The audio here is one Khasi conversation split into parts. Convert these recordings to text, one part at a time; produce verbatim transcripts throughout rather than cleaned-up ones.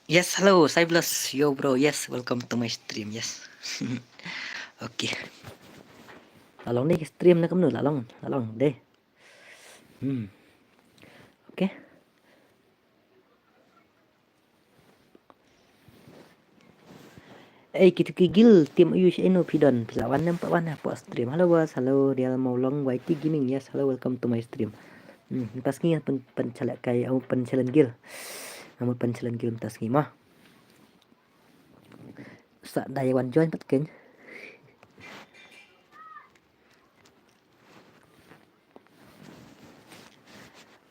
Yes, hello, Cyblus, yo bro, yes, welcome to my stream, yes. Okay. La long dei stream na kumno, la long, la long dei. Hmm. Okay. Ei, kitu ki gil, team ayu shi eno phi don, phi la wan ne em pat wan hapoh stream. Hello boss, hello Real Maulong, Y T Gaming, yes, hello, welcome to my stream. Hmm, mynta sngi pyn, pynchalen kai, oh, pynchalen gil. Nga mut pynchalen gil mynta sngi mo. Sa dei wan join pat keiñ.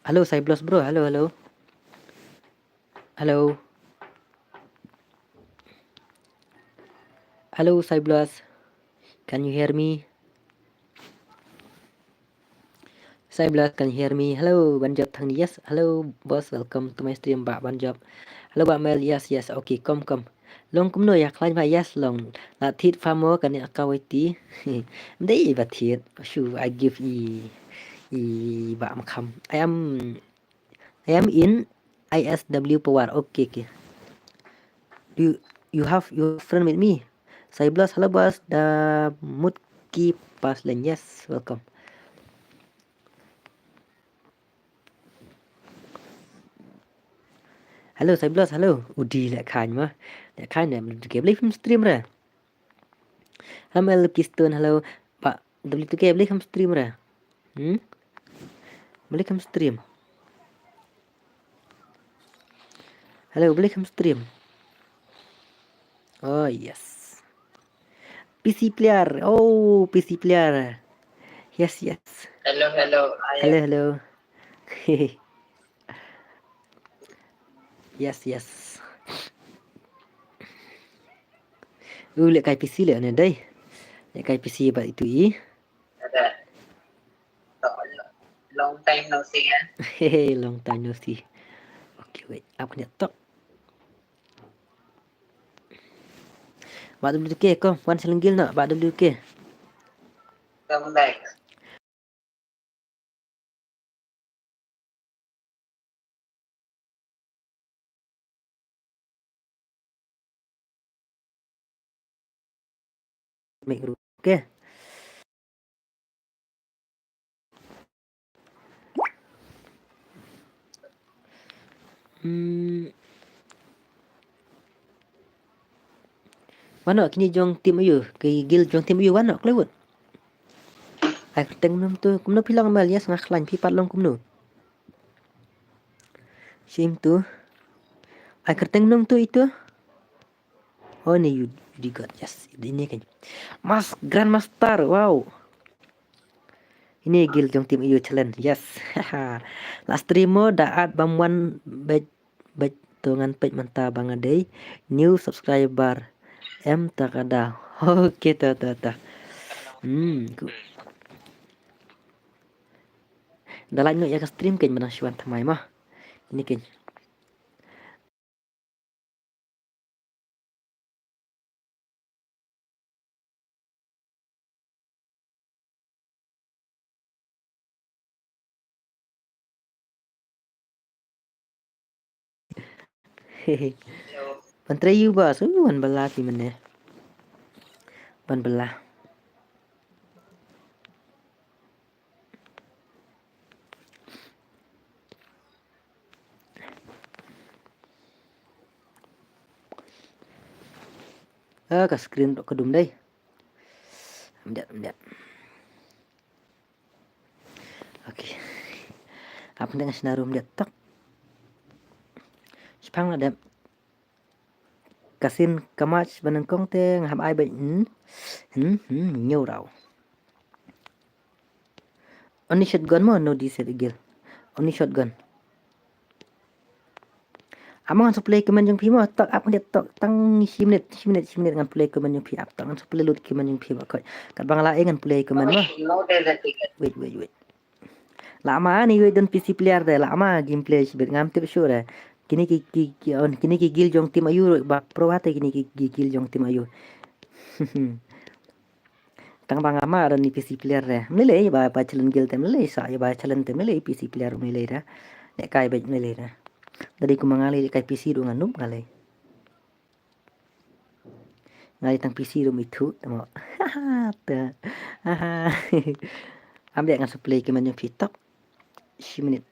Hello, Cyblus bro, hello, hello. Hello. Hello, Cyblus. Can you hear me? Cyblus, can you hear me? Hello, Banjop Thangni. Yes. Hello, boss. Welcome to my stream, Bah Banjop. Hello, Bah Mel. Yes, yes. Okay, come, come. Long kumno ïa khlaiñ ba, yes, long. La thied pha mo kane ka Y T. Ym dei ba thied. Shu, I give i, i Bah Makham. I am I am in I S W power. Okay, okay. Do you, you have your friend with me? Cyblus, hello boss. Da mut ki pas len. Yes, welcome. Hello, Cyblus, hello. Udi leh khañ ma. Leh khañ ne, ke blei phim stream re. Hello, Mel Keystone, hello. Bah W two K, blei kham stream re? Hmm? Blei kham stream. Hello, blei kham stream. Oh, yes. P C player. Oh, P C player. Yes, yes. Hello, hello. I Hello, am hello. Yes, yes. U leh kai P C leh ne dei. Leh kai P C bad itu i. Ada. Long time no see, ya. Hey, long time no see. Okay, wait. Apa kena tok? Bad W K, kom, wan seleng gil nak, bad W K. Come back. Make room. Okay. Hmm. Mano kini jong tim ayu, ki gil jong tim ayu mano klewut. Ai kyrteng num tu, kumno pilang mal ya sengah klan pi pat long kumno. Sim tu. Ai kyrteng num tu itu. Oh, ini you, you got, yes, ini kan. Mas Grandmaster, wow. Ini gil jong tim ayu challenge, yes. Last stream mo da at bam wan bej bej tu ngan pej mynta bang adei new subscriber. Em ta kada. Okay, ta ta ta. Hmm, ku. Da like no ya ka stream kan mana shwan thamai ma. Ini kan. Ban trei yu ba su ban bala ti mene. Ban bala. Ah, ka screen ka dum dei. Mdiat, mdiat. Okay. Apa nang sinaru mdiat tak. Sepang la dep. Kasin kamach banang kong te ngahap ai ba. Hmm. Hmm, hmm, nyau rau. Only shotgun mo, no di se gil. Only shotgun. Amang ngan sa play comment jong phi mo, tok ap ngan tok tang shi minit, shi minit, shi minit ngan play comment jong phi ap tok ngan sa play lut comment jong phi ba koi. Kat bang la e ngan play comment mo. Wait, wait, wait. La ma ni wait don P C player de, la ma gameplay shi bit ngam tip sure de. Kini ki, ki, ki, on, kini ki gil jong tim ayu ba pro hate kini ki, ki gil jong tim ayu. Tang ba nga ma don ni P C player re. Mlei lei ba, ba challenge gil te mlei lei sa, ba challenge te mlei lei P C player mlei lei re. Ne kai ba mlei lei re. Dari ku ma nga lei kai P C du nga noob nga lei. Nga dei tang P C ruh mi thu tamo. Te. Am biang ngan sa play ki menu phi tok. Shi minit.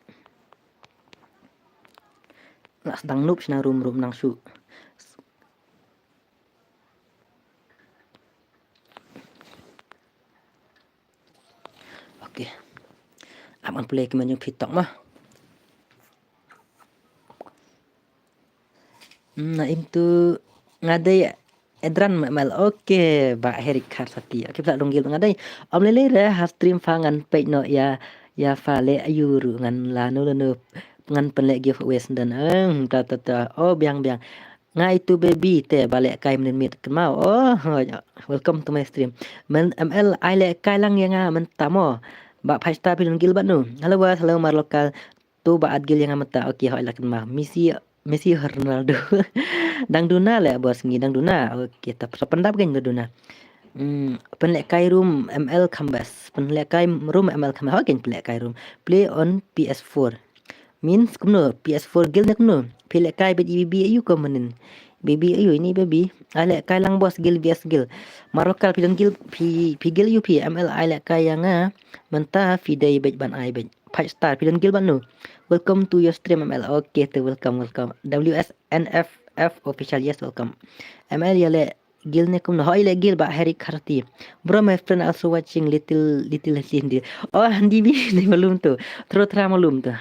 Nga sdang nup sna rum rum nang shu. Okay. Am ngan play ki menu phi tok ma. Hmm, na im tu nga dei Edran Mel. Okay, ba Herik Kharsati. Okay, pla dong gil nga dei. Om lele re ha stream fa ngan peit no ya ya fa le ayu ru ngan la no no ngan pynleh giveaway senden. Eng ta ta ta. Oh biang biang. Nga itu baby te ba leh kai mynnin miet kynmaw. Oh, welcome to my stream. Men M L ai leh kai lang ya nga mynta mo. Ba five star phi don gil bad nu. Hello boss, hello Marlocal. Tu ba at gil ya nga mynta. Okay, hoi la kynmaw. Messi, Messi Ronaldo. Dang duna leh boss ngi dang duna. Okay, ta pyndap kein duna. Hmm, pynleh kai room M L Khambas. Pynleh kai room M L Khambas. Hoi kein pynleh kai room. Play on P S four. Means kumno P S four gil ne kumno. Phi leh kai bet baby ayu ko mynnin. Baby ayu ini baby. Ai leh kai lang boss gil bias gil. Marokal phi don gil phi phi gil ayu phi M L ai leh kai ya nga. Mynta phi dei bet ban ai bet. Five star phi don gil ban nu. Welcome to your stream M L. Okay, to welcome welcome. W S N F F official, yes, welcome. M L ya leh gil ne kumno. Hoi leh gil ba Harry Kharti. Bro, my friend also watching little little Hindi. Oh, Hindi bhi nahi malum to. Thora thora malum to.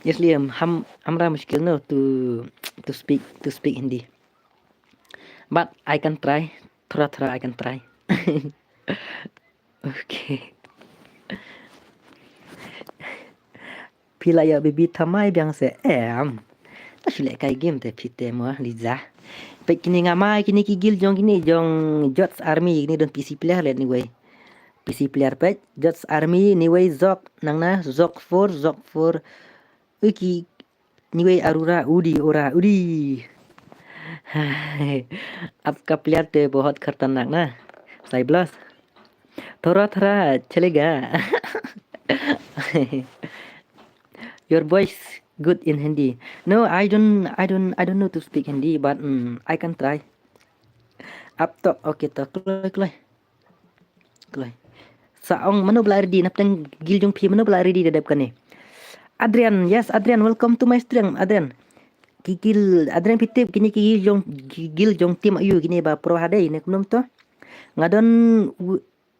Isliye hum hamara mushkil no to to speak to speak Hindi. But I can try. Thora thora I can try. Okay. Phi la ïa baby thymmai biang se em. Ta shu leh kai game te phi te mo Liza. Peit kine nga mai kine ki gil jong kine jong Jots Army kine don P C player leh niwei. P C player peit Jots Army niwei Zok nang na Zok four Zok four. Ui ki niwei Arura udi ora udi. Apka player te bahut khartanak na. Sai blas. Thora thora chalega. Your voice good in Hindi. No, I don't, I don't, I don't know to speak Hindi, but mm, I can try. Up top, okay to, kloi kloi. Kloi. Sa ong mano bla ready, napteng gil jong phi mano bla ready da dep kane. Adrian, yes, Adrian, welcome to my stream, Adrian. Ki gil, Adrian phi tip kine ki gil jong ki gil jong team ayu kine ba pro hadei ne kumno to. Nga don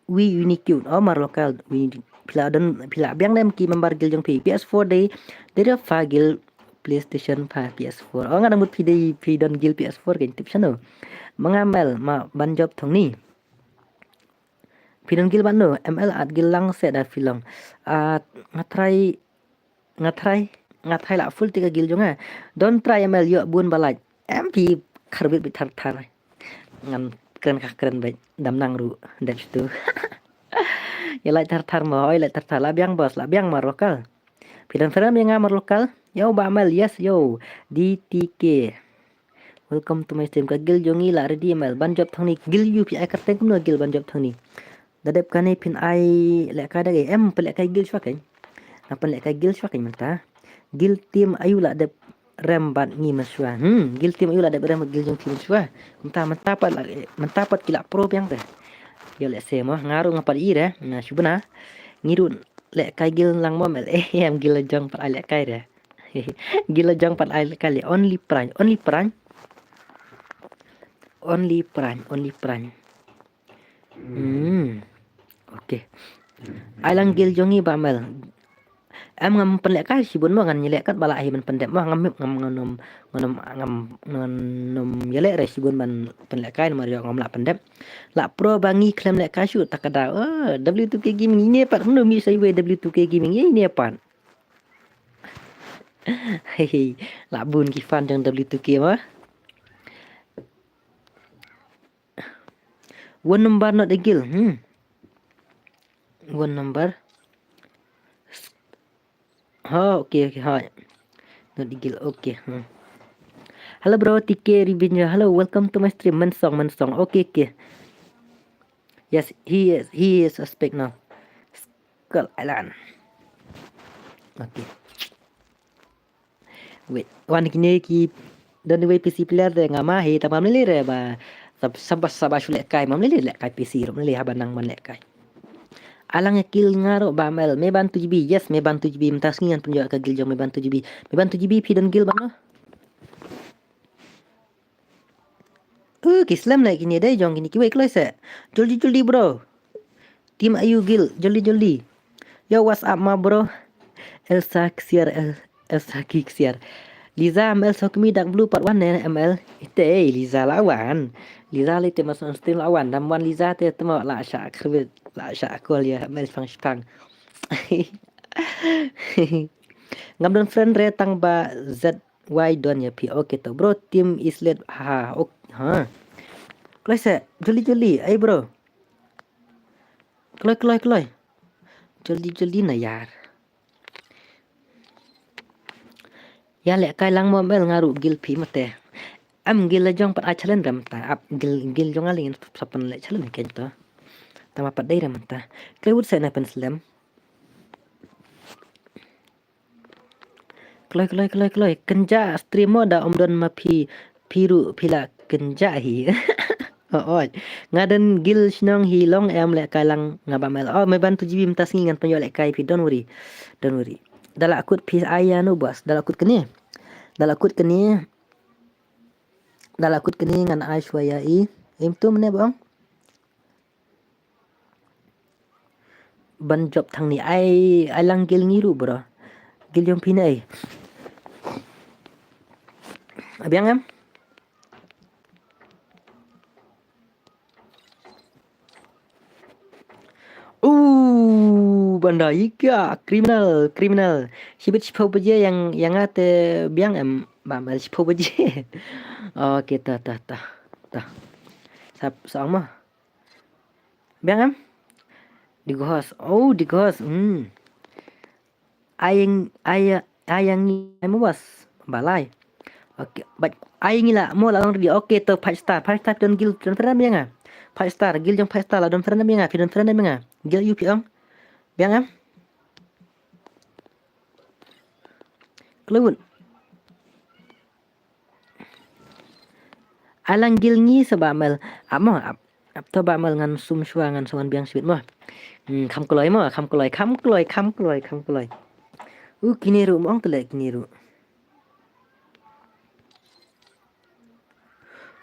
wi uni cute. Oh Marokal wi phi la don phi la biang dem ki member gil jong phi P S four dei dei da fa gil PlayStation fa P S four. Oh nga dang mut phi dei phi don gil P S four kan tip shano. Manga mel ma ban job thong ni. Phi don gil ban no M L at gil lang se da phi long. At nga try nga try nga try la full tik ka gil jong nga. Don't try M L ïoh bun ba like. Em phi kharbit bit thar thar. Ngan kren ka kren bit dam nang ru dep stu. Ya like thar thar mo oi like thar thar la biang boss la biang Marokal. Phi don friend ïa nga Marokal. Yo ba M L yes yo. D T K. Welcome to my stream. Ka gil jong ngi la ready M L ban job thong ni gil yu phi ai kyrteng kumno gil ban job thong ni. Da dep kane phin ai leh kai da em pynleh kai gil shwa kein. Nga pynleh kai gil shwa kein mynta. Gil team ayu la dep rem bad ngi mynshwa. Hmm, gil team ayu la dep rem bad gil jong team mynshwa. Mynta mynta pat la mynta pat ki la pro biang te. Ïa leh se mo nga ruh nga pat i re. Nga shubna. Ngi ruh leh kai gil lang mo M L. Eh, em gil jong pat ai leh kai re. Gil jong pat ai leh kai le only prime, only prime. Only prime, only prime. Hmm. Okay. Ai lang gil jong ngi ba M L. Em ngam pynleh kai shibun mo ngan ïaleh kat ba la hi ban pyndep mo ngam ngam ngam ngam ngam ngam ïaleh re shibun ban pynleh kai namar ïoh ngam lah pyndep. Lah pro ba ngi khlem leh kai shu ta ka da. Oh, W two K gaming ine pat mnu mi sa iwe W two K gaming ine pat. Hei hei. Lah bun ki fan jong W two K mo. One number not a gil. Hmm. One number. Ha, okay, okay, ha. Not a gil. Okay. Hmm. Hello bro, T K Revenge. Hello, welcome to my stream. Mensong, mensong. Okay, okay. Yes, he is he is suspect now. Skull Island. Okay. Wait, wan kine ki don wei P C player de nga ma hi tamam lili re ba. Sabas, sabas, shu lehkai, mam leh lehkai P C ruh, mam leh haba nang ban lehkai. Alang ya kill nga ruh ba mel, me ban tu G B, yes, me ban tu G B, mynta sngi ngan pynjot ka guild jong me ban tu G B. Me ban tu G B, phi don guild ban no? Uh, ki slem leh kine dei jong kine kiwei kloi se. Joldi, joldi, bro. Team Ayu guild, joldi, joldi. Yo, what's up, ma bro? Elsa Ksiar, El-, Elsa Ki Ksiar. Liza M L Sokmi Dark Blue part one ne M L. Ite, eh, Liza la wan. Liza le te mas on stream la wan. Dam wan Liza te temo la sha khrwit, la sha kol ya M L Fang Shpang. Ngam don friend re tang ba Z Y don ya phi. Okay to bro, team Islet ha. Ok, ha. Kloi se, joldi, joldi. Ai bro. Kloi, kloi, kloi. Joldi, joldi na yar. Ya lehkai lang mo mel nga ruh guild phi mate. Am guild la jong pat ai challenge rem ta. Ap guild, guild jong nga leh sa pynleh challenge ken to. Tama pat dei rem ta. Kloi wut se na pynslem. Kloi, kloi, kloi, kloi. Kynja stream mo da ym don ma phi, phi ruh phi la kynja hi. Oh, oh. Nga don guild shnong hi long em lehkai lang nga ba mel. Oh, me ban tu G B mynta sngi ngan pynjot lehkai phi, don't worry. Don't worry. Da la kut phi ai ya no boss. Da la kut kane. Da la kut kane. Da la kut kane ngan ai shwa ya i. Im tu mene bong. Ban jop thang ni ai, ai lang guild ngi ruh bro. Guild jong phi ne ai. Abiang em? Uh, banda ika criminal, criminal. Shibit shiphew baje yang, yang ate biang em ba mel shiphew baje. Okay, ta, ta, ta, ta. Sap, sang mah. Biang em? Digos. Oh, digos. Hmm. Ayang, aya, ayang ni mo was. Balai. Okay, but ayang ni la mo la long ready. Okay, to five star. Five star don guild don friend biang ah. Five star, guild jong five star la don friend biang ah. Phi don friend biang ah. Guild you phi ong. Biang em? Klewut. Alang guild ngi sa ba mel. Ap mo, ap, ap to ba mel ngan sum shwa ngan sa wan biang shibit mo. Hmm, kham kloi mo, kham kloi, kham kloi, kham kloi, kham kloi. Uh, kine ruh mo ong tele kine ruh.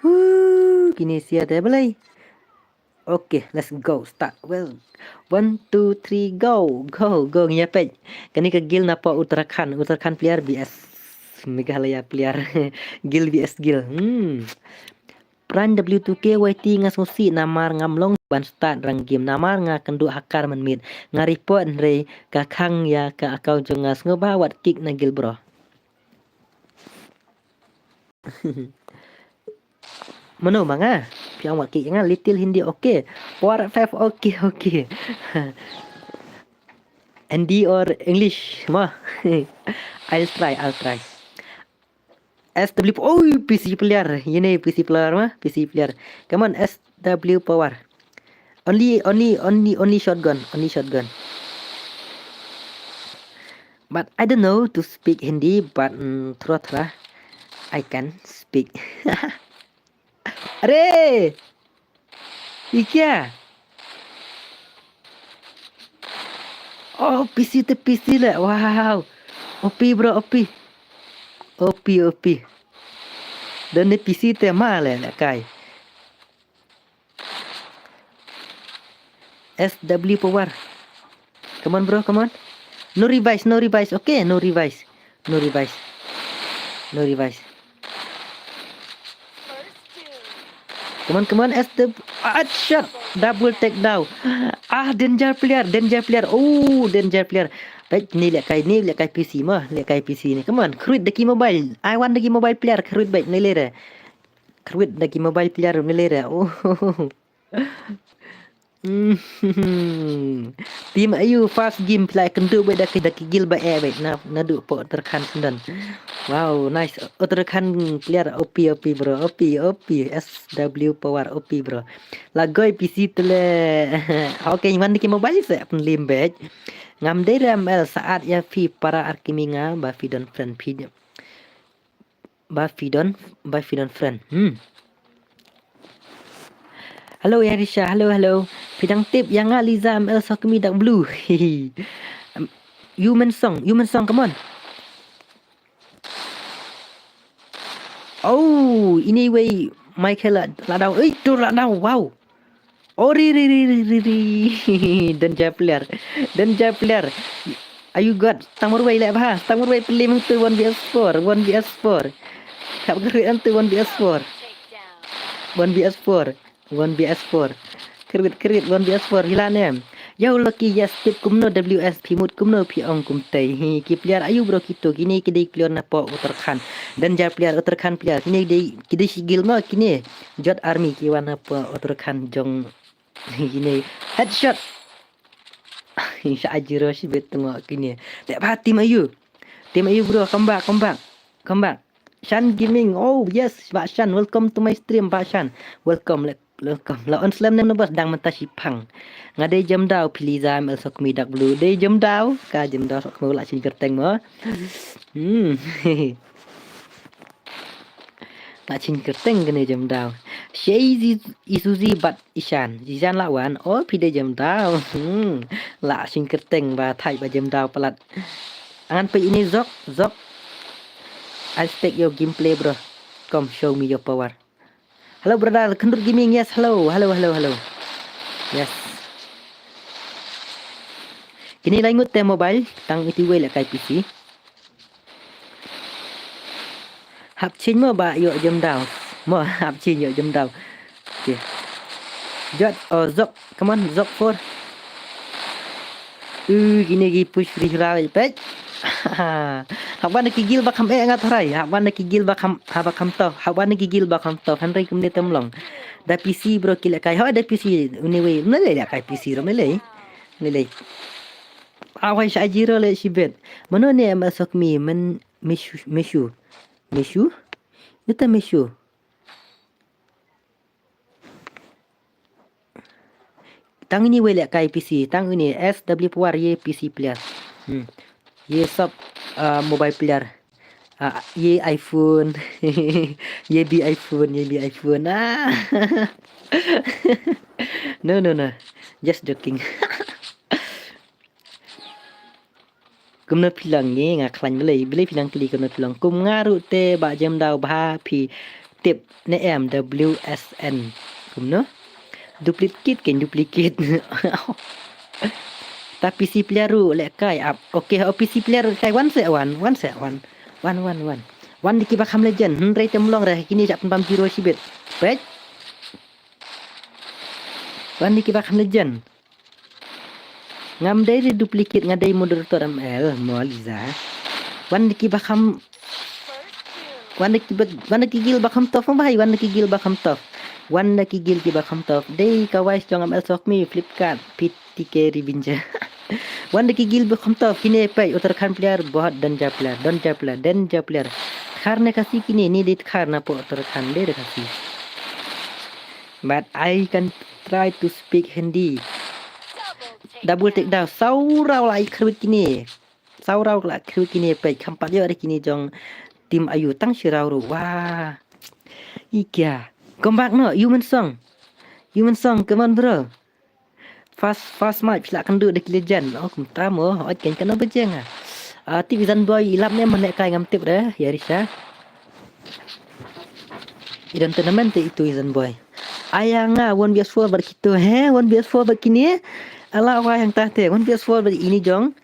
Uh, kine sia te balai. Okay, let's go. Start. Well, one, two, three, go. Go, go, ngi ïa peit. Kane ka guild na pdeng Uttarakhand. Uttarakhand player B S Meghalaya player. Guild B S guild. Hmm. Prime W two K Y T nga sngewsih namar ngam long ban start rang game. Namar nga kynduh hacker mynmiet. Nga report hynrei ka khang ïa ka account jong nga, sngewbha wat kick na guild bro. Mano ma nga? Phi ong wat kick nga, little Hindi, okay. Four five, okay, okay. Hindi or English ma? I'll try, I'll try. S W, oh, P C player. Ine P C player ma? P C player. Come on, S W power. Only, only, only, only shotgun, only shotgun. But I don't know to speak Hindi, but mm, thoda thoda I can speak. Are! Ye kya? Oh, P C te P C le. Wow. O P bro, O P. O P, O P. Don ne P C te ma le, le kai. S W power. Come on, bro, come on. No revise, no revise. Okay, no revise. No revise. No revise. Come on, come on, S W. Ah, shot. Double takedown. Ah, danger player, danger player. Oh, danger player. Baik, ni lihat kai, ni lihat kai P C mah, lihat kai P C ni. Come on, Creed Daki Mobile. I want Daki Mobile player, Creed baik, ni lere. Creed Daki Mobile player, ni lere. Oh. Mhm. Team Ayu first game phi la kynduh bad da ki, da ki guild ba eh bad na, naduh pdeng Uttarakhand syndon. Wow, nice. Uttarakhand player O P, O P bro, O P, O P, S W power O P bro. Lagoi P C tele. Okay, man ki mobile se pynlim bad. Ngam dei re M L saat ïa phi para arkimi nga ba phi don friend phi. Ba phi don, ba phi don friend. Hmm. Hello, Yarisha. Hello, hello. Phi dang tip ïa nga Liza M L Sokmi Dark Blue. Em, Human Song, Human Song, come on. Oh, ini wei Michael la, la daw. Ei, tu la daw. Wow. Oh, ri, ri, ri. Danger player. Danger player. Are you good? Tang marwei leh bha. Tang marwei peli meng tu one V S four. One V S four. Khap kari an tu one V S four. One V S four. One V S four. Krit, krit, one V S four. Hila ne. Yo, Lucky, yes, tip kumno W S phi mut kumno phi ong kumtei. Hi, ki player ayu bro kito, kine ki dei player na po Uttarakhand. Danger player, Uttarakhand player. Kine ki dei, ki dei shi guild mo, kine. Jot Army ki wan na po Uttarakhand jong. Kine. Headshot. Sha ajiro shi bet tengok kine. Leh bha team ayu. Team ayu bro, come back, come back. Come back. Shan Gaming. Oh, yes, Bah Shan. Welcome to my stream, Bah Shan. Welcome, le-, welcome. La on slam nem bas dang menta shipang. Nga dei Jamdaw, phi Liza M L Sokmi Dark Blue. Dei Jamdaw. Ka Jamdaw Sokmi la shin kerteng mo. Hmm. La shin kerteng kane Jamdaw. Shei Zi-, Isuzi bat Ishan. Zizan la wan. Oh, phi dei Jamdaw. Hmm. La shin kerteng ba thai ba Jamdaw palat. Angan pe ini Zok, Zok. I respect your gameplay, bro. Come show me your power. Hello, brother. Khyndut Gaming, yes, hello. Hello, hello, hello. Yes. Kini lai ngut te mobile, tang iti wei le kai P C. Hap chin mo ba yo Jamdaw. Mo, hap chin yo Jamdaw. Okay. Jot, oh, Zok. Come on, Zok four. Uh, kine ki push free hral pet. Hap wan ki guild ba kham eh nga tharai. Hap wan ki guild ba kham, ha ba kham tough. Hap wan ki guild ba kham tough. Hynrei kumne tem long. Da P C bro ki leh kai. Hoi da P C. Anyway, mele leh kai P C ro mele. Mele. Awai sha ajiro le shibet. Mano ne M L Sokmi men Mishu, Mishu. Mishu? Ita Mishu. Tang ini wei leh kai P C, tang ini S W Power ye P C player. Hmm. Ye sub, uh, mobile player. Uh, ye iPhone. Ye bi iPhone, ye bi iPhone. Ah. No, no, no. Just joking. Kumno phi long ngi nga khlaiñ balei, balei phi nang kylli kumno phi long. Kum nga ruh te ba jem daw bha phi tip ne em W S N. Kumno? Duplicate kein duplicate. Ta P C player ruh leh kai ap. Okay, o P C player kai wan se wan, wan se wan. Wan, wan, wan. Wan dei kiba kham legend. Hynrei te mlong re kine jap pam zero shibit. Peit. Wan dei kiba kham legend. Ngam dei ri duplicate nga dei moderator M L mo Liza. Wan dei kiba kham. Wan dei kiba, wan dei ki guild ba kham tough mo bhai, wan dei ki guild ba kham tough. Wan dei ki guild kiba kham tough. Dei ka wise jong M L Sokmi Flipkart P T K Revenge. Wan dei ki guild ba kham tough kine peit Uttarakhand player bahut danger player, danger player, danger player. Khar ne Khasi kine ni dei khar na po Uttarakhand dei Khasi. But I can try to speak Hindi. Double take down. Saw raw la i khruit kine. Saw raw la khruit kine peit kham pat ïoh re kine jong team ayu tang shi raw ruh. Wah. Ikya. Come back no, Human Song. Human Song, come on bro. Fast, fast match, phi lah kynduh da ki legend. Oh, kumta mo, ot kein kano bajeng ah. Ah, tip i Zan Boy, i lap ne man ne kai ngam tip re, ya Risha. I don tournament te itu i Zan Boy. Aya nga one V S four bad kito, he, one V S four bad kine. Ala wa yang ta te, one V S four bad ini jong.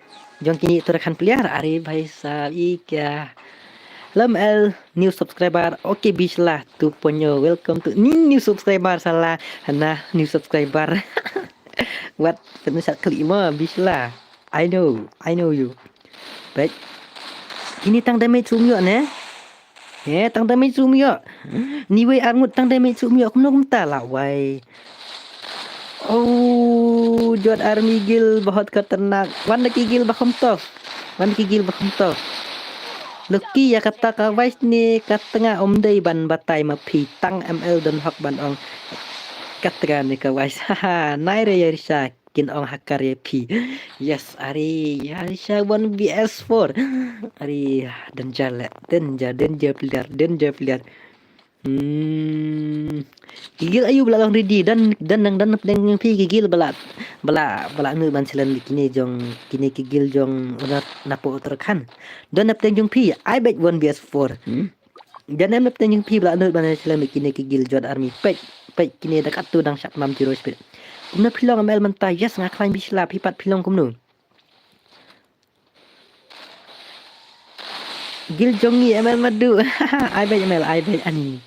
Jong kini Uttarakhand player, are bhai sahab, i kya. Lam el new subscriber, okay, Bishla two point oh, welcome to ni new subscriber, salah, hana new subscriber. Wat, penuh sat klik mo, Bishla. I know, I know you. Baik. Kini tang damage sum yo ne. He, tang damage sum yo. Ni wei arngut tang damage sum yo, kumno kumta la wai. Oh, jot army guild bahut khatarnak. Wan da ki guild ba kham tough. Wan da ki guild ba kham tough. Lucky ya kata ka wise ne kata nga um dei ban batai ma phi tang M L don hok ban ong. Kata ne ka wise. Haha, nai re ya Risha kin ong hakar ya phi. Yes, are ya Risha one V S four. Are danger le, danger, danger player, danger player. Hmm. Ki guild aïu ba la long ready? Don, don, don, don, don phi ki guild ba la, ba la, ba la nud ban challenge kine jong, kine ki guild jong, na, na pdeng Uttarakhand. Don na pdeng jong phi, ai beit one versus four. Hmm. Don na pdeng jong phi ba la nud ban challenge kine ki guild Jot Army. Peit, peit kine da katto dang shah mam zero speed. Kumno phi long M L mynta? Yes, nga khlaiñ bishla, phi pat phi long kumno? Guild jong ngi M L Madu. Ai beit M L, ai beit ani.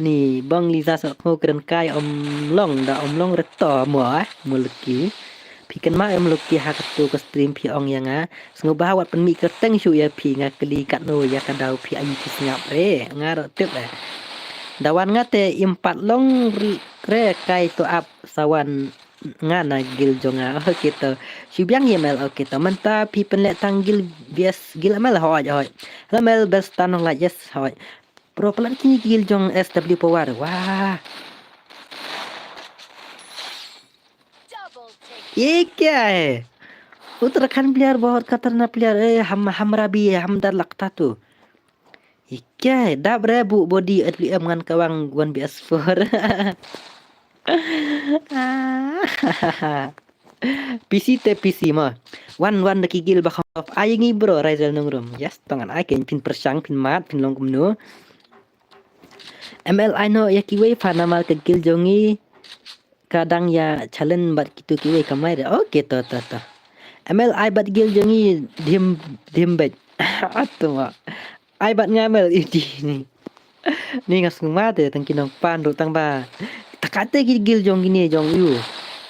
Ni bong Liza sok mo kren kai om long da om long reto mo ah, mo leki. Phi kynmaw em leki ha kato ka stream phi ong ïa nga. Sngewbha wat pynmih kyrteng shu ïa phi, nga kylli katno ïa ka daw phi aïu phi sngap re. Nga ruh tip eh. Da wan nga te im pat long re, re kai to ap sa wan nga na guild jong nga. Okay to. Shu biang ïa M L, okay to. Mynta phi pynleh tang guild V S guild M L, hoi, hoi. Hello M L, best tan nong la, yes, hoi. Bro, palat kine guild jong S W Power. Wah. Ye kya hai? Uttarakhand player bahut khatarnak player. Eh, hum, hamara bhi hum dar lagta tu. Ye kya hai? Dap re bu body at least ngan kawang one V S four. P C te P C mo. Wan, wan da ki guild ba kham top. Ai ngi bro, Raisel Nongrum. Yes, to ngan ai kein phin pyrshang, phin mad, phin long kumno. M L ai noh ïa kiwei pha namar ka guild jong ngi ka dang ïa challenge bad kitu kiwei kamai re. Okay, to, to, to. M L ai bad guild jong ngi dim, dim bad. Atu ma. Ai bad nga M L iti ni. Ni nga sngewma te tang ki nongpan ruh tang ba. Takate ki guild jong kine jong ïu.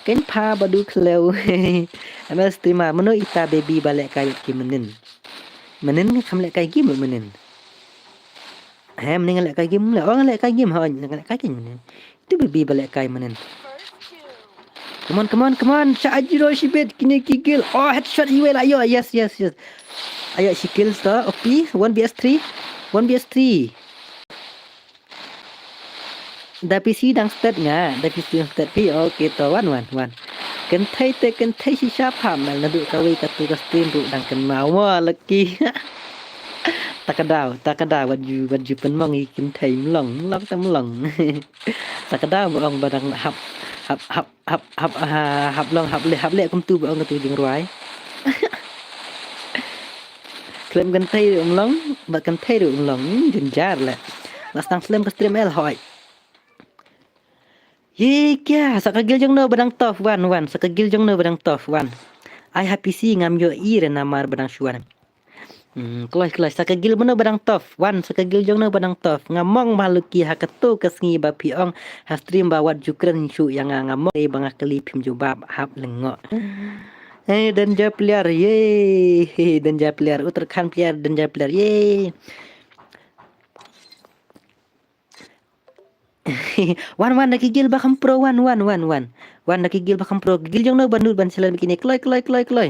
Ken pha ba du khleu. M L streamer, mano ita baby ba leh kai ki menin. Menin kham leh kai ki menin. He, mending nga leh kai game leh. Oh, nga leh kai game. Ha, nga leh kai game mending. Tu baby ba leh kai mending. Come on, come on, come on. Sha ajiro shibit kine ki guild. Oh, headshot iwei la. Yo, yes, yes, yes. Ayo, shi kills to. O P, one V S three. One V S three. Da P C dang stet nga, da P C dang stet phi. Okay to, wan, wan, wan. Kynthei te kynthei shisha pha M L, naduh kawei katu ka stream ruh dang kynmaw mo leki. Ta ka daw, ta ka daw, wat ju, wat ju pynmong ïa ki kynthei, mlong, mlong te mlong. Ta ka daw ba ong ba dang hap, hap, hap, hap, hap, ha, hap long, hap leh, hap leh kumtu ba ong katu jingrwai. Khlem kynthei ruh mlong, ba kynthei ruh mlong, hmm, jynjar leh. Last tang slem ka stream el hoi. Ye kya, sa ka guild jong no ba dang top, wan, wan, sa ka guild jong no ba dang top, wan. Ai ha P C ngam ïohi re namar ba dang shu wan. Hmm, kloi, kloi, sa ka guild mano ba dang top, wan, sa ka guild jong no ba dang top. Nga mong ba leki ha kato ka sngi ba phi ong ha stream ba wat ju kren shuh ïa nga, nga mong ei ba nga kylli phim jubab hap lyngngoh. Eh, danger player, yay. Danger player, Uttarakhand player, danger player, yay. Wan, wan, da ki guild ba kham pro, wan, wan, wan, wan. Wan, da ki guild ba kham pro. Guild jong no ba nud ban challenge kine. Kloi, kloi, kloi, kloi.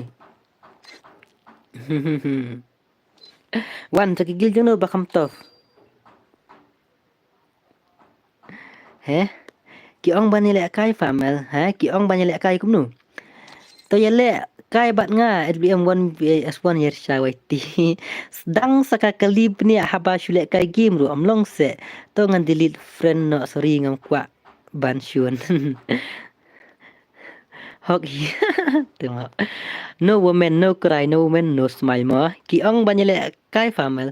Wan, da ki guild jong no ba kham top. He? Ki ong ban ïalehkai pha M L. He? Ki ong ban ïalehkai kumno? To ïalehkai bad nga, L B M one V S one ïa Risha Y T. Sdang sa ka kali bniah haba shu lehkai game ruh ym long seh. To ngan delete friend noh, sorry ngam kwah ban shun. Hok hi. Tengok. No woman, no cry, no woman, no smile mo. Ki ong ban ïalehkai pha M L.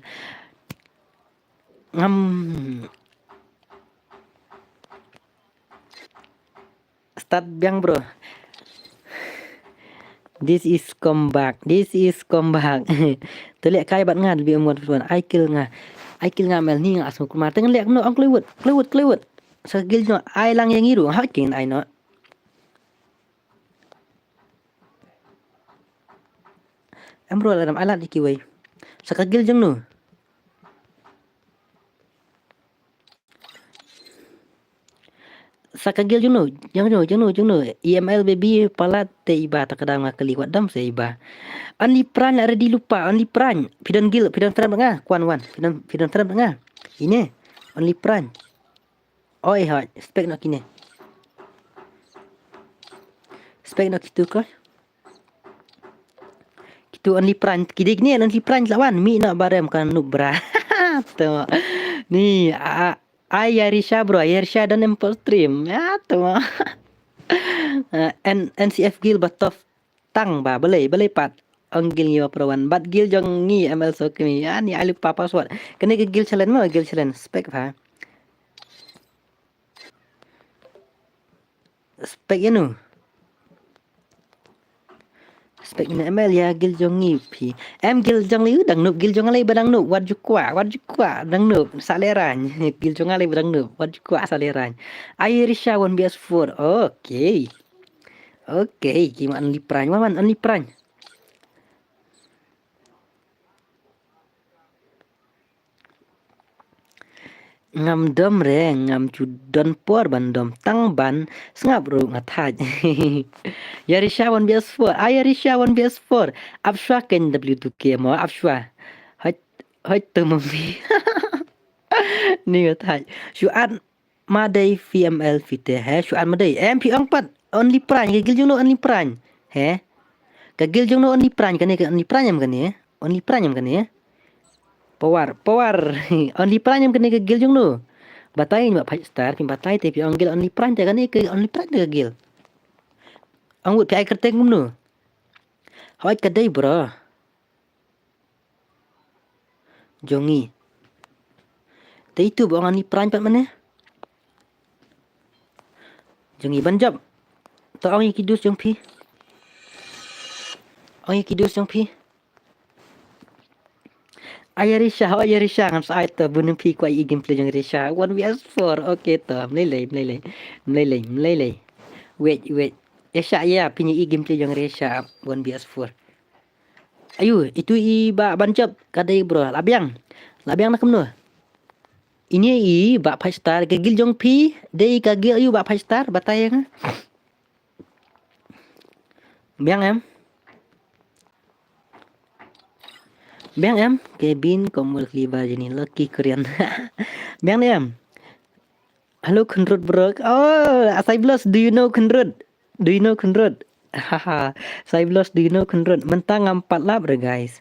Ngam start biang, bro. This is comeback. This is comeback. To lehkai bad nga, L B M one. Ai kill nga. Ai kill nga M L ni nga asmu kuma. Teng leh no ang Klewood. Klewood, Klewood. Sa guild no ai lang ïa ngi ruh. Ha king ai no. Em bro, la dam alat ïa kiwei. Sa ka guild jong no. Sa ka guild jong no, jong no, jong no, jong no. E M L baby palat te iba ta ka dam nga kali wat dam se iba. Only Pran la ready lupa, Only Pran. Phi don guild, phi don friend nga, kwan wan. Phi don, phi don friend nga. Ine, Only Pran. Oi hoi, spek no kine. Spek no kitu ko. Kitu Only Pran, kide kine Only Pran lawan mi no barem kan nuk bra. To. Ni a, a. Ai, Yarisha, bro, Yarisha don em por stream. Ya, tu ma. Ah, N-, NCF Guild ba tough tang ba, balei, balei pat. Ong Guild ngi ba pro wan. Bad Guild jong ngi M L Sokmi. Ya, ni ai lypa password. Kane ka Guild challenge ma, Guild challenge. Spek ba. Spek ïa nu. Spek ïa nu M L ïa Guild jong ngi phi. Em Guild jong lei dang noob, Guild jong lei ba dang noob. Wat ju kwah, wat ju kwah dang noob. Sa lehraiñ. Guild jong lei ba dang noob. Wat ju kwah sa lehraiñ. Ai Risha one B S four. Okay. Okay, ki ma only prime, ma man only prime. Ngam dom re, ngam chu don por ban dom tang ban sngap ruh nga thait. Yarisha one B S four, ah Yarisha one B S four. Ap shwa ken W two K mo, ap shwa. Hoi, hoi tu mami. Ni nga thait. Shu at ma dei phi M L phi te, he, shu at ma dei. Em phi ong pat, only prime, ka Guild jong no only prime. He? Ka Guild jong no only prime, kane ka only prime em kane? Only prime em kane? Power, power. Only prime em kane ka Guild jong no. Batai ni ba five star, phi batai te phi ong Guild only prime te kane ka only prime te ka Guild. Ong wut phi ai kyrteng kumno. Hoi ka dei bro. Jong ngi. Te itu ba ong ani prime pat mane. Jong ngi ban jop. To ong ïa ki dus jong phi. Ong ïa ki dus jong phi. Ai Yarisha, oh Yarisha, ngam sa ai to bun phi kwah i gameplay jong Yarisha. One V S four, okay to. Mlei lei, mlei lei. Mlei lei, mlei lei. Wait, wait. Yarisha ïa, phi ïa i gameplay jong Yarisha. One V S four. Ayu, itu i ba ban jop ka dei bro. La biang. La biang na kumno. Ini i ba five star ka Guild jong phi, dei ka Guild ayu ba five star, batai ïa nga. Biang em. Biang em, Kevin, Komul, Kliba, Jenny, Lucky, Korean. Biang em. Hello, Khunrut bro. Oh, Asai Blos, do you know Khunrut? Do you know Khunrut? Haha, Asai Blos, do you know Khunrut? Mynta ngam pat lap re, guys.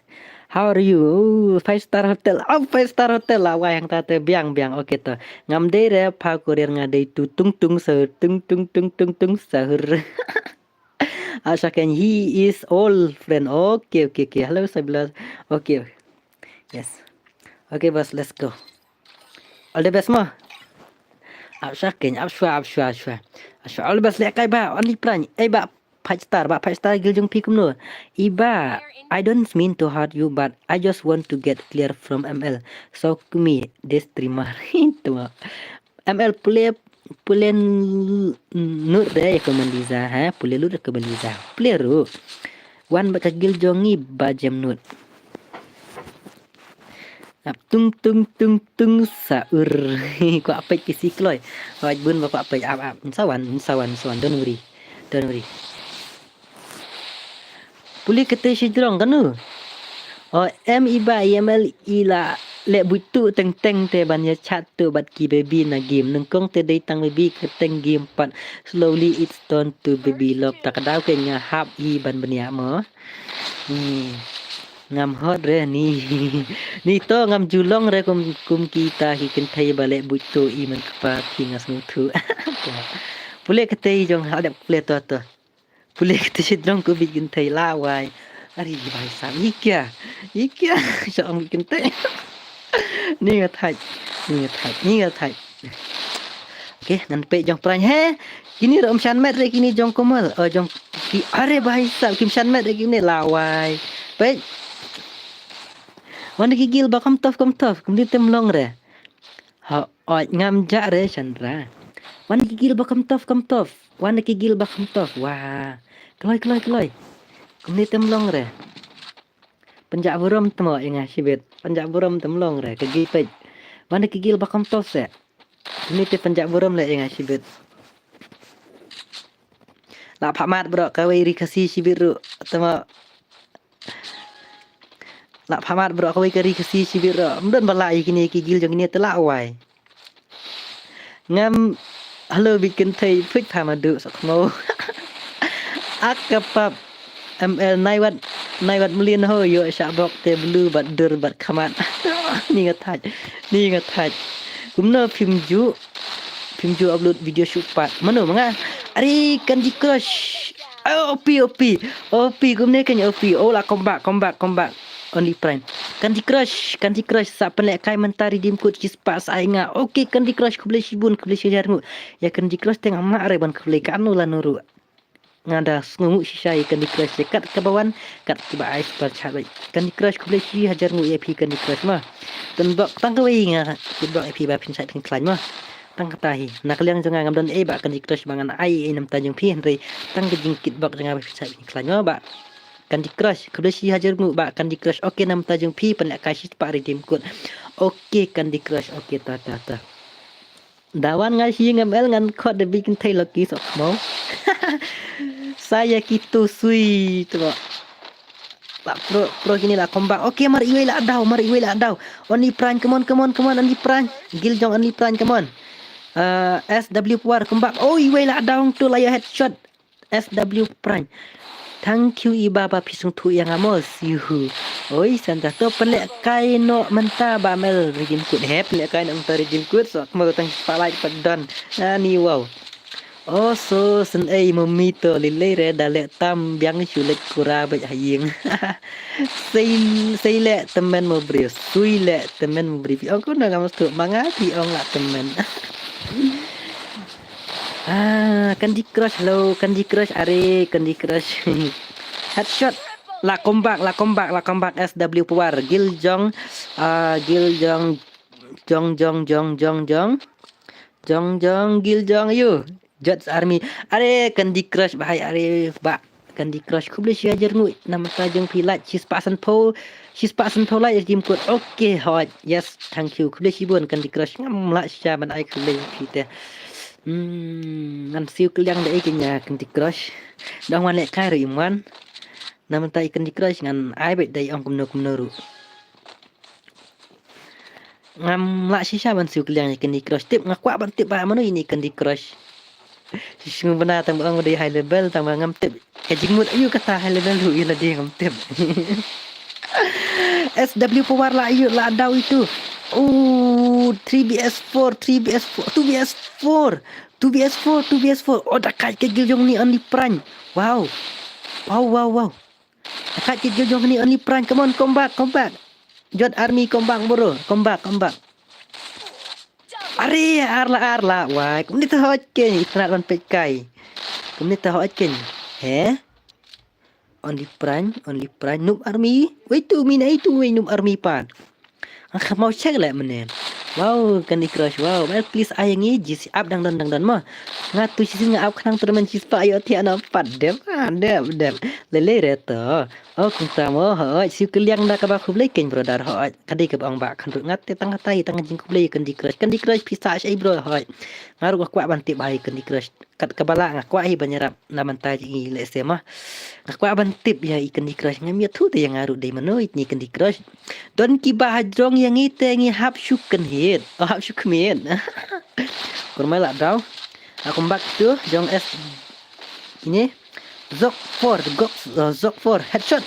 How are you? Oh, five star hotel. Oh, five star hotel la wai hangta te biang biang. Okay to. Ngam dei re pha kurir nga dei tu tung tung sahur tung tung tung tung tung sahur. Asha ken he is all friend. Okay, okay, okay. Hello, Asai Blos. Okay. Yes. Okay, boss, let's go. All the best mo. Ap shwa ken, ap shwa, ap shwa, ap shwa. Ap shwa, all the best leh kai ba, only prime. Eh ba, five star, ba five star Guild jong phi kumno. Iba, I don't mean to hurt you, but I just want to get clear from M L. So kumi, this streamer. Itu. M L pule, pule n-, nud re ïa ka Mandisa, ha? Pule lut ïa ka Mandisa. Pule ruh. Wan ba ka Guild jong ngi ba jem nud. Ap tung tung tung tung sahur. Kwah peit ki si kloi. Kwah bun ba kwah peit ap ap. Nsawan, nsawan, nsawan. Don't worry. Don't worry. Pule kete shi jrong kanu. O em iba I M L i la leh buit tu teng teng te ban ïa chat tu bad ki baby na game. Nyngkong te dei tang baby kyrteng game pat. Slowly it's turn to baby love. Ta ka daw ke nga hap hi ban bniah mo. Ni. Ngam hot re ni. Ni to ngam ju long re kum, kum kita ki kynthei ba leh buit tu i man kpa ki nga sngewthuh. Pule kete jong ha dep pule to to. Pule kete shi jrong ko bit kynthei la wai. Ari bai sam i kya. I kya. Sha ong bit kynthei. Ni nga thait. Ni nga thait. Ni nga thait. Okay, ngan peit jong prime he. Kini ruh ym shan met re kini jong Komal. Oh, jong ki are bai sam kim shan met re kini la wai. Peit. Wan ki Guild ba kam tough, kam tough. Kum di tem long re. Ha, oi, ngam jah re Chandra. Wan ki Guild ba kam tough, kam tough. Wan ki Guild ba kam tough. Wah. Kloi, kloi, kloi. Kum di tem long re. Pynjah burom tmo ïa nga shibit. Pynjah burom tem long re. Ka Guild peit. Wan ki Guild ba kam tough se. Kum di te pynjah burom le ïa nga shibit. La phamat bro, kawei ri Khasi shibit ruh. Tmo. La phamat bro, kawei ka ri Khasi shibit ruh. Mdon ba la ïa kine ki Guild jong kine te la wai. Ngam hello bit kynthei phuit pha ma du sok mo. Ak ka pap M L nai wat, nai wat mlien ho ïoh shah bok te blue bad dur bad khamat. Ni nga thait. Ni nga thait. Kumno phim ju, phim ju upload video shuh pat. Mano ma nga? Are Candy Crush. Oh, O P, O P. O P, kumne kan O P. Oh, la come back, come back, come back. Only Prime. Candy Crush, Candy Crush. Sa pynlehkai mynta redeem code shispah sa ai nga. Okay, Candy Crush, khublei shibun, khublei shihajar nguh. Ïa Candy Crush te ngam lah re ban khublei kano lano ruh. Nga da sngewnguh shisha ïa Candy Crush ïa kat kaba wan, kat kaba ai super chat bait. Candy Crush khublei shihajar nguh ïa phi Candy Crush ma. Tang bok tang kawei nga tip bok ïa phi ba phin shait phin khlaiñ ma. Tang kata hi. Na ka liang jong nga ngam don ei ba Candy Crush ba ngan ai ei namta jong phi hynrei tang ka jingkit bok jong nga ba phin shait phin khlaiñ ma ba. Candy Crush khublei shihajar nguh ba Candy Crush. Okay namta jong phi pynlehkai shispah redeem code. Okay Candy Crush okay ta ta ta. Da wan nga shi ngam el ngan khot da bik kynthei Lucky sok mo. Saya kitu sui tu. La pro pro kini la come back. Okay mar iwei la daw, mar iwei la daw. Only Prime, come on, come on, come on, Only Prime. Gil jong Only Prime, come on. Uh, S W Power, come back. Oh, iwei la daw tu la ïa headshot. S W Prime. Thank you i ba ba phi sngewthuh ïa nga mo. Yuhu. Oi Santa to pynlehkai noh mynta ba mel redeem code he pynlehkai noh mynta redeem code so mo tang spotlight pat don. Ani wow. Oh so sen ei mo mi to lilei re da leh tam biang shu leh kura bad ha ïing. Sei sei leh temen mo bri. Sui leh temen mo bri. Ong ko na ngam stu manga phi ong la temen. Ah, Candy Crush, hello, Candy Crush, are, Candy Crush. Headshot. La come back, la come back, la come back, S W Power. Gil Jong, ah, Gil Jong, Jong, Jong, Jong, Jong, Jong. Jong, Jong, Gil Jong, ayu. Jots Army. Are, Candy Crush, bahai, are, ba. Candy Crush khublei shi hajar nguh namta jong phi like shispah sanphew shispah sanphew like redeem code. Okay hoi yes thank you khublei shibun Candy Crush ngam lah shisha ban ai khublei phi te. Hmm, ngan siew kylliang da ei kynja Candy Crush. Dang wan lehkai ruh im wan. Namta i Candy Crush ngan ai bad da i ong kumno kumno ruh. Ngam lah shisha ban siew kylliang ïa Candy Crush tip nga kwah ban tip ba mano ini Candy Crush. Shisha bana tang ba ong dei high level tang ba ngam tip. Ka jingmut ayu kata high level hu ïa lade ngam tip. S W Power la ayu la daw itu. Oh, three B S four, three B S four, two B S four, two B S four, two B S four. Oh, da kai ka gil jong ni Only Prime. Wow. Wow, wow, wow. Kat kit jong ni Only Prime, come on, come back, come back. Jot Army, come back, bro, come back, come back. Are, ar la, ar la, wai, kumne ta hot ken, itrat ban pet kai. Kumne ta hot ken, he? Only Prime, Only Prime, Noob Army, wait two minute, wait two, wait Noob Army pan. Ang khamau check leh mene. Wow, Candy Crush, wow. Well, please ai ngi jisi up dang don dang don mo. Nga tu sisi nga up khnang tournament sisi pa ayo ti ana pat dep. Ah, dep dep. Lele reto. Oh, kung tamo hoi. Siu keliang da kaba khublei ken brother hoi. Kadi kaba ong ba khandut ngat te tang tai tang jing khublei Candy Crush. Candy Crush pisa ai bro hoi. Ngaru kwak ban tip bai Candy Crush. Kat kaba lah nga kwah hi ban ïarap na bynta jong i lehse ma. Nga kwah ban tip ïa i Candy Crush ngam ïathuh te ïa nga ruh dei mano i Candy Crush. Don kiba hajrong ïa ngi te ngi hap shu kynhied. Oh hap shu khmied. Kurmai lah daw. Aku mbak tu jong es. Ini. Zok four, gok, uh, Zok four headshot.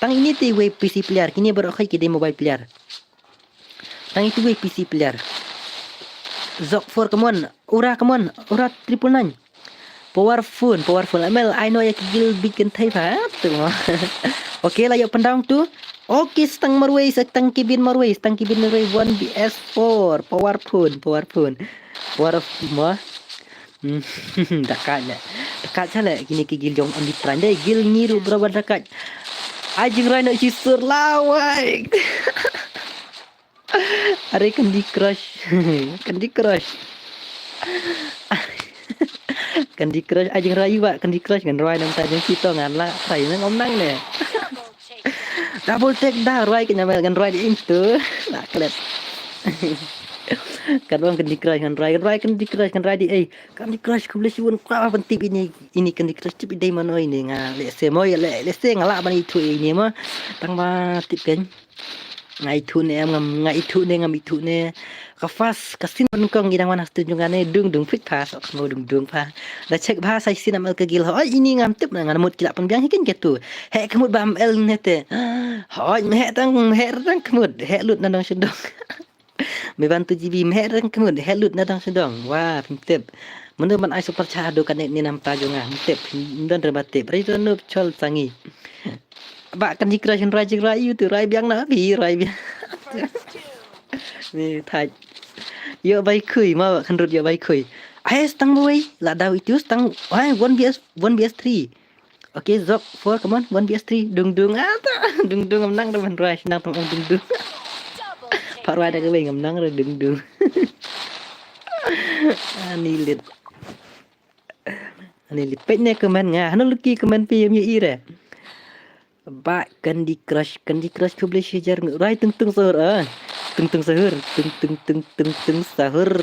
Tang ini te wei P C player kini baroh khai ki dei mobile player. Tang itu wei P C player. Zok four, come on. Ura, come on. Ura triple nine. Powerful, powerful. M L, I know ya kigil big and thai pa. Tu. Okay, la yok pendang tu. Okay, setang marwei, setang kibin marwei, setang kibin marwei. One B S four. Powerful, powerful. Powerful. Dakat le. Dakat sale kini ki gil jong Only Prime dei gil ngi ruh bro dakat. Ai jingroi na chisur lawai. Are Candy Crush. Candy Crush. Candy Crush ai jingroi ba Candy Crush ngan roi nang ta jong kita ngan la trai nang om nang ne. Double take da roi kenya mel ngan roi di into. La klet. Kan bang Candy Crush ngan roi ngan roi Candy Crush ngan roi di ei. Candy Crush khublei shibun kwah ban tip ini ini Candy Crush tip i dei mano ini nga lehse mo ïa lehse nga lah ban ithuh ini mo. Tang ba tip ken. Nga ithuh ne em ngam nga ithuh ne ngam ithuh ne. Ka fast ka sin ban kong i dang wan ha studio nga ne dung dung fit pa sok mo dung dung pa. Da check ba sa sin am el ka gil ho ini ngam tip na ngan mut kila pang biang hikin ketu. He ka mut ba am el ne te. Ho me he tang he tang ka mut he lut na dong shedong. Me ban tu G B, me reng kemut, he lut na dang sdang. Wa, phim tip. Mano ban ai super chat haduh kane ni namta jong nga. Phim tip, phim don re ba tip. Rai tu nup chol sangi. Ba Candy Crush rai jing rai yu tu rai biang na bi rai biang. Ni thai. Yo bai khui ma ba kan rut yo bai khui. Ai stang boi, la dau itu stang. Ai one V S, one V S three. Okay, Zok four, come on, one V S three. Dung dung ah ta. Dung dung ngam nang da ban rai, nang tong dung dung. Pat rai da ka wei ngam nang da dung dung. Ani lit. Ani lit pet ne comment nga. Hano luki comment pi yam ye ire. Ba Candy Crush, Candy Crush khublei shijar ngu rai tung tung sahur ah. Tung tung sahur, tung tung tung tung tung sahur.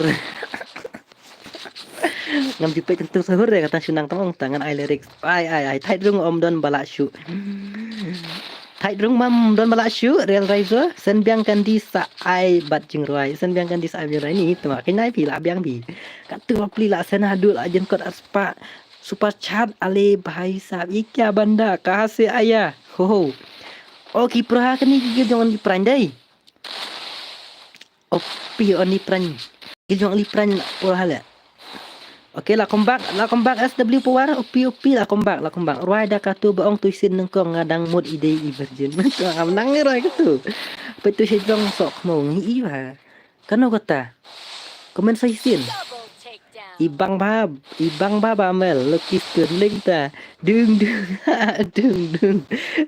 Ngam ju pet tung tung sahur re kata shu nang tong ong ta ngan ai lyrics. Ai ai ai thait rung om don bala shu. Thait rung mam don bala shu real raizo sen biang Candy sa ai bat jingruai sen biang Candy sa ai jingruai ni tuma kai nai pi la biang bi. Katu ma pli la sen hadu la jengkot aspa. Super chat ale bhai sahab, ye kya banda, kahan se aya? Ho ho. O ki pra kani ki gil jong Only Pran dei. O pi Only Pran. Gil jong Only Pran la pra le. Okay, la come back, la come back S W Power. O pi, o pi, la come back, la come back. Rwai da katu ba ong tu sin nengkong ngadang mut ide i virgin. Ngam nang rwai katu. Petu shi jong sok mo ngi i ba. Kano kata? Comment sa shisien. Ibang bab, ibang baba mel, lucky stirling ta. Dung dung, dung dung.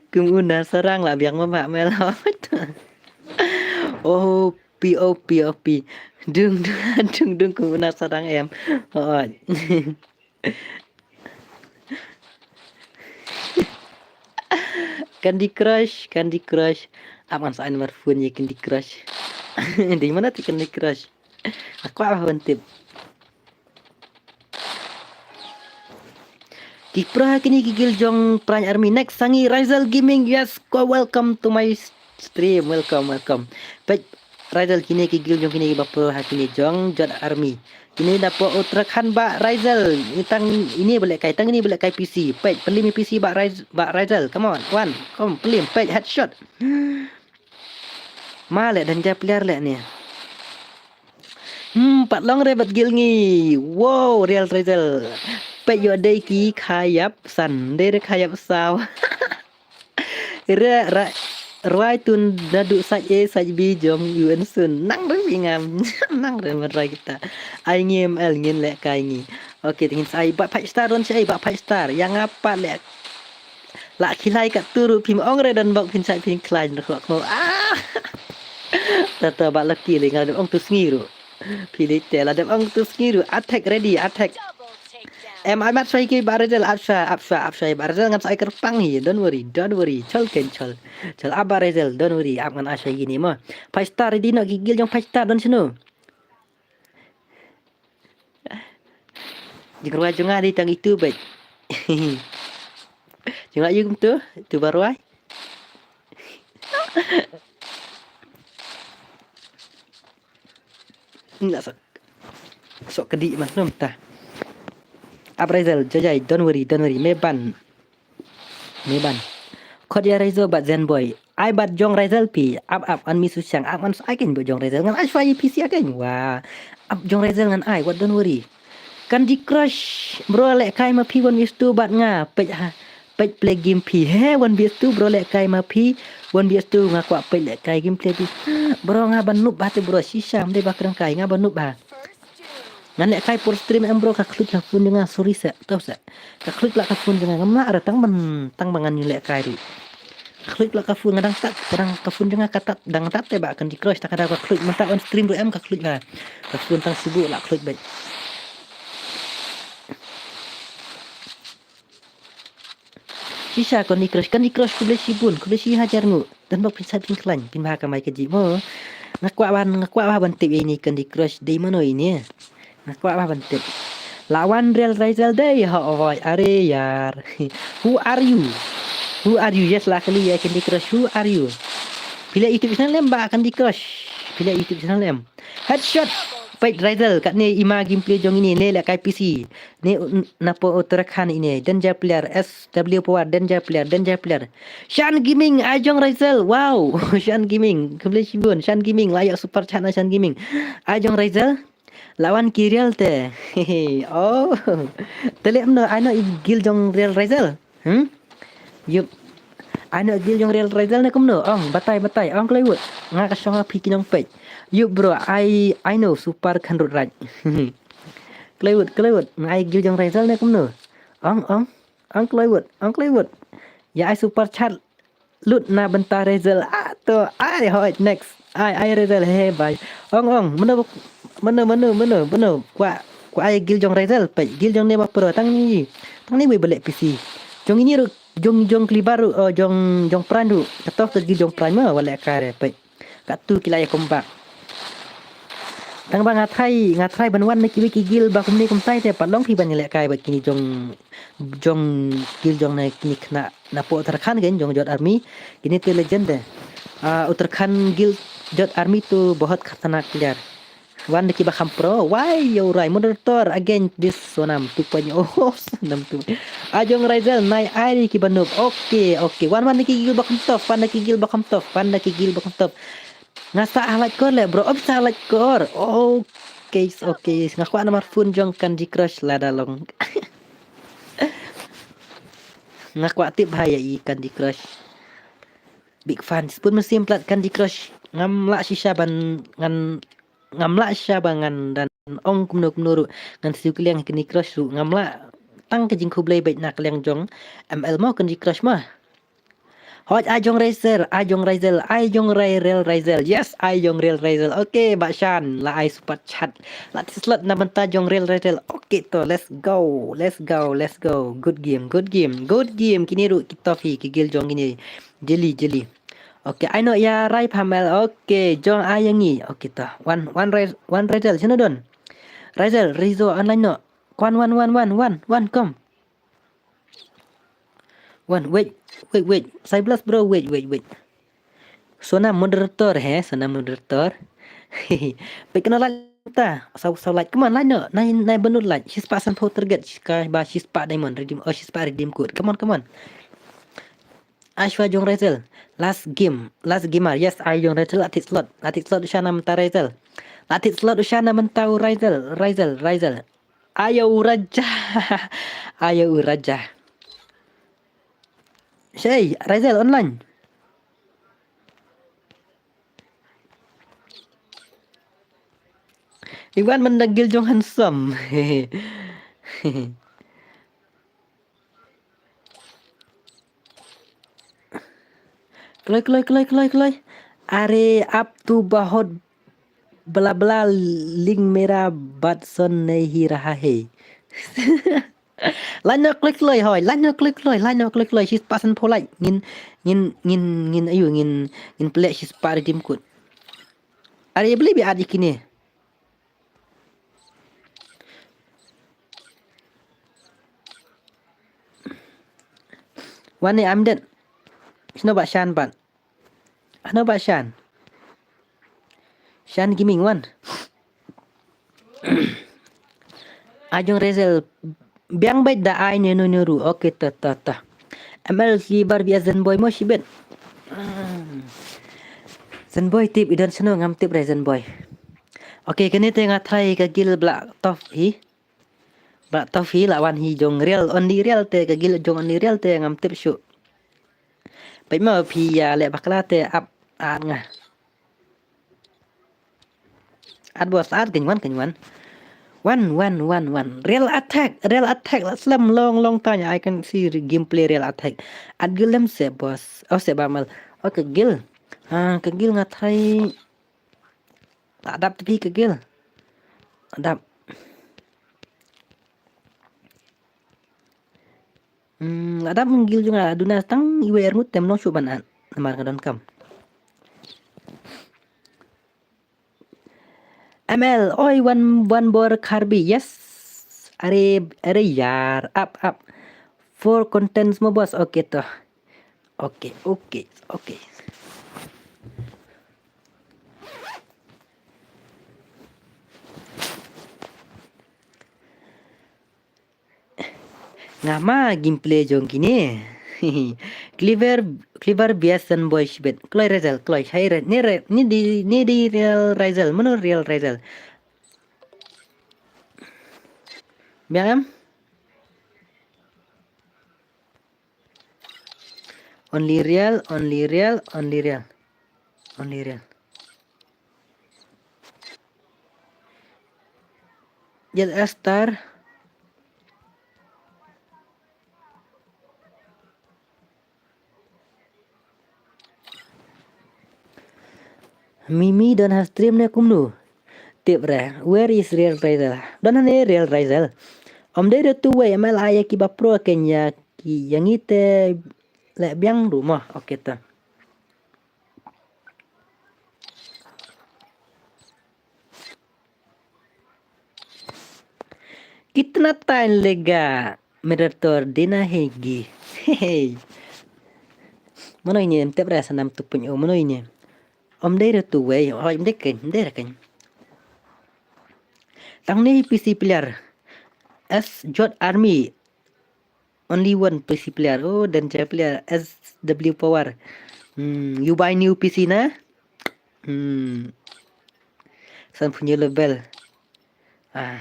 Kum una sarang la biang mama mel. Oh, P O P O P. Dung dung, dung dung kum una sarang em. Oh. Candy Crush, Candy Crush. Ap ngan sa ai number phone ïa Candy Crush. Dei mana te Candy Crush? Aku apa ban tip? Ki pra kini ki gil jong Prime Army next sangi Rizal Gaming, yes, ko welcome to my stream, welcome, welcome. Peit Rizal kine ki gil jong kine ki ba pro ha kine jong Jot Army. Kine da po Uttarakhand ba Rizal. Ini tang ini boleh kai tang ini boleh kai P C. Peit pelim P C ba Rizal, ba Rizal. Come on, one. Come pelim peit headshot. Ma le dan ja player le ni. Hmm, pat long re bat gil ngi. Wow, real Rizal. Peit yo dei ki khayap san, dei re khayap saw. Re ra rwai tun da du saj A saj B jong U N sun. Nang re ngam. Nang re mat rwai kita. Ai ngim el ngin le kai ngi. Okay, tingin sai ba five star don sai ba five star. Yang apa le? La khilai ka turu phim ong re don bok phin sai phin khlai ndo khlok mo. Ah. Tata ba lucky le ngal ong tu sngi ru. Phi le te la dem ong tu sngi ru. Attack ready, attack. Em ai mat sai ki ba Rizal ap sa ap sa ap sa ba Rizal ngan sai kyrpang hi. Don't worry, don't worry. Chol ken chol. Chol ap ba Rizal, don't worry. Ap ngan ai sai ni mo. Five star ready no ki gil jong five star don sino. Jingrwai jong nga dei tang itu beit. Jingla yu kumtu, tu ba rwai. Nda sok. Sok kedi mas nom ta. Ap Rizal, jajai, don't worry, don't worry. Me ban. Me ban. Khot ïa Raizo bad Zen Boy. Ai bad jong Rizal pi. Ap ap an mi su chang ap ngan ai ken bad jong Rizal ngan ai shwa ïa P C again. Wa. Ap jong Rizal ngan ai, what, don't worry. Candy Crush bro leh kai ma phi one v two bad nga. Peit ha. Peit play game phi. He one v two bro leh kai ma phi. One v two nga kwah peit leh kai game play phi. Bro nga ban noob bha te bro shisha mdei ba krem kai nga ban noob bha. Ngan leh kai por stream em bro ka khluit ka phone jong nga sorry se. Tau se. Ka khluit la ka phone jong nga ngam lah re tang ban tang ban ngan leh kai ri. Ka khluit la ka phone nga dang tat ka dang ka phone jong nga ka tat dang tat te ba Candy Crush ta ka dang ka khluit mynta on stream ru em ka khluit la. Ka phone tang sibu la khluit bad. Shisha Candy Crush, Candy Crush khublei shibun, khublei shi hajar ngut. Don bok phin sait phin khlaiñ, phin bha kamai ka jingmut. Nga kwah ban, nga kwah bha ban tip ïa ini Candy Crush dei mano ini. Nga kwah bha ban tip. La wan real Raizel dei ha oi are yar. Who are you? Who are you? Yes la kali ïa Candy Crush. Who are you? Phi leh YouTube channel em ba Candy Crush. Phi leh YouTube channel em. Headshot. Peit Raizel, katne i ma gameplay jong ine, ne lehkai P C. Ne un-, napoh Uttarakhand ine, danger player, S W Power, danger player, danger player. Shan Gaming, ai jong Raizel, wow. Shan Gaming, khublei shibun, Shan Gaming, la ïoh super chat na Shan Gaming. Ai jong Raizel, la wan ki riel te. Oh. Te leh kumno, ai noh i guild jong riel Raizel. Hmm? Yup. Ai noh guild jong riel Raizel ne kumno? Ong, batai, batai. Ong kloi wut. Nga ka shong ha phi ki nongpeit. Yup bro, ai, ai noh super khandrut raj. Kloi wut, kloi wut. Nga ai guild jong Raizel ne kumno? Ong, ong. Ong kloi wut, ong kloi wut. Ïa ai super chat lut na bynta Raizel. Ah, to, ai hoi, next. Ai, ai Raizel, he, bye. Ong, ong, mano, mano, mano, mano, mano. Kwah, kwah ai guild jong Raizel, peit. Guild jong ne ba pro, tang ni. Tang ni wei ba leh P C. Jong ini ruh, jong, jong Klibar ruh, oh, jong, jong Prime ruh. Katoh ka guild jong Prime ma, wat lehkai re, peit. Katto ki la ïa comeback. Tang ba nga try, nga try ban wan na kiwei ki guild ba kumne kumtai te pat long phi ban ïalehkai bad kine jong, jong guild jong na kine khynnah napoh Uttarakhand kein jong Jot Army. Kine te legend te. Ah, Uttarakhand guild Jot Army to bahut khatarnak player. Wan na kiba kham pro, why yo rai moderator again this Sonam two point oh, Sonam two. Ai jong Raizel, nai ai kiba noob. Okay, okay. Wan, wan na ki guild ba kham tough, wan na ki guild ba kham tough, wan na ki guild ba kham tough. Nga sah ha lait kor leh, bro. Om sah ha lait kor. Okay, okay. Nga kwah namar phone jong Candy Crush lada long. Nga kwah tip ha ïa i Candy Crush. Big fan. Spun mynsiem plat Candy Crush. Ngam lah shisha ban ngan, ngam lah shisha ban ngan dan ong kumno kumno ruh. Ngan siew kylliang Candy Crush ruh. Ngam lah, tang ka jingkhublei beit na ka liang jong M L mo Candy Crush ma. Hoi, ai jong Raizel, ai jong Raizel, ai jong Rai-, Rel Raizel. Yes, ai jong Rel Raizel. Okay, Bah Shan, la ai super chat. La thied slot na bynta jong Rel Raizel. Okay to, let's go, let's go, let's go. Good game, good game, good game. Kine ruh ki tough hi, ki guild jong kine. Jeli, jeli. Okay, ai noh ïa Rai Phamel. Okay, jong ai ïa ngi. Okay to. Wan, wan Rai-, wan Raizel, shano don? Raizel, Rizo online noh. Kwan, wan, wan, wan, wan, wan, kom. Wan, wait, wait, wait. Cyblast bro, wait, wait, wait. Sonam moderator, he, Sonam moderator. Peit kano lait ta. Saw, saw lait. Come on, lait noh. Nai, nai bynnud lait. Shispah sanphew target. Shispah, ba shispah diamond. Redeem, oh, shispah redeem code. Come on, come on. Ashwa jong Raizel. Last game. Last gamer. Yes, ai jong Raizel. La thied slot. La thied slot u Shan na bynta Raizel. La thied slot u Shan na bynta u Raizel. Raizel, Raizel. Ayo u Raja. Ayo u Raja. Shei, Raizel online. Iwan man da guild jong Handsome. Kloi, kloi, kloi, kloi, kloi. Are up to bahut bla bla ling mera bat son nahi raha hai. Lait noh kloi kloi hoi, lait noh kloi kloi, lait noh kloi kloi, shispah sanphew lait. Ngin, ngin, ngin, ngin, ayu, ngin, ngin pynleh shispah redeem code. Are beli bi at ïa kine. Wan ne am det. Shano Bah Shan pat. Hano Bah Shan. Shan Gaming wan. Ai jong Raizel. Biang beit da ai ne no no ru. Okay, ta, ta, ta. M L Slibar vs Zenboy mo shibit. Zenboy tip i don shano ngam tip re Zenboy. Okay, kane te nga try ka guild Black Top hi. Black Top hi la wan hi jong Real, only Real te, ka guild jong only Real te ngam tip shuh. Peit mo phi ïa leh bakla te ap at nga. At boss, at kynwan, kynwan. Wan, wan, wan, wan. Real attack, real attack la slem long, long time I can see gameplay real attack. At guild lem se boss. Oh se ba mal. Oh ka guild. Ha, ka guild nga try. La dap te phi ka guild. La dap. Hmm, la dap guild jong nga duna tang iwei arngut tem long shuh ban at. Namar nga don kam. M L, oi, wan, wan bor Karbi, yes. Are, are yar, up, up. Four contents mo boss, okay to. Okay, okay, okay. Nga ma gameplay jong kine. Clever, clever biasan boy shibit. Kloi Razel, kloi hai re, ni re, ni di, ni di real Razel, mano real Razel. Biang em? Only real, only real, only real. Only real. Jet Star. Mimi don ha stream ne kumno? Tip re, where is real Razel? Don ha ne real Razel. Om dei re tu wei M L A ya ki ba pro ken ya ki yang ite le biang rumoh. Okay ta. Kitna time lega moderator dina hegi. Hey. Mano ini em tep rasa nam tu punyo mano ini. Om dei re tu wei, oi om dei ken, om dei re ken. Tang ni P C player. S Jot Army. Only one P C player. Oh, danger player. S W Power. Hmm, you buy new P C na? Hmm. San punya level. Ah.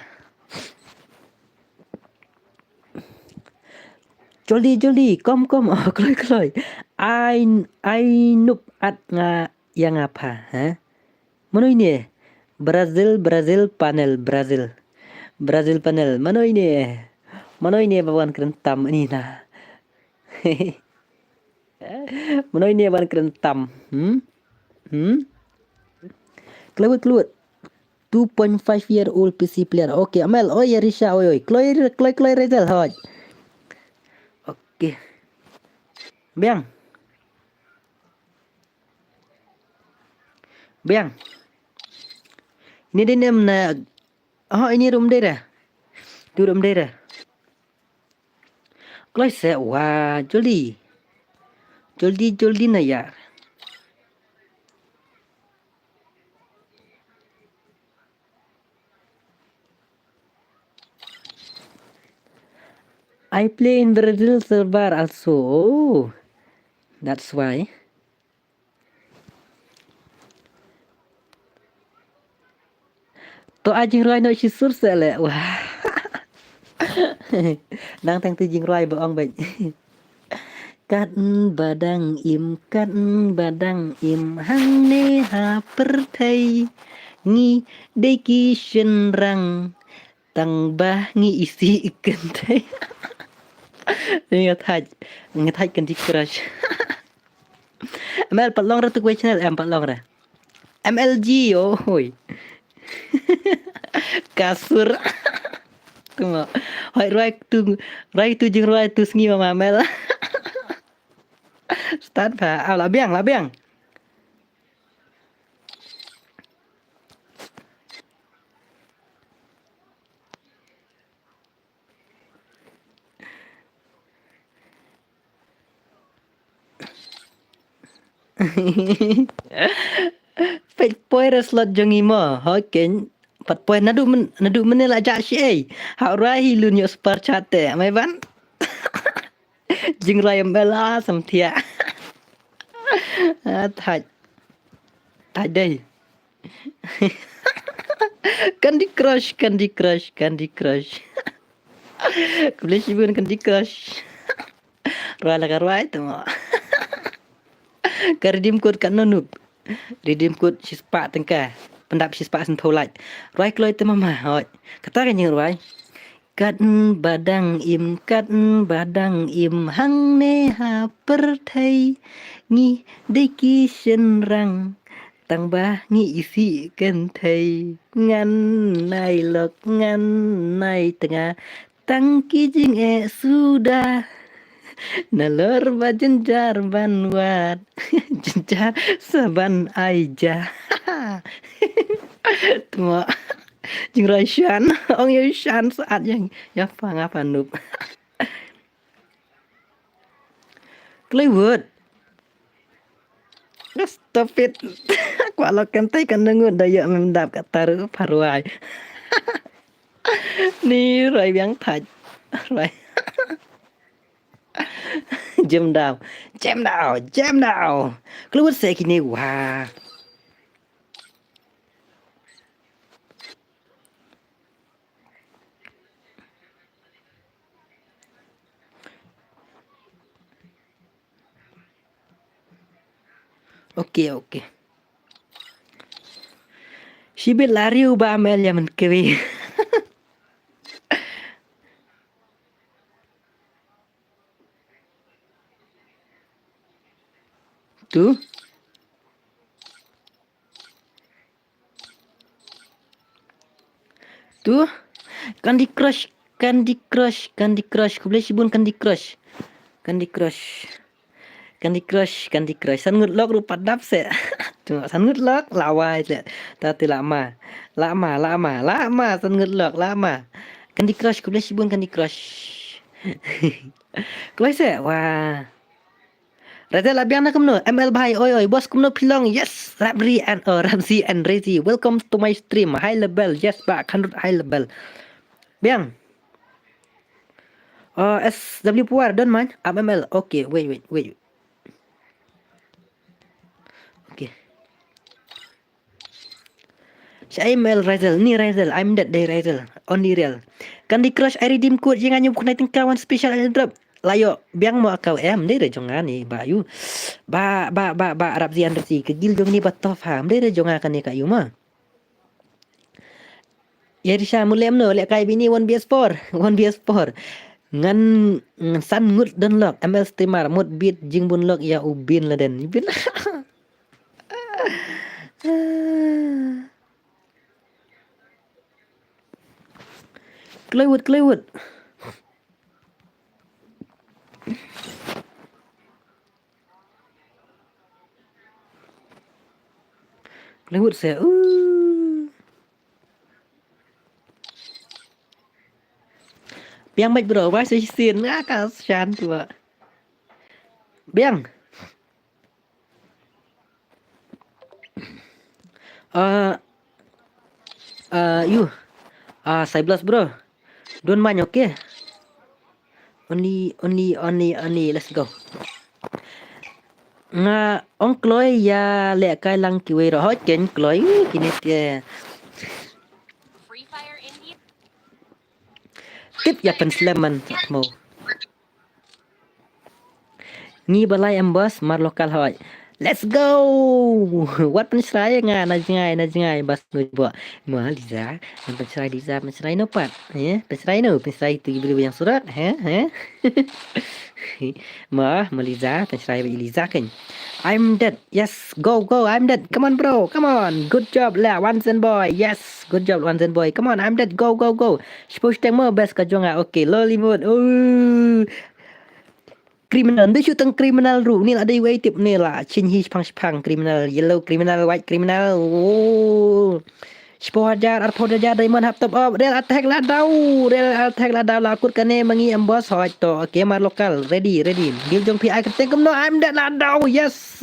Joldi, joldi, kom, kom, oh, kloi, kloi. Ai, ai nup at nga yang apa, ha? Mano ini? Brazil, Brazil, panel, Brazil. Brazil panel, mano ini? Mano ini bawan keren tam ini na? Mano ini bawan keren tam? Hmm? Hmm? Kloi, kloi. Two point five year old P C player. Okay, Amel, oi, ya Risha, oi, oi. Kloi, kloi, kloi, Razel, hoi. Okay. Biang. Biang. Ini din em na. Oh, ini room dei re. Tu room dei re. Kloi se wa, joldi. Joldi, joldi na yar. I play in Brazil server also. Oh, that's why. To ai jingrwai noh shisur se le. Wah. Nang tang tu jingrwai ba ong beit. Kat ba dang im, kat ba dang im, hangne ha pyrthei. Ngi dei ki shynrang, tang ba ngi isih kynthei. Nga thait, nga thait Candy Crush. M L pat long re tu kwai channel, em pat long re. M L G, oh, hoi. Kasur. Tu mo. Hoi, rwai tu, rwai tu jingrwai tu sngi ma M L. Start ba, ah, la biang, la biang. Peit poi re slot jong i mo, hoi ken. Pat poi naduh men, naduh men la ja shi ei. Ha rai hi lun yo super chat te, mai ban. Jingrwai em bela samthia. Ah, thait. Thait dei. Candy Crush, Candy Crush, Candy Crush. Khublei shibun Candy Crush. Rwai la ka rwai tu mo. Ka redeem code ka nonuk. Redeem code shispah tyngka. Pyndap shispah sentho lait. Rwai kloi te mama hoi. Kata ka jingrwai. Kat ba dang im, kat ba dang im, hangne ha pyrthei. Ngi dei ki shynrang, tang ba ngi isih kynthei. Ngan nai lok, ngan nai tnga, tang ki jingeh suda. Nalor ba jynjar ban wad, jynjar sa ban ai ja. Tmo. Jingrwai shan, ong ïa shan sat ïa, ïa pha nga pha nup. Plywood. Stop it. Kwah lok kynthei kan ngut da ïa mem dap ka taru pharwai. Ni rwai biang thait. Rwai. Jem daw. Jem daw. Jem daw. Kloi wut se kine wa. Okay, okay. Shibit lari uba amel ya men kewi. Tu. Tu. Candy Crush, Candy Crush, Candy Crush. Khublei shibun Candy Crush. Candy Crush. Candy Crush, Candy Crush. San ngut lok ruh pat dap se. Tu, san ngut lok, lawai se. Ta ti lama. Lama, lama, lama, san ngut lok, lama. Candy Crush, khublei shibun Candy Crush. Kloi se, wa. Razel, la biang na kumno? M L bhai, oi, oi, boss kumno phi long? Yes, Rabri and, oh, Ramsey and Rezi. Welcome to my stream. High level, yes, ba, khandut high level. Biang. Uh, S W Power, don't mind. I'm M L. Okay, wait, wait, wait. Okay. Sha email Razel, ni Razel, I'm dead dei Razel, only real. Candy Crush, I redeem code, ïa nga hynñiew phew khyndai tyngka, one special airdrop. La ïoh, biang mo account em, dei re jong nga ni, ba ïu. Ba, ba, ba, ba, Rabzi Andresi, ka guild jong ni ba tough ha, dei re jong nga kane ka ïu ma. Ïa Risha, mut leh mano, lehkai bini one V S four, one V S four. Ngan, ngan san ngut don lok, M L streamer, mut bit jingbun lok ïa u Bin Laden. Bin. Kloi wut, kloi wut. Kloi wut se. Uh. Biang bad bro, why so shisien? Nga ka shan tu ba. Biang. Uh, uh, you. Uh, Cyblus bro. Don't mind, okay? Only, only, only, only. Let's go. Nga ong kloi ïa lehkai lang kiwei ruh. Hoi ken kloi, uh, kine te. Tip ïa pynslem man mo. Ngi ba lai em boss, mar local hoi. Let's go! Wat pynshrai nga, na jngai, na jngai, bas ngi bo. Ma Liza, pynshrai Liza, pynshrai no pat. Eh, pynshrai no, pynshrai tu ibu yang surat, he, he. Ma, ma Liza, pynshrai Liza kan. I'm dead. Yes, go, go, I'm dead. Come on, bro, come on. Good job lah, One Zen Boy. Yes, good job, One Zen Boy. Come on, I'm dead. Go, go, go. Shiphew shiteng mo best ka jong nga. Okay, lol emote. Oh. Criminal, nda shu tang criminal ruh. Ni la dei wei tip ni la. Chin hi shipang shipang criminal, yellow criminal, white criminal. Oh. Shiphew hajar, arphew hajar diamond hap top up. Real attack la daw. Real attack la daw la kut kane ma ngi em boss hoi to. Okay, mar local. Ready, ready. Guild jong phi ai kyrteng kumno? I'm dead la daw. Yes.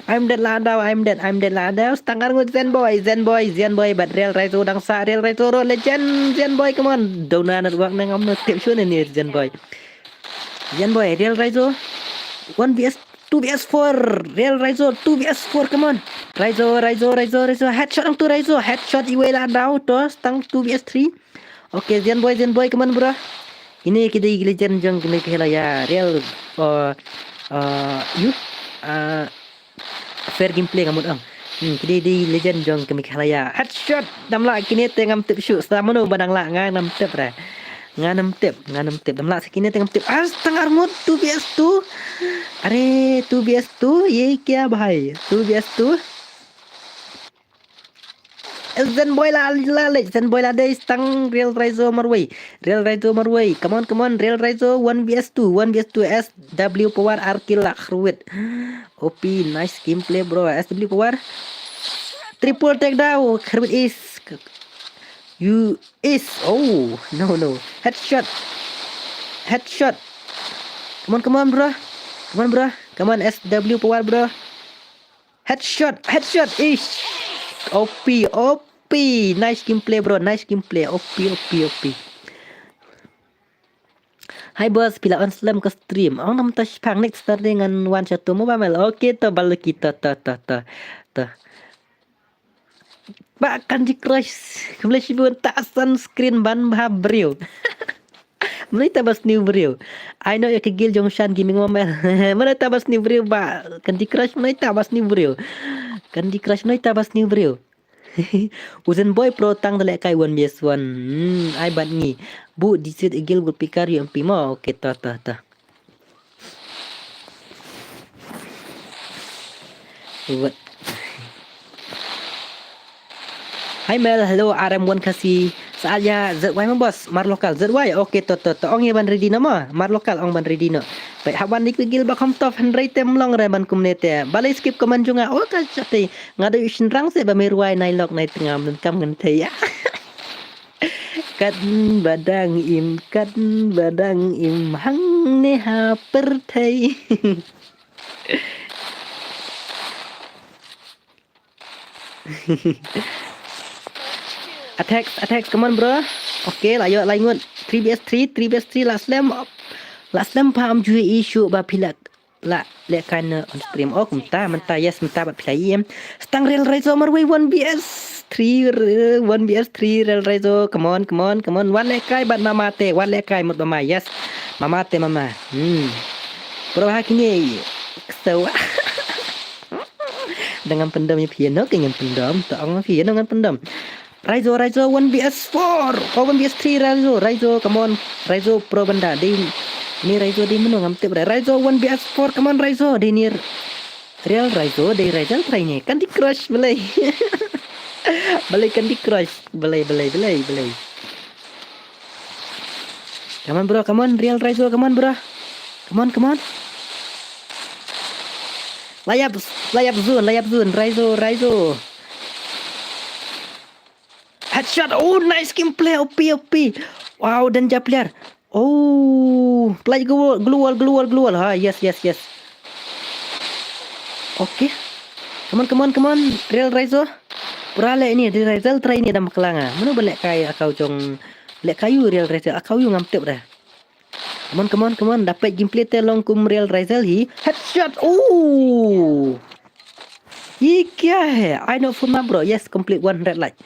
I'm dead la daw. I'm dead. I'm dead la daw. Stang arngut Zen Boy. Zen Boy. Zen Boy. But Real Raizo dang sa. Real Raizo ro legend. Zen Boy, come on. Dona network nang am no tip shu ne ni Zen Boy. Zen Boy. Real Raizo. One V S two V S four. Real Raizo, two V S four, come on. Raizo, Raizo, Raizo, Raizo. Headshot ang tu Raizo. Headshot iwei la daw to. Stang two V S three. Okay, Zen Boy, Zen Boy, come on, bro. Ini kita legend jong kini kehela ya. Real, uh, uh, you, uh, fair gameplay nga mut ang. Hmm, kini di legend jong kini kehela ya. Headshot. Dam lah kini te ngam tip shu. Sa mano ba dang lah nga ngam tip re. Nga nam tip, nga nam tip. Dam lah sa kini te ngam tip. As tang arngut two V S two. Are two V S two, ye kya bhai? Two V S two. Zen Boy la la le, Zen Boy la dei stang Real Raizo marwei. Real Raizo marwei. Come on, come on, Real Raizo one V S two, one V S two S W power R kill la Khrwit. O P, nice gameplay, bro. S W power. Triple takedown. Khrwit is. You is. Oh, no, no. Headshot. Headshot. Come on, come on, bro. Come on, bro. Come on, S W power, bro. Headshot, headshot. Ish. O P, O P. Nice gameplay, bro. Nice gameplay. O P, O P, O P. Hi boss, phi la wan slem ka stream? Ong namta shipang next Saturday ngan wan sha tu mo ba mel. Okay to ba lucky to to to to. To. Ba Candy Crush. Khublei shibun ta sunscreen ban bha briew. Mano ita ba sniew briew? Ai no ïa ka guild jong Shan Gaming mo mel. Mano ita ba sniew briew ba Candy Crush mano ita ba sniew briew? Candy Crush mano ita ba sniew briew? Uzen boy pro tang da lehkai one v one. Hmm, ai bad ngi. Bu disit igil bu pikar yu M P mo. Okay, ta ta ta. What? Hi Mel, hello R M one Khasi. Sa aja Z Y mo boss, mar local Z Y. Okay, to to to. Ong ïa ban ready no mo. Mar local ong ban ready no. Peit hap wan dik gil ba kham tough hynrei te mlong re ban kumne te. Balei skip comment jong nga. Oh ka chate. Nga da u shynrang se ba me rwai nai lok nai tngam nun kam ngan te ya. Kat ba dang im, kat ba dang im hangne ha pyrthei. Attacks, attacks, come on bro. Okay, la ïoh lai ngut. Three v three, three v three la slem. La slem pha am ju issue ba phi la la lehkai na on stream. Oh kumta mynta, yes mynta bad phi la ïem. Stang Real Raizo marwei one v three, one v three Real Raizo. Come on, come on, come on. Wan lehkai bad mama te, wan lehkai mut mama, yes. Mama te mama. Hmm. Bro ha kine. Ksew. Da ngam pyndom ïa phi no, ki ngam pyndom. To ong phi no ngam pyndom. Raizo, Raizo one v four. Oh, one v three Raizo, Raizo, come on. Raizo pro banda. Dei ni Raizo dei mano ngam tip re. Raizo one v four, come on Raizo. Dei ni Real Raizo, dei Raizo trai ni. Candy Crush balei. Balei Candy Crush. Balei, balei, balei, balei. Come on bro, come on Real Raizo, come on bro. Come on, come on. Layap, layap zone, layap zone, Raizo, Raizo. Headshot, oh nice gameplay, O P, O P. Wow, danger player. Oh, play global, global, global, global. Ha, yes, yes, yes. Okay. Come on, come on, come on. Real Raizo. Pura le ini, di Raizo trai ini dam kelanga. Mano ba lehkai akau jong, lehkai yu Real Raizo, akau yu ngam tip dah. Come on, come on, come on. Dapat gameplay te long kum Real Raizo hi. Headshot. Oh. Ye kya hai? I know for my bro. Yes, complete one hundred like.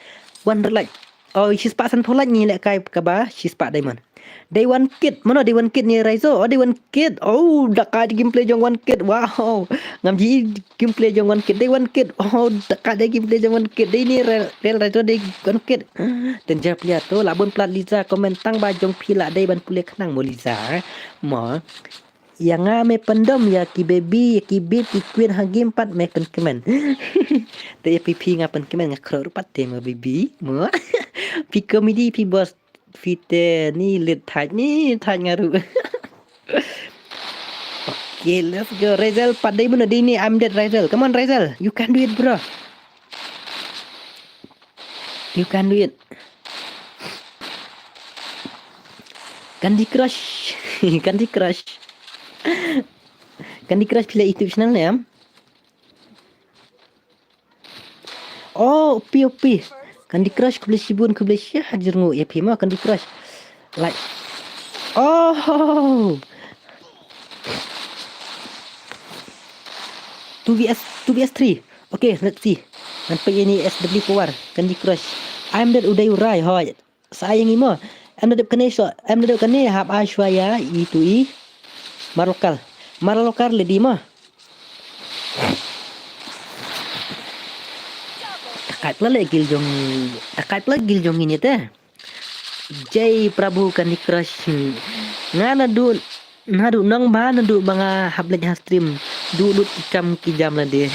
One hundred like. Oh, shispah san phew like ni lehkai kaba shispah diamond. Day one kid. Mano day one kid ni Raizo? Oh, day one kid. Oh, da ka gameplay jong one kid. Wow. Ngam ji gameplay jong one kid. Day one kid. Oh, da ka gameplay jong one kid. Day ni Real, Real Raizo day one kid. Danger player tu. Labun plat Liza comment tang ba jong phi la dei ban pule khnang mo Liza. Mo. Ïa nga me pyndom ïa ki baby, ïa ki bit, ki queen ha game pat me pynkmen. Te ïa phi phi nga pynkmen nga khror pat te mo baby. Mo. Phi comedy phi boss phi te ni lit thaj ni thaj nga ru. Okay, let's go. Raizel pat dei mano dei ni I'm dead Raizel. Come on Raizel. You can do it bro. You can do it. Candy Crush. Candy Crush. Candy Crush phi la YouTube channel ne em? Oh, O P, O P. Candy Crush khublei shibun khublei shi hajar ngu ïa phi ma Candy Crush. Like. Oh. Two V S, two V S three. Okay, let's see. Ngan peit ïa ni S W Power, Candy Crush. I'm dead Uday Urai, hoi. Sa ai ngi mo. Em da dep kane sho, em da dep kane hap ai shwa ïa i tu i. Mar local. Mar local le di mo. Takat pla le gil jong, takat pla gil jong ini te. Jai Prabhu Candy Crush. Nga na du, na du nong ba, na du ba nga hap leit ha stream. Du lut ki kam ki jam la de.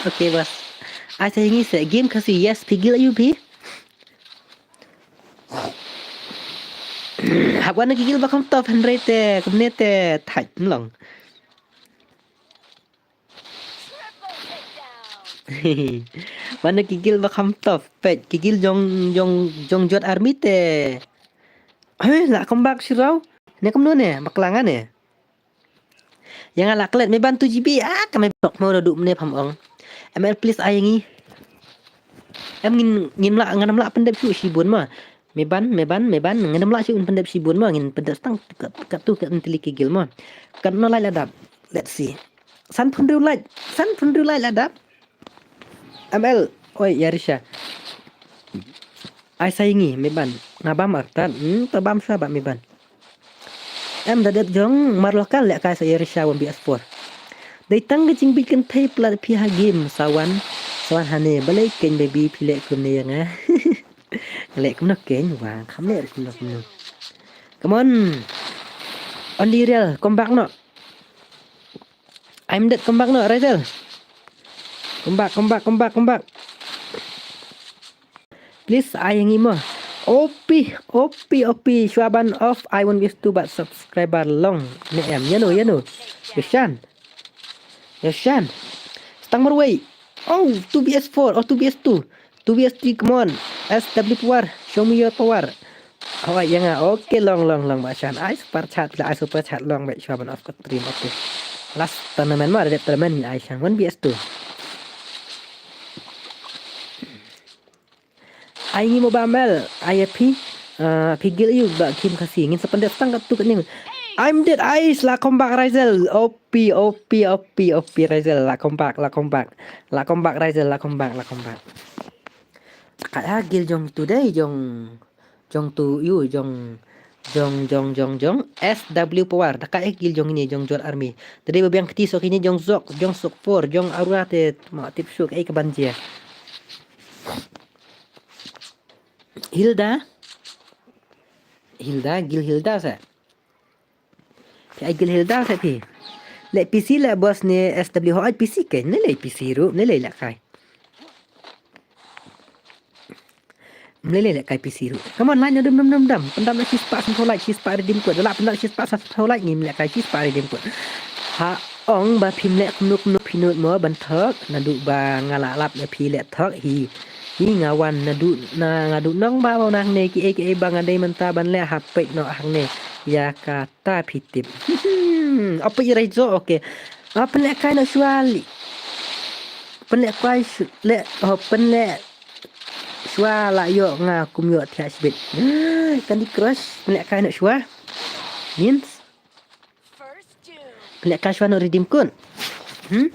Okay bas. Ai sa ngi se game kasi yes pigil ayu pi. Hap wan ki gil ba kham top hynrei te kumne te thait long. Wan ki gil ba kham top pet ki gil jong jong jong jot army te. Hei la comeback shirau. Ne kumno ne bakla nga ne. Ïa nga la klet me ban two G B ah ka me block mo da du mne pham ong. M L please ai ngi. Em ngin ngin la ngan la pyndep shu shibun ma. Me ban, me ban, me ban. Ngin ym lah shuh ngin pyndep shibun mo, ngin pyndep tang kat, kat tu kat ntili ki guild mo. Katno like la dap. Let's see. Sanphew hynriew like, sanphew hynriew like la dap. M L, oi, ïa Risha. Ai sa ïa ngi, me ban. Nga bam artat, hmm, to bam shuwa ba me ban. Em da dep jong Marlocal leh kai sa ïa Risha wan B S four. Dei tang ka jingbit kynthei plat phi ha game sa wan. Sa wan hane, balei keiñ baby phi leh kumne ïa nga. Leh kumno keiñ, wa, kham leh kumno kumno. Come on. Only Real, come back no. I'm dead, come back no, Razel. Come back, come back, come back, come back. Please, ai ngi mo. O P, O P, O P, shuwa ban off, ai wan views tu bad subscriber long. Ne em, ïa no, ïa no. Yoshan. Yoshan. Stang marwei. Oh, two B S four, oh, two B S two. Two B S three, come on. S W power, show me your power. Oh, ïa nga. Okay, long, long, long, ba shan. Ai super chat, la ai super chat long, ba shuwa ban off ka stream, okay. Last tournament ma, ada tournament ai shan. One B S two. Ai ngi mo ba mel, ai ïa phi. Ah, phi guild ïa u ba Kim Khasi. Ngin sa pyndep tang kat tu kat ning. I'm dead, ais, la come back Razel. O P, O P, O P, O P Razel, la come back, la come back. La come back Razel, la come back, la come back. Ka ïa guild jong tu dei, jong, jong tu ïa u, jong, jong, jong, jong, jong S W power. Da ka ïa guild jong ini, jong Jor Army. Te dei ba biang kti sok ini, jong Zok, jong Sok four, jong Aurora te, ma tip suk ai ka ban jia. Hilda. Hilda, guild Hilda sa. Phi ai guild Hilda sa phi. Leh P C leh boss ne S W, ho ai P C keiñ, ne leh P C ruh, ne leh leh kai. Mlei leh leh kai P C ruh. Come on, like noh dum dum dum dum. Pyndap noh shispah sanphew like, shispah redeem code. Lah pyndap shispah sanphew like ngim leh kai shispah redeem code. Ha ong ba phim leh kumno kumno phi nud mo ban thok. Naduh ba nga lah lap ïa phi leh thok hi. Hi nga wan naduh na, naduh nong ba ba nang ne ki ei ki ei ba nga dei mynta ban leh ha peit noh hangne. Ïa kata phi tip. Apa ïa rai jo, okay. Ah, pynleh kai noh shuwa li. Pynleh kai shu-, leh, oh, pynleh shuwa la ïoh nga kum ïoh thiah shibit. Candy Crush, pynleh kai noh shuwa. Means? Pynleh kai shuwa noh redeem code. Hmm?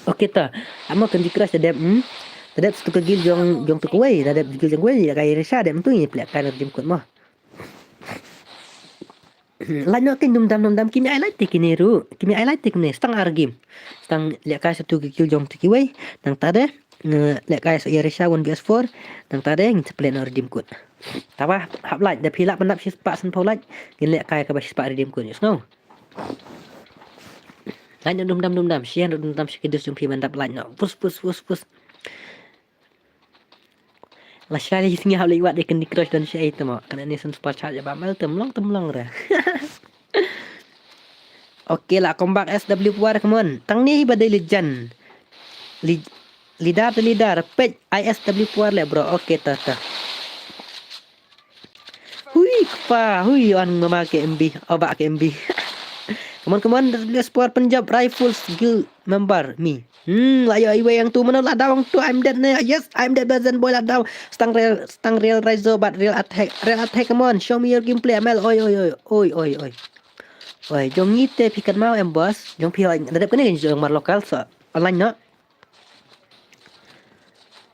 Okay ta. Amo Candy Crush ta dep, hmm? Ta dep satu ka guild jong, jong tu kawei, ta dep guild jong kawei, ya kai Risha dep tu ngi pynleh kai noh redeem code mo. Like noh keiñ dum dam dum dam, kim ai like te kine ruh. Kim ai like te kine, stang ar game. Stang leh kai satu ki guild jong tu kiwei. Nangta de, nge leh kai sa ïa Risha one B S four. Nangta de ngin sa pynleh noh redeem code. Taba hap like, da phi lah pyndap shispah sanphew like. Ngin leh kai kaba shispah redeem code, you know. Like noh dum dam dum dam, share noh dum dam, share ki dus jong phi ban dap like noh. Pus pus pus pus. Lashai lei sngi hap leit wad ïa Candy Crush don sha ei te mo. Kane ne sun super chat ïa ba mel te mlong te mlong re. Okay, la come back S W Power, come on. Tang ni ba dei legend. Li-, leader te leader. Peit I S W Power le bro. Okay, ta ta. Hui, kpa, hui, on mama K M B. Oh, ba K M B. Come on, come on, S W Power Punjab Rifles Guild member, me. Hmm, la ïoh iwei hangtu, mano la daw hangtu, I'm dead ne. Yes, I'm dead, Bazan boy la daw. Stang real, stang real Raizo bad real attack. Real attack, come on, show me your gameplay, M L. Oi, oi, oi, oi, oi, oi. Oi, jong ngi te phi kynmaw em boss. Jong phi oi, da dep kane jong mar local so. Online no.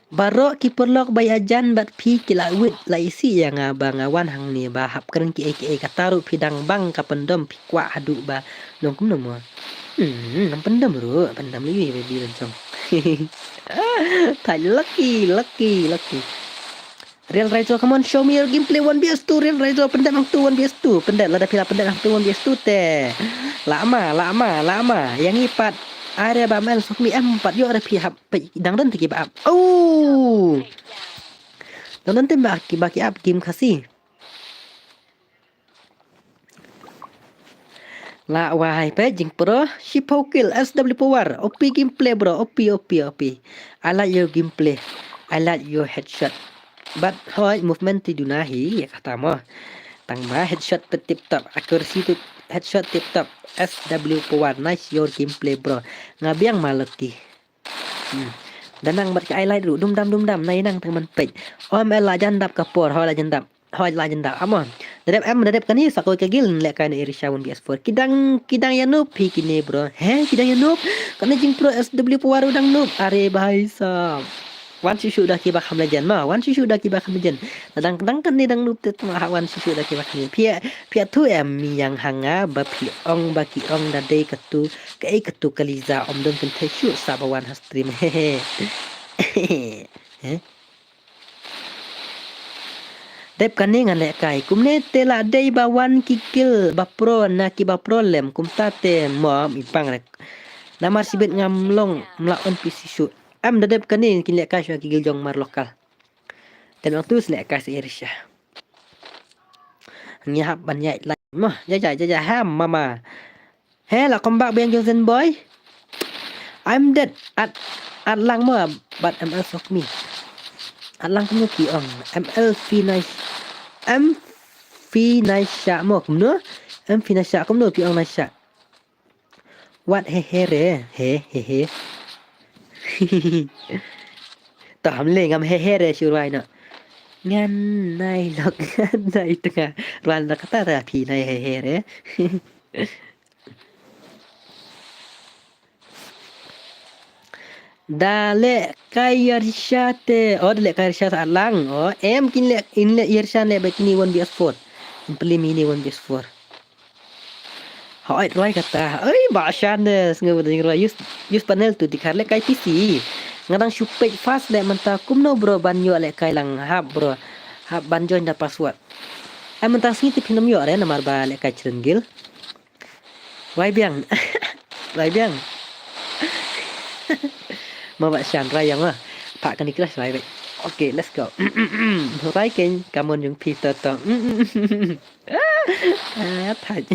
Baroh ki paralok ba ïajan bad phi ki la wit la isih ïa nga ba nga wan hangne ba hap kren kiei kiei, kata ruh phi dang bang ka pyndom, phi kwah haduh ba long kumno mo. Hmm, ngam pyndom ruh, pyndom lei baby long jong. Thait lucky, lucky, lucky. Real Raizo, come on, show me your gameplay one V S two, Real Raizo, pyndep hangtu one V S two, pyndep lada phi la pyndep hangtu one V S two te. Lama, lama, lama. Ïa ngi pat. Are ba mel sok mi em pat ïoh re phi hap. Peit, dang don te ki ba ap. Oh! Dang don te ba ki, ba ki ap game Khasi. La wai peit jingpro, shiphew kill, S W Power, O P gameplay bro, O P, O P, O P. I like your gameplay. I like your headshot. But hoi movement te duna hi, ïa kata mo. Tang ba headshot te tip top, accuracy te headshot tip top. S W Power, nice your gameplay bro. Nga biang ma lucky. Hmm. Da nang bad ka highlight ruh, dum dam, dum dam, nai nang tang man peit. O M L la jan dap ka por, hoi la jan dap. Hoi la jan dap, amo. Da dep em, da dep kane sa kawei ka guild lehkai na Irisha one V S four. Ki dang, ki dang ïa noob hi kine bro. He, ki dang ïa noob. Kane jingpro S W Power u dang noob. Are bhai sahab. Wan shu shu da kiba kham legend ma. Wan shu shu da kiba kham legend. Dang, dang kane dang noob te tma ha wan shu shu da kiba kham legend. Phi, phi ïathuh em ïa nga ba phi ong ba ki ong da dei katu, kaei katu ka Liza, ym don kynthei shuh sa ba wan ha stream. He he. He? Dep kane ngan lehkai. Kumne te la dei ba wan ki guild ba pro na kiba pro lem. Kumta te mo i pang rek. Namar shibit ngam long, mla on P C shuh. Em da dep kane kin lehkai shuwa ki guild jong mar local. Te nang tu lehkai sa Irisha. Ngi hap ban ïaid lait mo. Ja ja ja ja ha mama. He la comeback biang jong Zen Boy. I'm dead. At, at lang mo, but M L sok mi. At lang kumno ki ong. M L fi nai, M fi nai sha mo kumno. M fi nai sha kumno ki ong nai sha. What he he re. He he he. To ham le ngam he he re shu rwai no. Ngan nai lok ngan nai tnga. Rwai na kata ta phi nai he he re. Da lehkai Irisha te. Oh, da lehkai Irisha sa lang. Oh, em kin leh, in leh Irisha ne ba kini one V S four. In peli mini one V S four. Hoi roi kata. Oi, ba shan ne sngew da roi. Use, use panel tu dikar lehkai P C. Nga dang shu peit fast leh mynta kumno bro ban ïoh lehkai lang hap bro. Hap ban join da password. Ai mynta sngi te phin ym ïoh re namar ba lehkai children guild. Roi biang. Roi biang. Ma ba shan roi yang ma. Pak kani kelas roi bek. Okay, let's go. Roi keng, come on yung pi to to. Ah, thaj.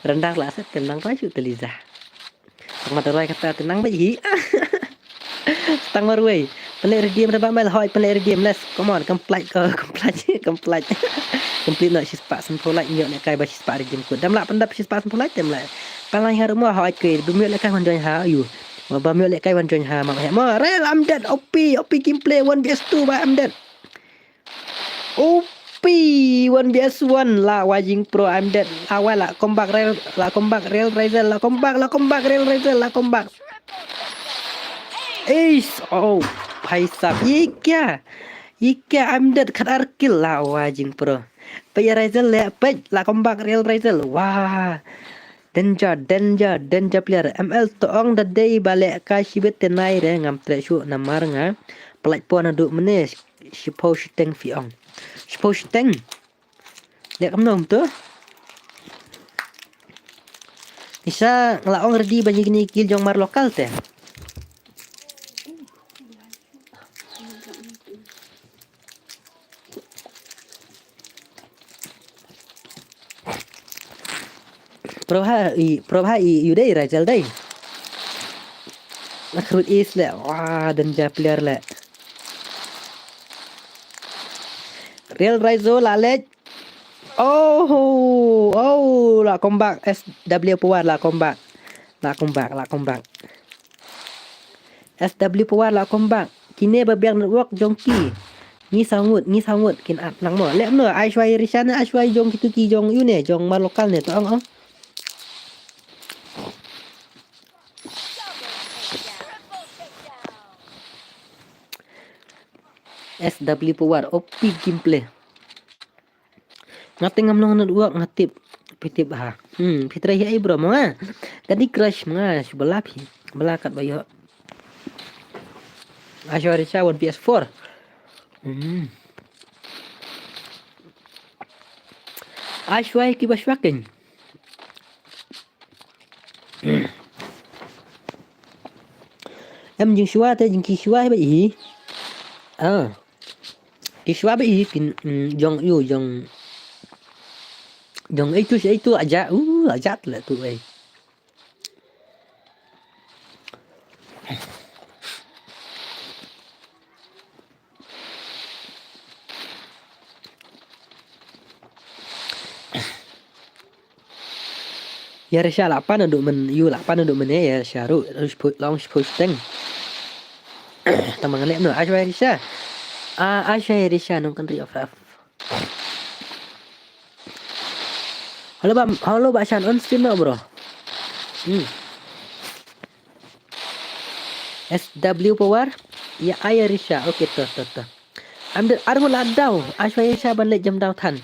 Rendang la set, rendang roi shu te Liza. Tang ma da roi kata te nang bad hi. Tang marwei. Pynleh redeem da ba mel hoi pynleh redeem les. Come on, complete ko, complete, complete. Complete na shispah sanphew like ïoh lehkai ba shispah redeem code. Dam lah pyndap shispah sanphew like tem lah. Palang ha rumah hoi ke, bym ïoh lehkai wan join ha ïu. Bym ïoh lehkai wan join ha ma he. Mo, rel, I'm dead. O P, O P gameplay, one V S two ba I'm dead. O P, one V S one, la wajing pro, I'm dead. Awai la comeback rel, la comeback rel Razel, la comeback, la comeback rel Razel, la comeback. Ace, oh, bhai sahab, ye kya? Ye kya, I'm dead, khat ar kill la wajing pro. Peit ïa Razel le, peit, la comeback rel Razel, wah. Danger, danger, danger player. M L to ong da dei ba lehkai shibit te nai re ngam treh shuh namar nga. Pynlait pon naduh mynne. Shiphew shiteng phi ong. Shiphew shiteng. Leh kumno to. Isa nga la ong ready ba ïa kine kill jong mar local te. Probha i, probha i, ïu dei, Razel dei. Recruit is le, wah, danger player le. Rel Razel la leh. Oh, oh, la comeback, S W Power la comeback. La comeback, la comeback. S W Power la comeback. Kine ba biang network jong ki. Ngi saw ngut, ngi saw ngut kin ap nang mo. Leh mo, ai shwai Risha ne, ai shwai jong kitu ki jong ïu ne, jong mar local ne, to ong ong. S W Power, O P gameplay. Nga te ngam long network nga tip. Phi tip ha. Hmm, phi try hi ai bro mo nga. Candy Crush mo nga, shu bala phi. Bala kat ba ïoh. Ai shwai Risha one P S four. Hmm. Ai shwai ki ba shwa keng. Em jingshwa te jingki shwa ba i. Ah. Ki shwa ba i kin, mm, jong ïu jong. Jong itu shi itu aja, uh, aja le tu ai. Yarisha la pan du men, yu la pan du men, Yarisha ru, long shpusting. Tamang lek no, Ashwa Yarisha. Ah, Ashwa Yarisha nong kan ri of raf. Halo ba, halo ba shan on stream no, bro. Hmm. S W Power. Ya, Yarisha. Okay, to, to, to. I'm dead. Armu la daw. Ashwa Yarisha ban lek jam daw than.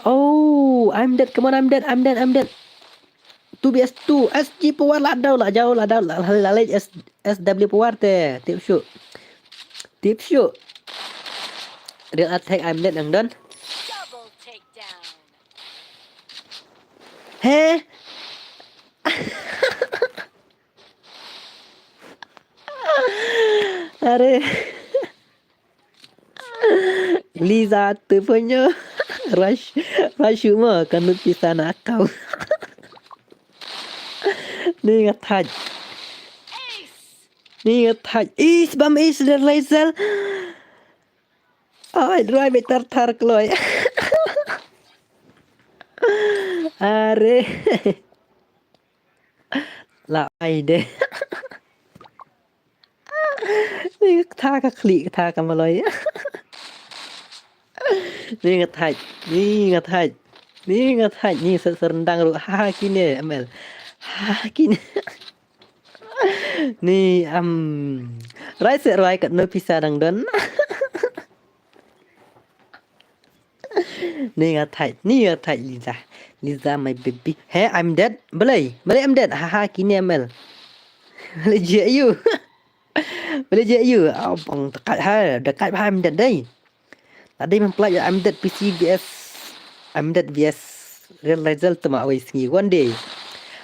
Oh, I'm dead. Come on, I'm dead. I'm dead. I'm dead. Two V S two. S G Power la daw, la jaw, la daw, la, la, la lek S, S W Power te. Tip shu. Tip shu. Real attack, I'm dead, nang don. Double takedown. He? Are. Liza tu punyo. Rush, rush mo, kan lut pisa na kau. Ni nga thaj. Ni nga thaj. Is bam is der laser. Ai, ruai be tar tar kloi. Are. La ai de. Ni ka tha ka khlieh, ka tha ka maloi. Ni nga thaj, ni nga thaj, ni nga thaj, ni ser serendang ruh. Ha ha kine, M L. Ha ha kine. Ni, am, ruai se ruai, katno pisa dang don. Ni nga thaj, ni nga thaj, Liza. Liza, my baby. He, I'm dead. Balei? Balei I'm dead? Ha ha kine, M L. Balei je ayu? Balei je ayu? Oh, bang dekat ha, dekat ha, I'm dead dei. Tadi mempelai, I'm dead P C V S. I'm dead V S Real Laser tu ma wei sngi one day.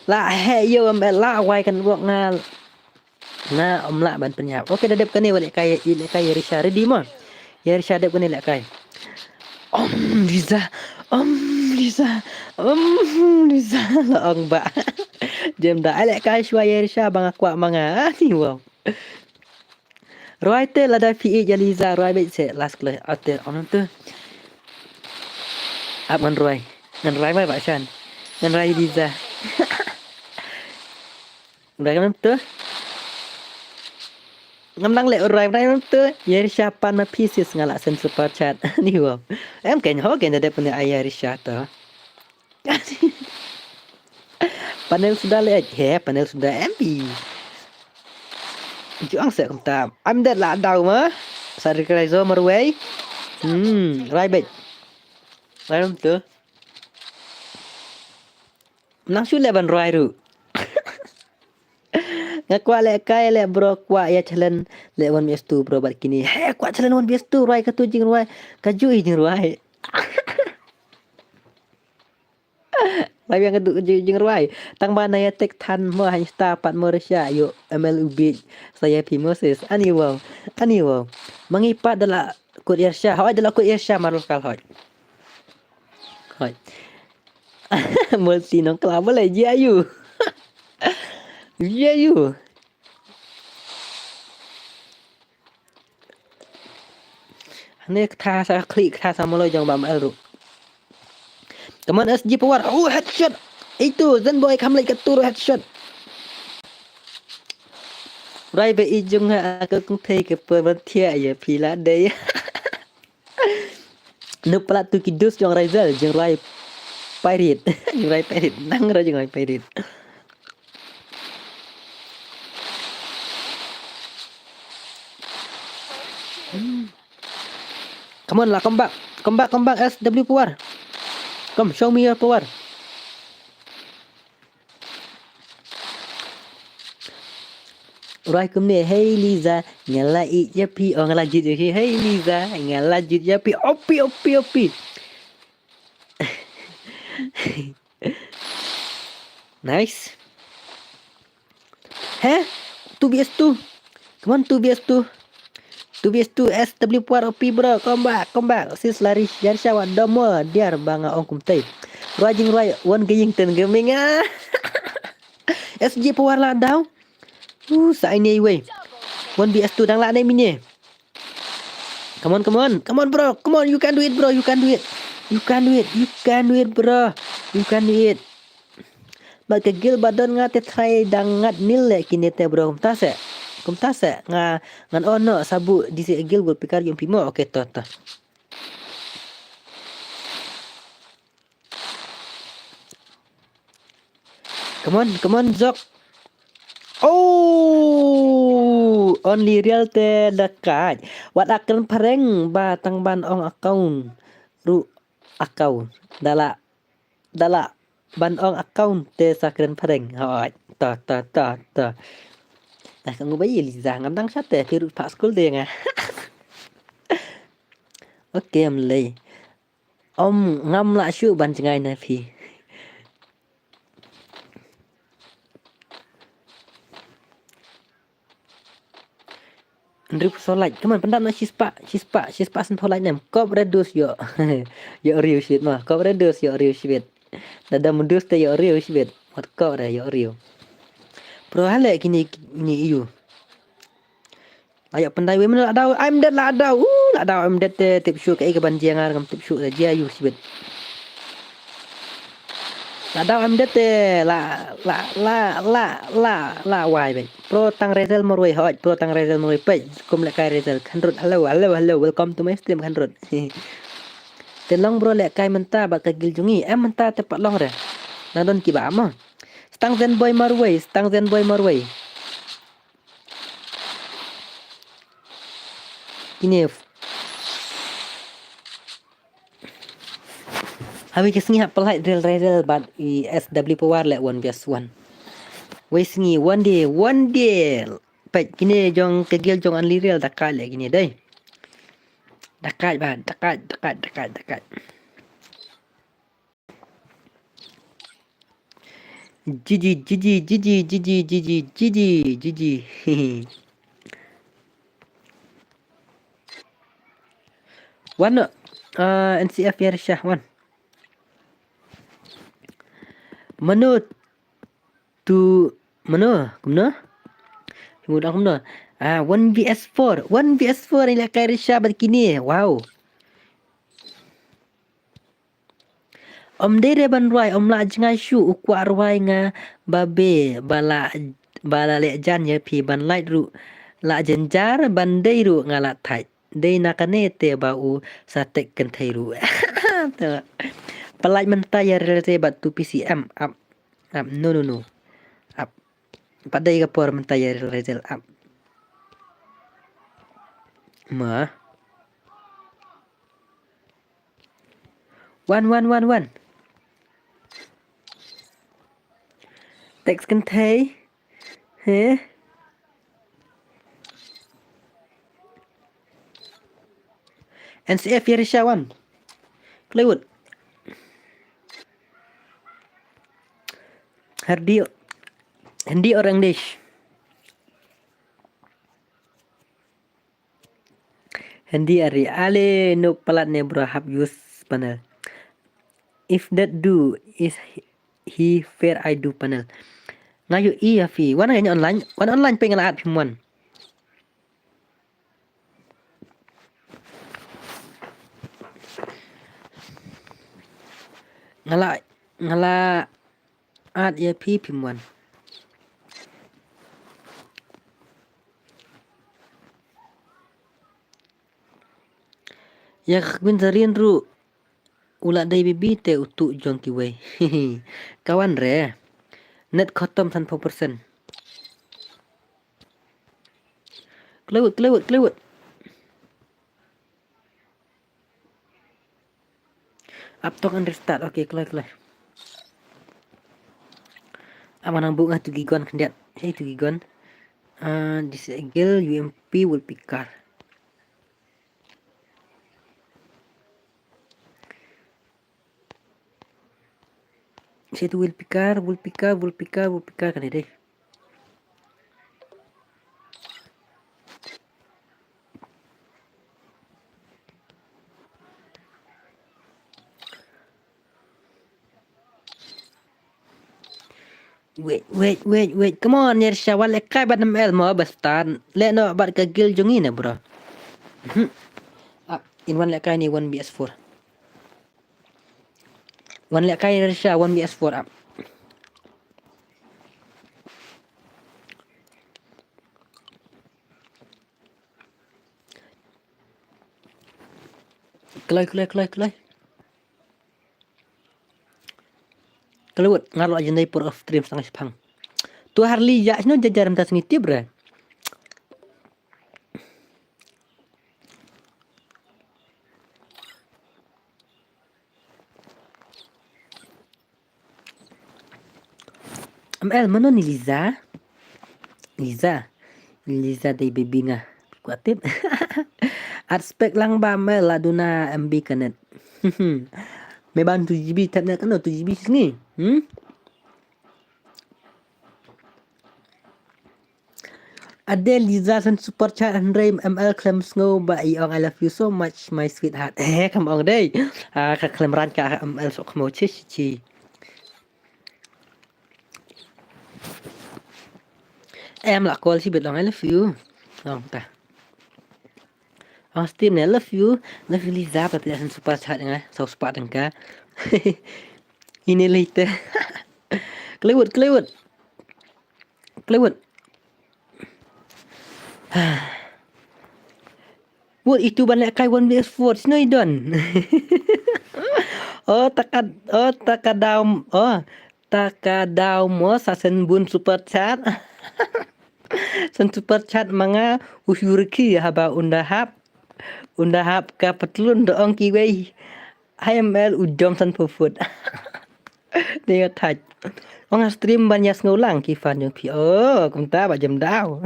La he yo, M L, la wai kan wok nga. Nga ym lah ban pynïap. Okay, da dep kane, wat lehkai, lehkai Yarisha, ready mo? Yarisha, dep kane, lehkai. Om Liza, om Liza, om Liza, la ong ba. Jem da, ai lehkai shuwa Yarisha, ba nga kwah ma nga. Ani wow. Ruai te lada phi ïeit ïa Liza, ruai beit se last kle, ate, ong tu. Ap ngan ruai. Ngan ruai mai ba shan. Ngan ruai Liza. Ruai ngam tu. Ngam nang leh ruai, ruai ngam tu. Yarisha pan ma phi sis, nga lah send super chat. Ani wow. Em keiñ ho keiñ da dep ne ai Yarisha to. Panel suda leh, he, panel suda M P. Ju ong se kumta. I'm dead la daw ma. Sa ri krai zo marwei. Hmm, ruai beit. Ruai ngam tu. Nang shu leh ban ruai ruh. Nga kwah lehkai leh bro, kwah ïa challenge leh one V S two bro bad kine. He, kwah challenge one V S two, ruai katu jingruai. Ka ju i jingruai. Ruai biang katu ka ju i jingruai. Tang ba na ïa tek than mo, hangta pat mo Russia, ïoh M L u bit. Sa ïa phi Moses. Ani wow. Ani wow. Ma ngi pat da la kut Russia. Hoi, da la kut Russia marul kal hoi. Hoi. Multi nong kla balei ji ayu. Ji ayu. Ne ktha sa khlieh, ktha sa maloi jong ba M L ruh. Come on, S G Power. Oh, headshot. Itu Zen Boy kham leit ka tur headshot. Rai ba i jong ha ka kung thei ka per ban thiah ïa phi la dei. Nu pala tu ki dus jong Raizal, jong Rai Pirate. Jong Rai Pirate. Nang Rai jong Rai Pirate. Hmm. Come on lah, come back. Come back, come back, S W Power. Come, show me your power. Ruai kumne, hey Liza, nga la ïeit ïa phi, oh nga la jied ïa phi, hey Liza, nga la jied ïa phi, opi, opi, opi. Nice. Heh? Two V S two. Come on, two V S two. Two V S two, S W Power O P, bro. Come back, come back. Sis lari, yar shawa, domo, diar ba nga ong kumtei. Ruai jingruai, one gaying ten gaming, ah. S G Power la daw. Uh, sa ini wei. One V S two dang la ne mine. Come on, come on. Come on, bro. Come on, you can do it, bro. You can do it. You can do it. You can do it, bro. You can do it. Bad ka guild ba don nga te trai dang ngat nil leh kine te bro, kumta se. Kumta se nga ngan on noh sa buh D C guild Wolfpicker ïa phi mo. Okay, to to. Come on, come on, Zok. Oh, Only Real te da kait. Wat a kren phareng ba tang ban ong account ruh account. Da la, da la ban ong account te sa kren phareng. Hoi, ta ta ta ta. Dah kamu bayi Liza ngam dang sate pirut pak school de nga. Okay, am lei. Om ngam lah shu ban jngai na phi. Hynriew phew saw like. Come on, pyndap noh shispah, shispah, shispah san phew like nem. Kop redus ïoh. Ïoh riew shibit ma. Kop redus ïoh riew shibit. Da dam dus te ïoh riew shibit. Wat kop re ïoh riew. Pro hale kini ni iu. Ayo pyndai wei mano la daw, I'm dead la daw. Uh, la daw I'm dead te tip shu kaei ka ban jia nga ngam tip shu da jia ïu shibit. La daw I'm dead te la la la la la la wai bek. Pro tang Rezel Marwei hoj, pro tang Rezel Marwei pej. Kum lehkai Rezel Khandrut. Hello, hello, hello. Welcome to my stream Khandrut. Te long bro lehkai mynta bad ka guild jong ngi. Em mynta te pat long re. Na don kiba mo. Stang Zen Boy Marwei, stang Zen Boy Marwei. Kine. Hawi ka sngi hap pynlait Real Real bad i S W Power leh one versus one. Wei sngi one day, one day. Peit kine jong ka guild jong Only Real da kait leh kine dei. Da kait bad, da kait, da kait, da kait, da kait. Jiji, jiji, jiji, jiji, jiji, jiji, jiji. Wan, uh, N C F Yarisha, wan. Mano tu, mano, kumno? Kumno, kumno? Ah, one V S four, one V S four ila kai Risha bad kine. Wow. Om dei re ban rwai, om lah jngai shu, u kwah rwai nga babe, ba la, ba la leh jan ïa phi ban lait ruh. Lah jynjar ban dei ruh nga lah thait. Dei na kane te ba u sa tek kynthei ruh. Te. Pynlait mynta ïa Real Real bad tu P C M. Ap. Ap. No, no, no. Ap. Pat dei ka por mynta ïa Real Real ap. Ma. Wan, wan, wan, wan. Text kynthei. He? N C F Yarisha wan. Plywood. Hindi, Hindi or English? Hindi ari ale no palat ne bro hap use panel. If that do is he fair I do panel. Nga ïohi ïa phi. Wan nga online, wan online phi nga la add phim wan. Nga la, nga la add ïa phi phim wan. Ïa ka Queen Zarin ruh u la dei bibi te u tuh jong kiwei. Ka wan re. Net khatam san phew percent. Klewet, klewet, klewet. Ap tong and restart. Okay, kloi, kloi. Ap ngan buh nga tu gigon khyndiat. Hey tu gigon. Ah, disable U M P Wolfpicker. Situ Wolfpicker, Wolfpicker, Wolfpicker, Wolfpicker kane dei. Wait, wait, wait, wait. Come on, Yarisha, wan lehkai bad M L mo, bastard. Leh noh bad ka guild jong ngi ne, bro. Mhm. Ah, in wan lehkai ni one V S four. Wan lehkai Yarisha, one V S four ap. Kloi, kloi, kloi, kloi. Kloi wut, nga la jan dei por off stream sdang shipang. Tu Harley ya, shino jajar mynta sngi tip re. M L, mano ni Liza? Liza. Liza dei baby nga. Kwah tip. Add spec lang ba M L, la duna M B ka net. Me ban two G B tap net kano two G B sngi. Hmm? Ade Liza send super chat hynrei M L khlem sngew ba i ong I love you so much my sweetheart. Eh, kam ong dei. Ah, ka khlem ran ka M L sok khmo chi chi chi. Em la call shi bit long I love you. Long ta. Ong stream ne love you. Love you Liza, ba pila send super chat nga. Saw spah tyngka. Ini lei te. Kloi wut, kloi wut. Kloi wut. Wut itu ban leh kai one V S four, shino i don. Oh, taka, oh, taka daw, oh, taka daw mo sa send bun super chat. Send super chat ma nga u shu rikhi haba unda hap. Unda hap ka patlun da ong kiwei. Hai M L u jom san phu foot. Dei nga thait. Ong ha stream ban ïa sngew lang ki fan jong phi. Oh, kumta ba jam daw.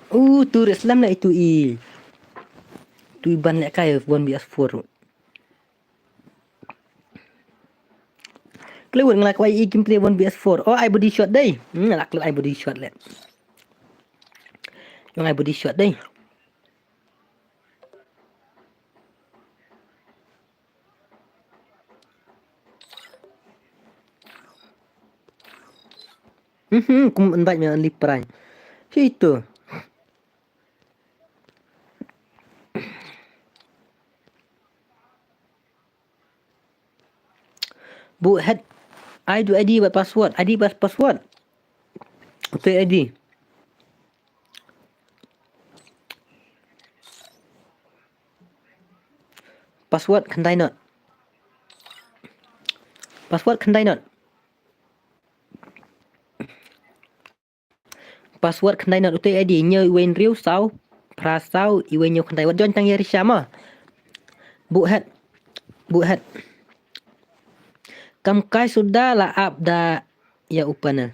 Uh, tu re slam na itu i. Tu i ban leh kai one V S four. Kloi wut nga la kwah i gameplay one V S four. Oh, ai body shot dei. Hmm, nga la kloi ai body shot leh. Ong ai body shot dei. Mhm, kum invite me only prank. Situ. Buh head. Ai du I D bad password. I D bad password. Utei I D. Password khyndai not. Password khyndai not. Password khyndai not, utei I D hynñiew wei hynriew saw phra saw wei hynñiew khyndai. Wat join tang ïa Risha mo. Buh head. Buh head. Kam kai suda la ap da ïa u panel.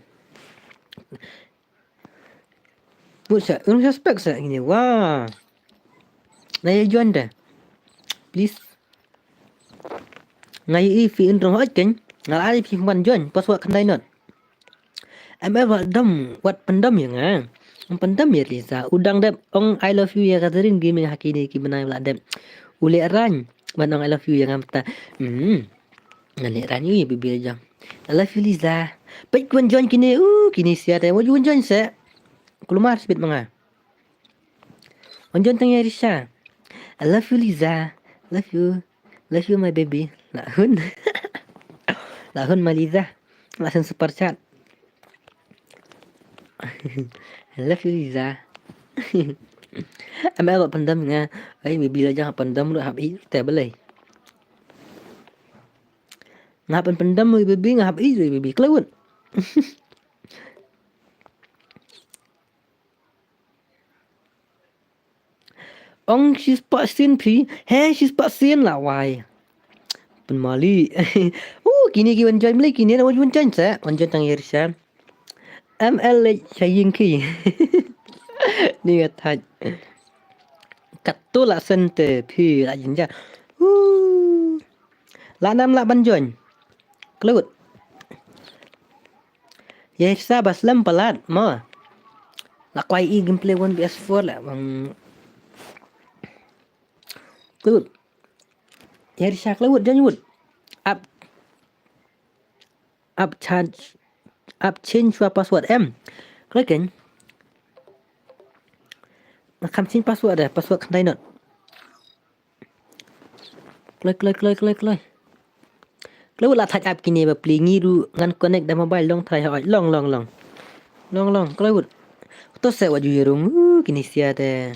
Buh sa, un suspect sa ini. Wah. Na ïa join da. Please. Nga ïohi phi ïndrong hooid kein, nga la ai phi ban join, password khyndai not. M L wat dom, wat pyndom ïa nga. Ym pyndom ïa Lisa, u dang dep ong I love you ïa Catherine Gaming ha kine ki bnai ba la dep. U leh rang ban ong I love you ïa nga mynta. Hmm. Nga leh rang ïa u ïa baby la jong. I love you Lisa. Peit wan join kine, uh, kine sia te, wan join se. Kulmar sbit ma nga. Wan join tang ïa Risha. I love you Lisa. Love you. Love you my baby. La hun. La hun my Lisa. La hun super chat. I love you Lisa. M L wat pyndam nga. Ai baby la jong pyndam ruh hap i te balei. Nga hap pyndam ruh baby nga hap i ruh baby klewut. Ong shi spah sien phi, he shi spah sien la wai. Pynmali. Uh, kine ki wan join mali kine na wan join sa, wan join tang ïa Risha. M L leh sha ïing ki. Ni nga thait. Katto la sente phi la jinja. Uh. La nam la ban join. Klewut. Ïa sa ba slem palat mo. La kwai i gameplay one V S four la bang. Klewut. Ïa Risha klewut join wut. Up. Up change. Up change wa password em. Klik kan. Ngam change password dah, password khyndai not. Kloi, kloi, kloi, kloi, kloi. Kloi la thait app kine ba pli ngi ruh ngan connect da mobile long thait hoi. Long, long, long. Long, long, kloi wut. To se wa ju ïarung, uh, kine sia te.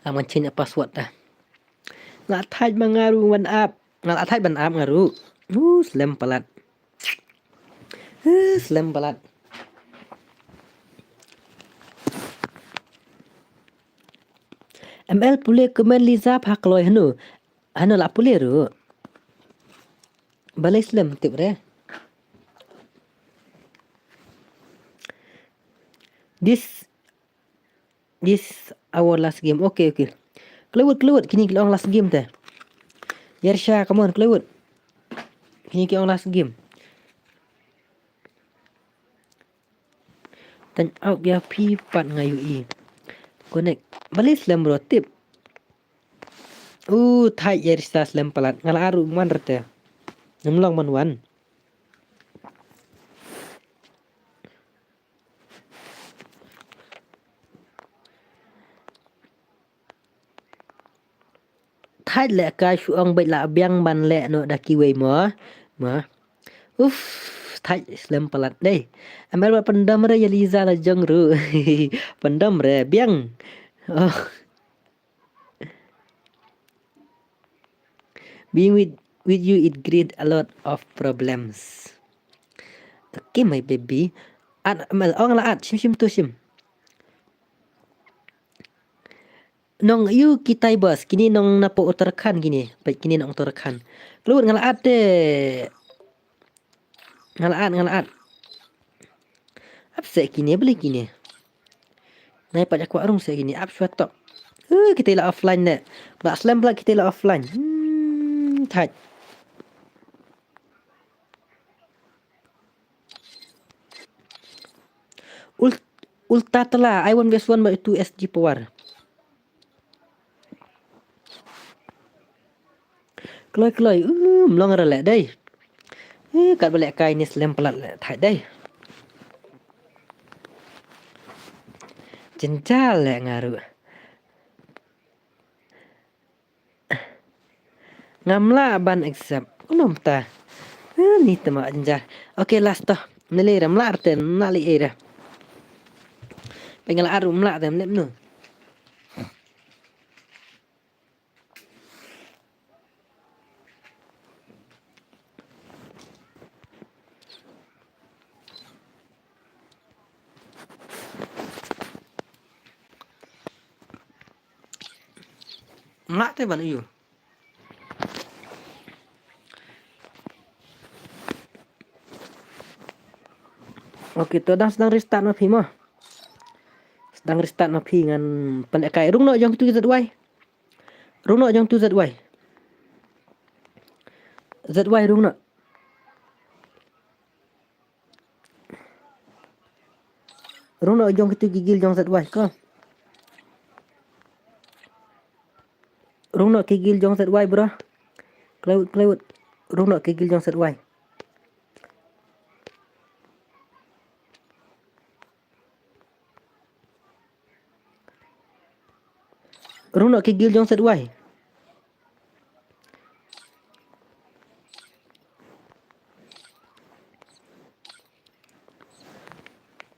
Tang ban change password ta. Nga la thait ma nga ruh ban ap. Nga la thait ban ap nga ruh. Uh, slem palat. Uh, slem palat. M L pule comment Liza pha kloi hanu. Hanu la pule ruh. Balei slem tip re. This This our last game. Okay, okay. Klewut, klewut. Kini ki long last game te. Yersha, come on, klewut. Kini ki long last game. Tang out ya pi pat nga yu i. Connect. Balei slem bro tip. Uh, thait Yersha slem palat. Nga la aru man rete. Ngam long man wan. Thait leh ka shu ong beit la biang ban leh noh da kiwei mo. Mo. Uf, thait slem palat dei. Amel ba pyndam re ya Liza la jong ruh. Pyndam re biang. Oh. Being with with you it create a lot of problems. Okay, my baby. At mal ong la at shim shim tu shim. Nong yu kitai bas kini nong napo Uttarakhand kini. Peit kini nong Uttarakhand. Klewut nga la at te. Nga la at, nga la at. Ap se kini, beli kini. Nai pat jak rung se kini, ap shwa tok. Uh, kita la offline ne. Ba slem pula kita la offline. Hmm, thait. Ul-, ulta tela, I one versus one by two S G power. Kloi kloi, um, long ra leh dei. Eh, kat ba leh kai ni slem palat leh thait dei. Jynjar leh nga ruh. Ngam lah ban accept. Kumno mynta? Eh, ni te ma jynjar. Okay, last to. Neli ra mlah te, mlah li eh ra. Pengen lah aru mlah te, mlep nu. Mlah te ban yu. Okay, to dang sdang restart ma phi mo. Sdang restart ma phi ngan pynlehkai. Rung noh jong kitu Z Y. Rung noh jong tu Z Y. Z Y rung noh. Rung noh jong kitu ki guild jong Z Y ko. Rung noh ki guild jong Z Y bro. Klewut, klewut. Rung noh ki guild jong Z Y. Rung noh ki guild jong Z Y.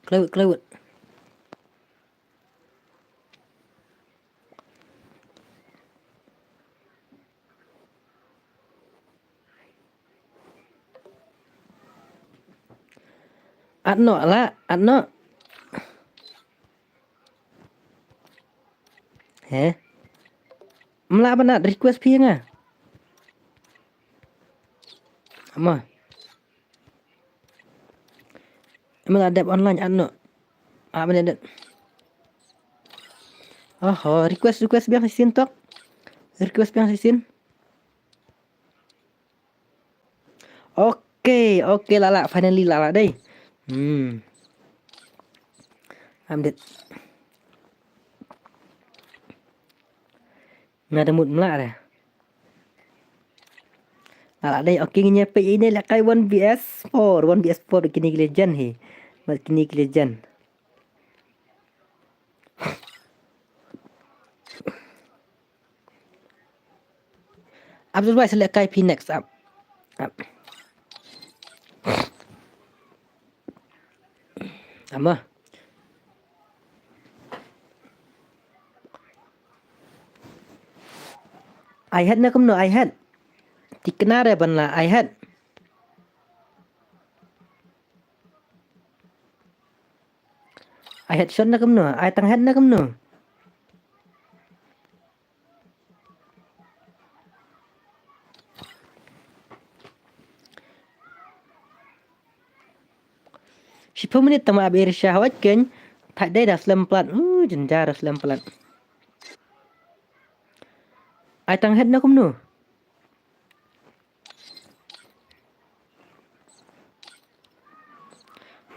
Klewut, klewut. At noh la, at noh. He? Mlah ban at request phi nga. Ama. Mlah dep online at noh. Ah, mana dep. Oho, request, request biang sisin tok. Request biang sisin. Okay, okay, lala, finally lala dei. Hmm. Am dei. Nga da mut mlah re. Lala dei, okay, ngi peit ine lehkai one V S four, one V S four kini ki legend hi. Mat kini ki legend. Abdul Wai select kai phi next up. Up. Ama. Ai het na kumno, ai het. Tikna re ban la, ai het. Ai het shot na kumno, ai tang het na kumno. Shiphew minit tang ma ap Irisha hawat ken. Thait dei da slem plat. Uh, jynjar da slem plat. Ai tang het na kumno.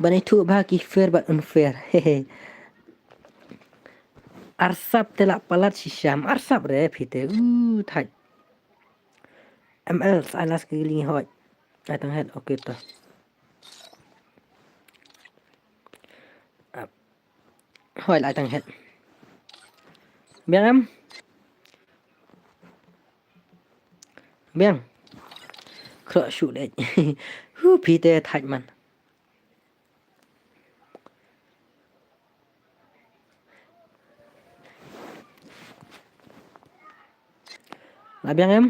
Ban ithuh ba ki fair bad unfair. Arsap te la palat shisha. Arsap re phi te. Uh, thait. M L sa las ki ling hot. Ai tang het, okay to. Ap. Hoi, lai tang het. Biang em? Biang. Krok shu dej. Hu phi te thait man. La biang em?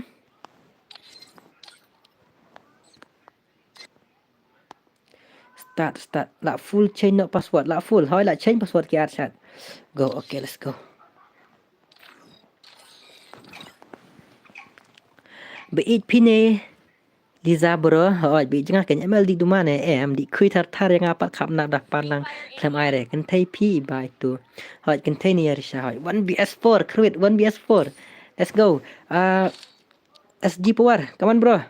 Start, start. La full change no password. La full. Hoi, la change password ki ar chat. Go, okay, let's go. Ba eit phi ne Liza bro, hoi, ba eit jnga ken M L di duma ne em, di khui thar thar ïa nga pat khap na da pan lang khlem ai re. Kynthei phi bai tu. Hoi, kynthei ni Irisha hoi. One V S four, Kruid, one V S four. Let's go. Uh, S G Power, come on bro.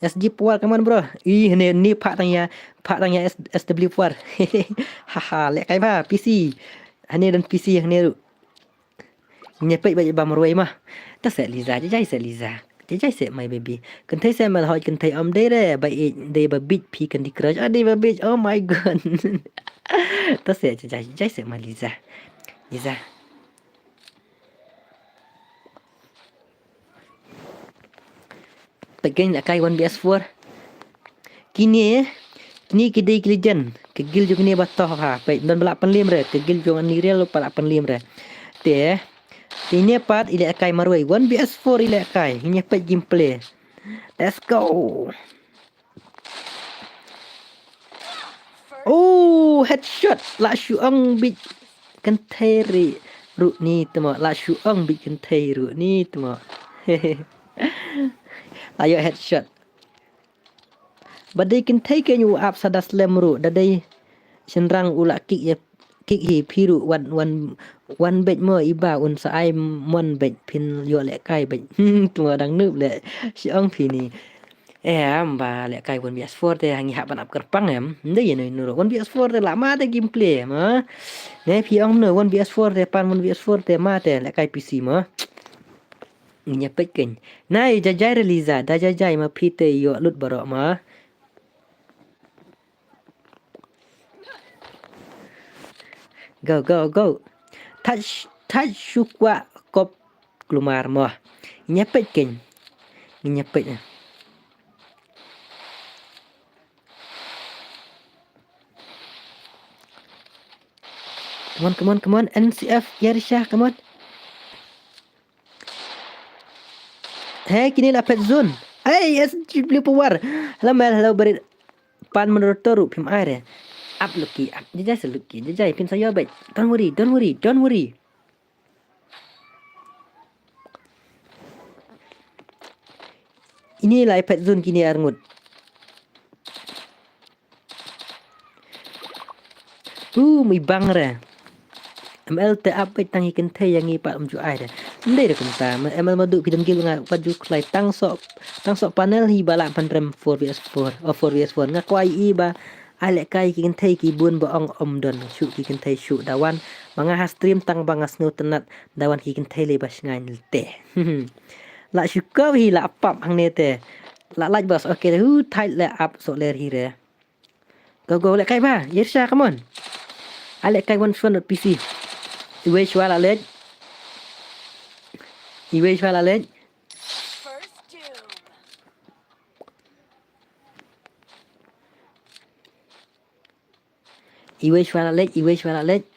S G Power, come on bro. Ih, hane ni phah tang ïa, phah tang ïa S, S W Power. Haha, leh kai ba, P C. Hane don P C hane ruh. Ngi peit ba ba marwei ma. Ta se Liza, jai jai se Liza. Jai jai se my baby. Kynthei se mal hoi kynthei om dei re, ba eit dei ba bit phi Candy Crush. Ah, dei ba bit. Oh my god. Ta se jai jai jai se ma Liza. Liza. Peit kane lehkai one V S four. Kine, kine ki dei ki legend. Ka guild jong kine ba toh ha. Peit don ba la pynlim re. Ka guild jong ani real ba la pynlim re. Te, te ine pat i lehkai marwei. One V S four i lehkai. Ine peit gameplay. Let's go. Oh, headshot. La shu ong bit kynthei ri ruh ni tmo. La shu ong bit kynthei ruh ni tmo. La ïoh headshot. Ba dei kynthei kein u ap sa da slem ruh. Da dei shynrang u la kick ïa, kick hi phi ruh wan, wan, wan beit mo i ba un sa ai mon beit phin ïoh lehkai beit. Tmo dang nup leh. Shi ong phi ni. Em, ba lehkai one V S four te hangi hap ban ap kyrpang em. Nda ïa noi nuro. One V S four te la ma te gameplay em, ha? Ne phi ong no one V S four te pan one V S four te ma te lehkai P C mo. Ngi ïa peit kein. Nai jajai re Liza, da jajai ma phi te ïoh lut baroh ma. Go, go, go. Touch, touch shu kwah kop klumar mo. Ngi ïa peit kein. Ngi ïa peit. Come on, come on, come on. N C F, Yarisha, come on. He, kine la pet zone. Hey, S G W Power. Hello, Mel, hello, Berit. Pan menurut toru, pim air. Up, Lucky, up. Jajai se Lucky, jajai, pin sayo bet. Don't worry, don't worry, don't worry. Ini la pet zone kine arngut. Uh, mi bang re. M L te ap beit tang hi kynthei ïa ngi pat um ju ai re. Ndei re kumta, ma M L ma du pidam gil nga pat ju khlai tang so, tang so panel hi ba la pan rem four V S four, oh, four V S four. Nga kwai i ba ai lehkai ki kynthei ki bun ba ong om don shu ki kynthei shu dawan. Ma nga ha stream tang ba nga sngew tynat dawan ki kynthei lei ba shngain te. La shu kaw hi la pap hangne te. La lait bas, okay, hu thait le ap so ler hi re. Go, go, lehkai ba. Yersha, come on. A lehkai one shot P C. Iwei shwa la leit. Iwei shwa la leit. Iwei shwa la leit, iwei shwa la leit.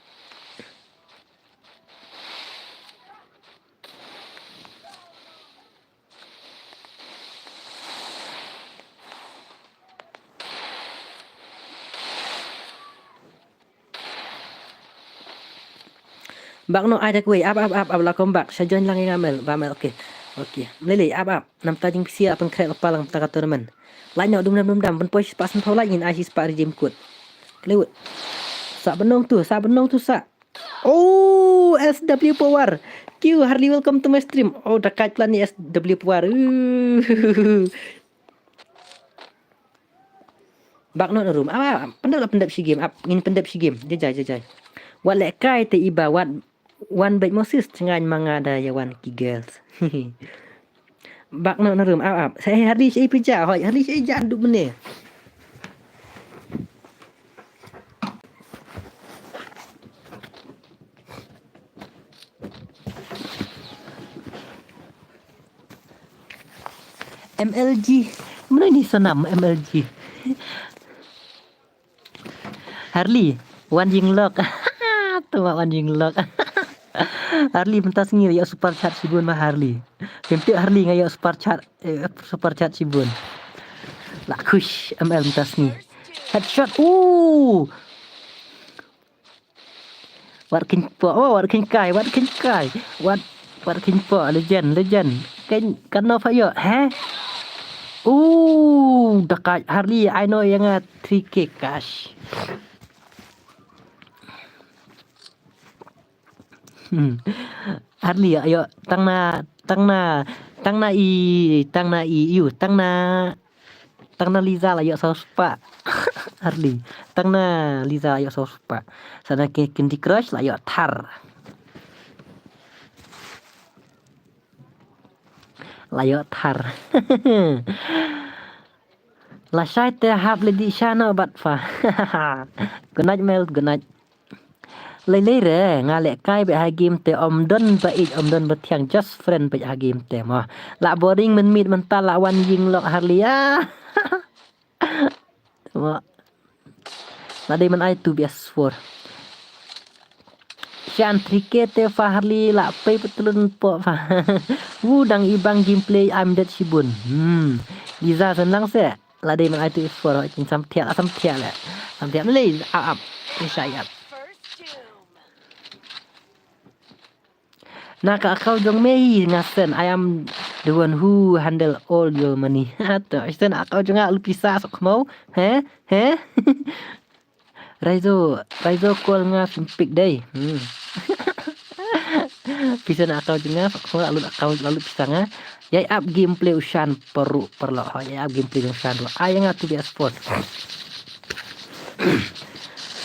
Bak noh ai da kawei, ap, ap, ap, ap, la kham bak, sha join lang ïa nga Mel, ba Mel, okay. Okay. Mlei lei, ap, ap, namta jingpynshiah, pynkhreh lypa lang bynta ka tournament. Like noh, dum dam, dum dam, pynpoi shispah san phew like, ngin ai shispah redeem code. Khlei wut. Sa bynong tu, sa bynong tu, sa. Oh, S W Power. Q, Harley, welcome to my stream. Oh, da kait plan ni S W Power. Uh. Bak noh na room. Ap, ap, ap, pyndep la pyndep shi game. Ap, ngin pyndep shi game. Jajai, jajai. Wat lehkai te iba, wat wan beit Moses, tyngan ma nga da ïa wan ki girls. Bak noh na room. Ap, ap. Sa, eh, Harley, shaei phi jah? Hoi, Harley, shaei jah, dup mynne. M L G. Mano ini sonam M L G? Harley, wan jinglok. Tu ma wan jinglok. Harley, mynta sngi ïoh super chat shibun ma Harley. Phim tip Harley nga ïoh super chat, eh, super chat shibun. La khush M L mynta sngi. Headshot. Uh. Wat kynpoh, oh, wat kynkai, wat kynkai. Wat, wat kynpoh, legend, legend. Kan, kan nop ayo, heh? Uh, da kait Harley, ai noh ïa nga three K cash. Hmm. Harley, ayo, tang na, tang na, tang na i, tang na i, yu, tang na, tang na Liza la ïoh saw spah. Harley. Tang na Liza la ïoh saw spah. Sa na ki Candy Crush la ïoh Thar. La ïoh Thar. Lashai te hap leit dih sha noh bad pha. Good night, Mel, good night. Lei lei re, nga lehkai beit ha game te, ym don ba ïeit, ym don ba thiang, just friend beit ha game te mo. La boring mynmiet mynta la wan jinglok Harley ah. Mo. La dei man ai two V S four. Shan three K te pha Harley la pei patlun po pha. Wu dang i bang gameplay I'm dead shibun. Hmm. Liza sen lang se. La dei man ai two V S four, kin sam thiah, la sam thiah le. Sam thiah le, ap, ap. Ni sa ap. Na ka account jong me hi nga send, I am the one who handle all your money. To, send account jong nga, lu pisa sok mo. He? He? Raizo, Raizo call nga phim pick dei. Hmm. Pisa na account jong nga, sok mo, la lut account, la lut pisa nga. Ïai ap gameplay u Shan paru, paralok. Ho, ïai ap gameplay jong Shan ru. Ai nga two V S four.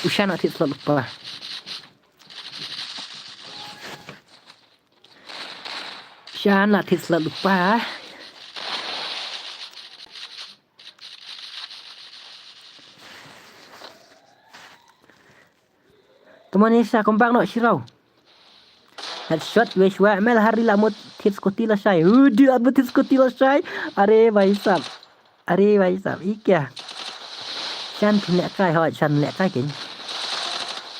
U Shan la thied slot lypa. Shan la thied slot lypa. Come on, Isha, come back, no, Shiro. Headshot, wei shwa, M L Harley la mut thied scooty lashai. Hu, di at mut thied scooty lashai. Are, bhai sahab. Are, bhai sahab. Ye kya? Shan phi lehkai, ho, Shan lehkai kin.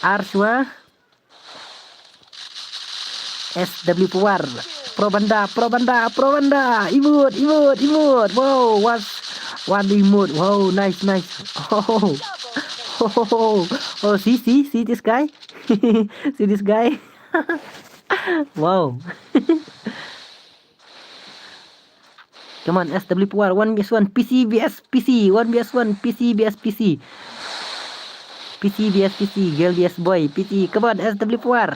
Ar shwa. S W Power. Pro Banda, Pro Banda, Pro Banda. Emote, emote, emote. Wow, what, what emote. Wow, nice, nice. Oh, oh, oh, oh. Oh, see, see, see this guy. See this guy. Wow. Come on, S W Power, one V S one, P C V S P C, one V S one, P C V S P C. P C V S P C, girl V S boy, P C, come on, S W Power.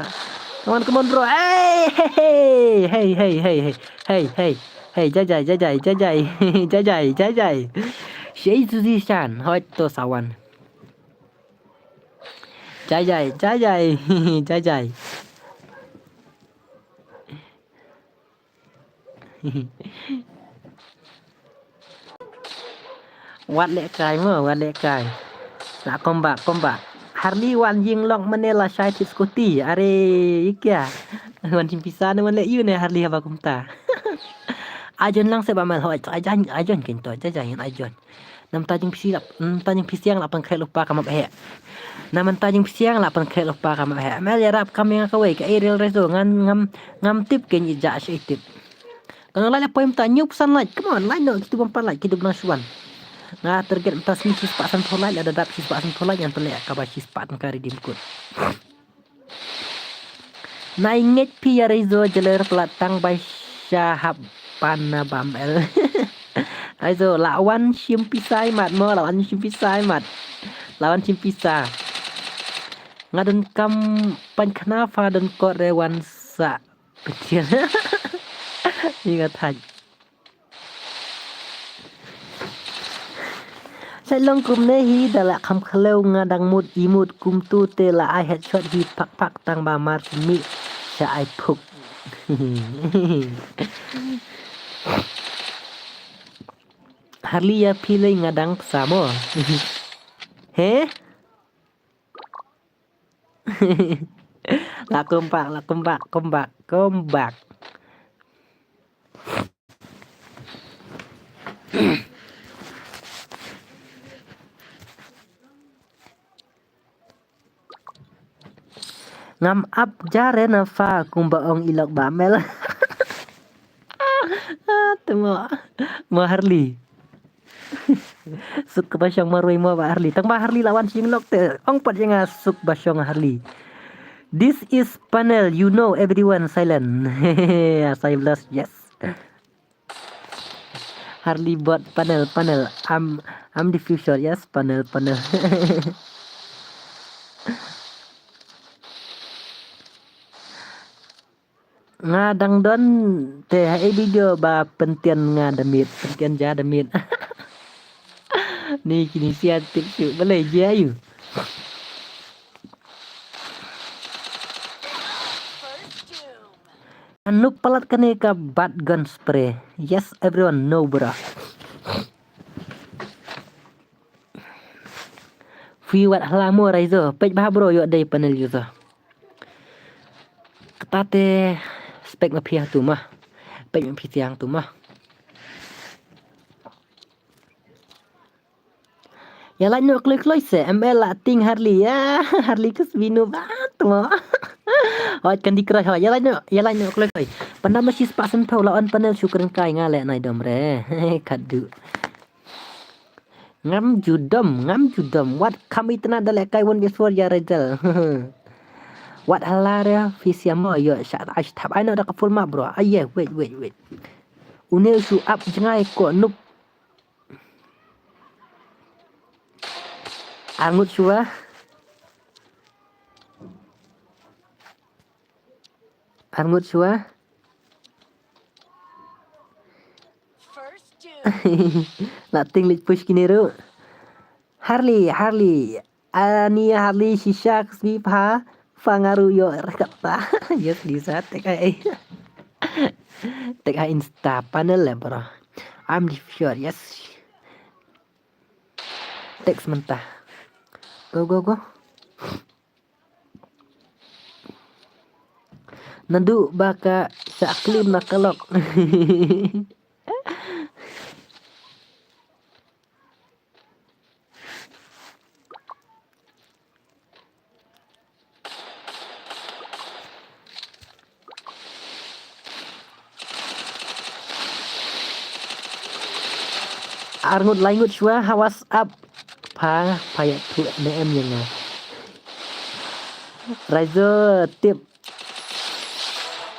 Come on, come on, bro. Hey, hey, hey, hey, hey, hey, hey, hey, hey, hey, jai, jai, jai, jai, jai, jai, jai, jai, jai. Shei Suzy Chan, hoi to sawan. Jai, jai, jai, jai, jai, jai. Wat lehkai mo, wat lehkai. La komba, komba. Harley wan jinglong mane lashai thied scooty. Are, ye kya? Wan shim pisa ne wan leh ïu ne Harley haba kumta. Ajon lang se ba mel hoi. Ajon, ajon kin to, ajon, ajon. Namta jingpysi la, namta jingpysiang la pynkhreh lypa ka map heh. Namta jingpysiang la pynkhreh lypa ka map heh. Mel ïarap kam ïa nga kawei ka Ariel Rezo ngan ngam, ngam tip kein i ja sha i tip. Kano lai la poi mynta hynñiew phew san like. Come on, like noh kitu bym pat like kitu bnang shuwan. Nga target mynta sngi shispah san phew like, lada dap shispah san phew like ngan pynleh kaba shispah tyngka redeem code. Nai ngeit phi ïa Raizo jeler plat tang bai sha hap ban na bam el. Raizo la wan shim pisa i mat mo, la wan shim pisa i mat. La wan shim pisa. Nga don kam pan khna pha don kot re wan sa. Petir. Ni nga thaj. Sa long kumne hi da la kham khleu nga dang mut i mut kumtu te la ai headshot hi pak pak tang ba mar mi sa ai phuk. Harli ïa phi lei nga dang psa mo. He? La kumbak, la kumbak, kumbak, kumbak. Ngam ap jare na pha kumba ong i lok ba mel. Tengok. Mo Harli. Suk ba shong marwei mo ba Harli. Tang ba Harli lawan sing lok te. Ong pat ïa nga suk ba shong Harli. This is panel, you know everyone silent. Yes, I blast, yes. Harli bot panel, panel. I'm, I'm the future, yes, panel, panel. Nga dang don te ha ei video ba pyntian nga da miet, pyntian ja da miet. Ni kini sia tip shu balei jia yu. Anuk palat kane ka bat gun spray. Yes, everyone know bro. Phi wat hala mo Raizo, peit bha bro ïoh dei panel user. Kata te spek ma phi hangtu ma. Peit ma phi ti hangtu ma. Ïa lait noh kloi kloi se, M L la ting Harli, ïa, Harli kus binu ba tmo. Hoi Candy Crush hoi, ïa lait noh, ïa lait noh kloi kloi. Pynda ma shi spah san phew la on panel shu kren kai nga leh nai dom re. Khadduh. Ngam ju dom, ngam ju dom. Wat kham itna da leh kai won biaswar ïa Rachel. Wat hala re phi siam mo ïoh sha ai thap ai noh da ka full map bro. Ai ye, wait, wait, wait. Une u shu ap jngai ko nup. Ar ngut shuwa. Ar ngut shuwa. La ting lik push kini ruh. Harli, Harli. Ani Harli shisha ksbi pha. Pha nga ruh ïoh rekap ta. Yes, Lisa, tek ai. Tek ai insta panel le bro. I'm the future, yes. Text mynta. Go, go, go. Naduh ba ka sa klim na ka lok. Ar ngut lai ngut shuwa ha WhatsApp. Pha, pha ïa tu ne em ïa nga. Raizo tip.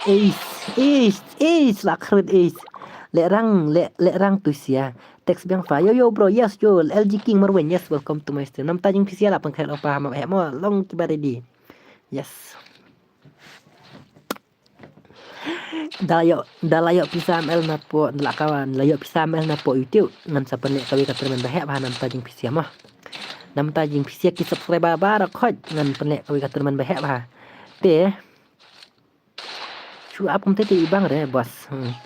Ace, ace, ace, la khrut ace. Le rang, le, le rang tu sia. Text biang pha. Yo, yo, bro, yes, yo. L G King Marwin, yes, welcome to my stream. Namta jingpysia la pang khrut opa ha ma he mo long kiba ready. Yes. Da la ïoh, da la ïoh pisa M L na po, da la kawan, la ïoh pisa M L na po YouTube. Ngan sa pynleh kawei ka tournament ba heh bha namta jingpysia mo. Namta jingpysia ki subscriber ba ra khot ngan pynleh kawei ka tournament ba heh bha. Te. Shu ap kumte te i bang re, boss. Hmm.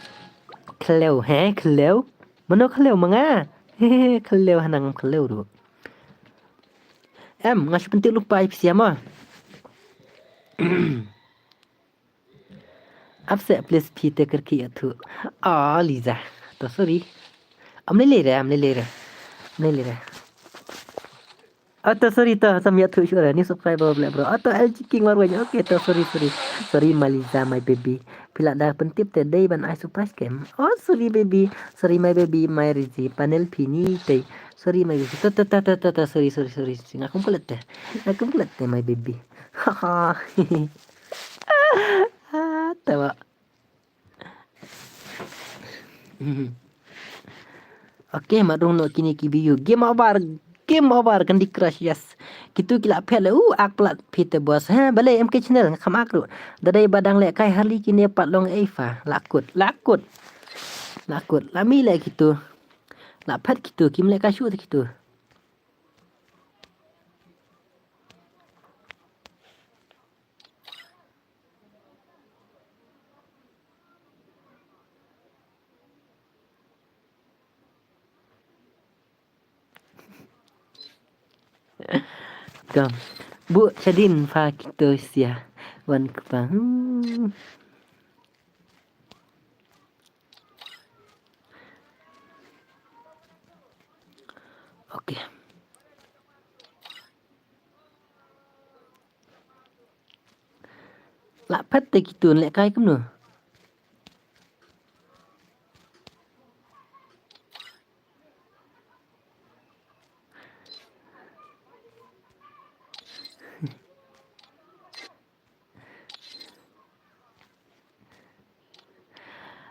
Khleu, he, khleu. Mano khleu ma nga? He, he, khleu hanang khleu ruh. Em, nga shu pyntip lypa ïa phi sia mo. Ap seh please phi te kyrkieh ïathuh. Oh, Liza. To sorry. Am lei lei re, am lei lei re. Am lei lei re. Oh, to sorry to, sam ïathuh shuh re. New subscriber ble bro. Oh, to L G King Marwin. Okay, to sorry, sorry. Sorry, my Liza, my baby. Phi la da pyntip te dei ban ai surprise kem. Oh, sorry, baby. Sorry, my baby, my Rizzy. Panel phi ni te. Sorry, my baby. To, to, to, to, to, to. Sorry, sorry, sorry. Nga kum klet te. Nga kum klet te, my baby. Ha, ha. Tama. Okay, mat rung noh kine ki view. Game over. Game over, Candy Crush, yes. Kitu ki la phet le, uh, ak plat phi te boss. Ha, balei M K channel, nga kham ak ruh. Da dei ba dang lehkai harli kine pat long ei fa. La kut, la kut. La kut, la mih leh kitu. La phet kitu, kim lehkai shuh te kitu. Kam. Bu chadin fa kito sia. Wan kpa. Hmm. Okay. La phet te kitu lehkai kumno.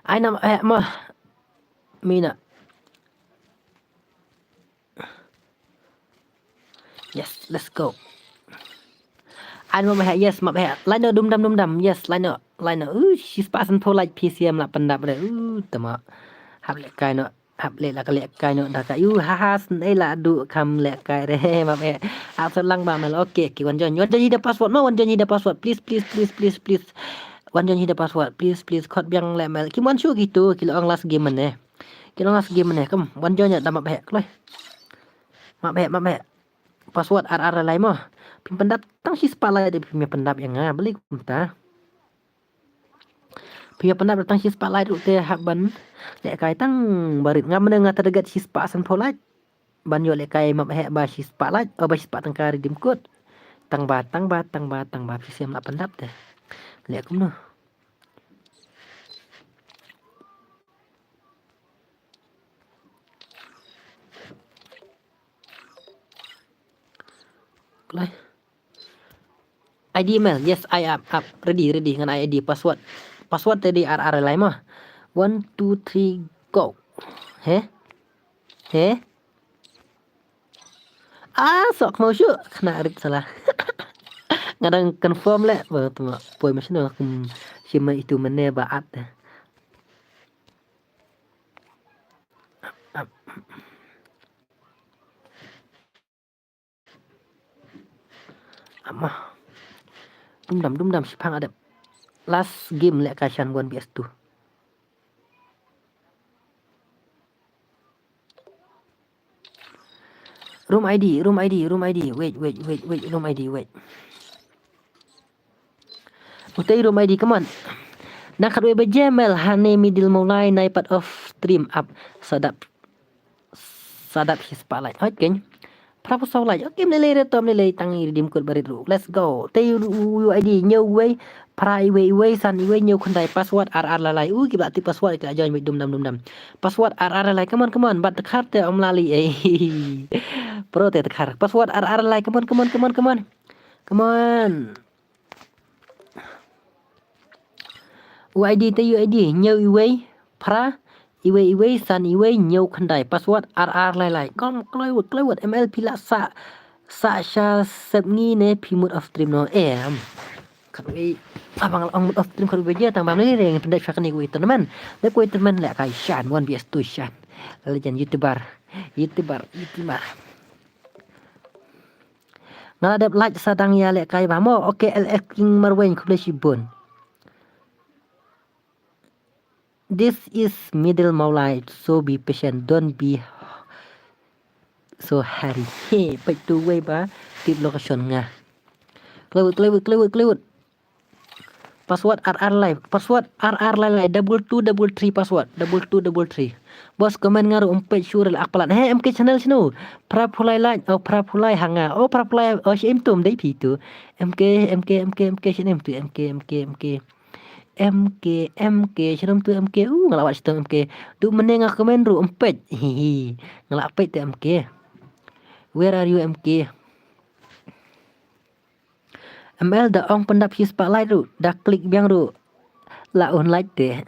Ai nam eh ma. Mina. Yes, let's go. Ai map heh, yes, map heh. Line up, dum dam, dum dam. Yes, line up, line up. Uh, shispah sanphew like P C M la pyndap re. Uh, tama. Hap lehkai noh. Hap leh la ka lehkai noh da ka. Uh, ha ha, snei la du kam lehkai re. Map heh. Ap sat lang ba mel. Okay, okay, wan join. Wan join hi da password mo, wan join hi da password. Please, please, please, please, please. Wan join hi da password. Please, please. Khot biang leh mel. Kim wan shu kitu, ki la ong last game mane. Ki la ong last game mane. Kam, wan join da map heh. Kloi. Map heh, map heh. Password ar ar lai mo. Phim pyndap tang shispah lai de phim ïa pyndap ïa nga. Balei kumta. Phim ïa pyndap tang shispah lai ruh te hap ban lehkai tang barit. Nga mane nga target shispah sanphew lai. Ban ïoh lehkai map heh ba shispah lai. Oh, ba shispah tyngka redeem code. Tang ba, tang ba, tang ba, tang ba. Phi sem la pyndap te. Leh kumno. Kloi. I D mel, yes, I am up. Ready, ready, ngan I D, password. Password te dei ar ar lai mo. One, two, three, go. He? He? Ah, sok mau shu. Kena rit salah. Nga dang confirm leh. Ba tu ma poi ma shino kum shima itu mene ba at. Ama. Dum dam, dum dam, shiphang adep. Last game lehkai shan one V S two. Room I D, room I D, room I D. Wait, wait, wait, wait, room I D, wait. Utei room I D, come on. Nang khatwei baje mel hane middle Mawlai nai pat off stream up. Sa dap. Sa dap shispah lai. Hoi keng. Phra phew saw lai. Okay, mlei lei re to, mlei lei tang i redeem code barit ruh. Let's go. Te u, u, u I D hynñiew wei, phra iwei iwei, san iwei, hynñiew khyndai, password ar ar lai lai. U ki ba tip password ki la join beit dum dam dum dam. Password ar ar lai lai. Come on, come on. Bad tkhar te ym lah lei. Pro te tkhar. Password ar ar lai lai. Come on, come on, come on, come on. Come on. U I D te u I D, hynñiew iwei, phra, iwei iwei, san iwei, hynñiew khyndai, password ar ar lai lai. Kom kloi wut, kloi wut, M L phi lah sa, sa sha sep ngi ne phi mut off stream noh. Em. Khatwei, abang lah ong mut off stream khatwei baje tang ba mlei re ngi pyndep sha kane kawei tournament. Dep kawei tournament lehkai shan, one V S two shan. Legend YouTuber, YouTuber, YouTuber. Nga la dep like sa dang ïa lehkai ba mo. Okay, L X King Marwein, khublei shibun. This is middle Mawlai, so be patient, don't be so hurry. He, peit tu wei ba tip location nga. Kloi wut, kloi wut, kloi wut, kloi wut. Password ar ar lai. Password ar ar lai lai. Double two double three password. Double two double three. Boss comment nga ruh ym peit shuh re la ak palat. He M K channel shano? Phra phew lai lai. Oh, phra phew lai ha nga. Oh, phra phew lai. Oh, shi im tu ym dei phi tu. M K, M K, M K, M K, shi im tu M K, M K, M K. M K, M K, shi im tu M K. Uh, nga la wad shitom M K. Tu mynne nga comment ruh ym peit. Hi hi. Nga la peit te M K. Where are you M K? M L da ong pyndap shispah like ruh, da klik biang ruh. La un like te.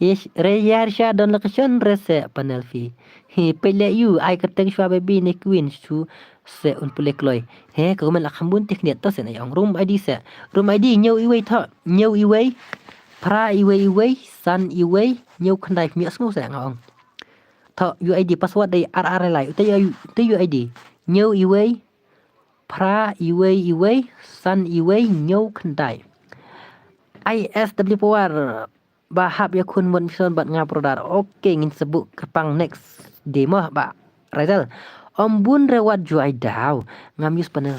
Yes, re yar sha don location re se panel fi. Hi pele yu ai kerteng shwa baby ne queen shu se un pule kloi. He ka gumen la khambun tekniat to se na ong room I D se. Room I D nyau iwei tho, nyau iwei. Pra iwei iwei, san iwei, nyau khandai miak sngu se nga ong. Tho U I D password dei ar ar lai. Te U I D. Nyau iwei. Pra iwei iwei, san iwei, nyau khandai. I S W Power. Ba hap ya khun mon mission bat nga brother. Okay, ngin sebut kepang next demo ba. Razel. Om bun rewat juai daw. Ngam use panel.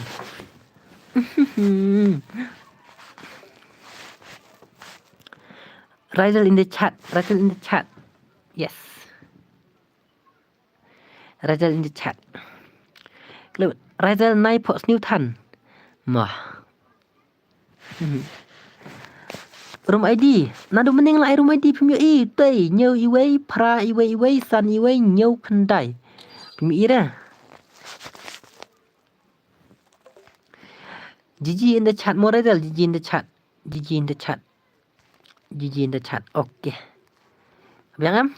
Razel in the chat. Razel in the chat. Yes. Razel in the chat. Razel nai pok sniu than. Mah. Room I D. Nadu mening lai room I D pim yo i. Tei nyau iwei, pra iwei iwei, san iwei, nyau khandai. Pim i ra. G G in the chat, more Razel, G G in the chat. G G in the chat. G G in the chat. Okay. Biang am?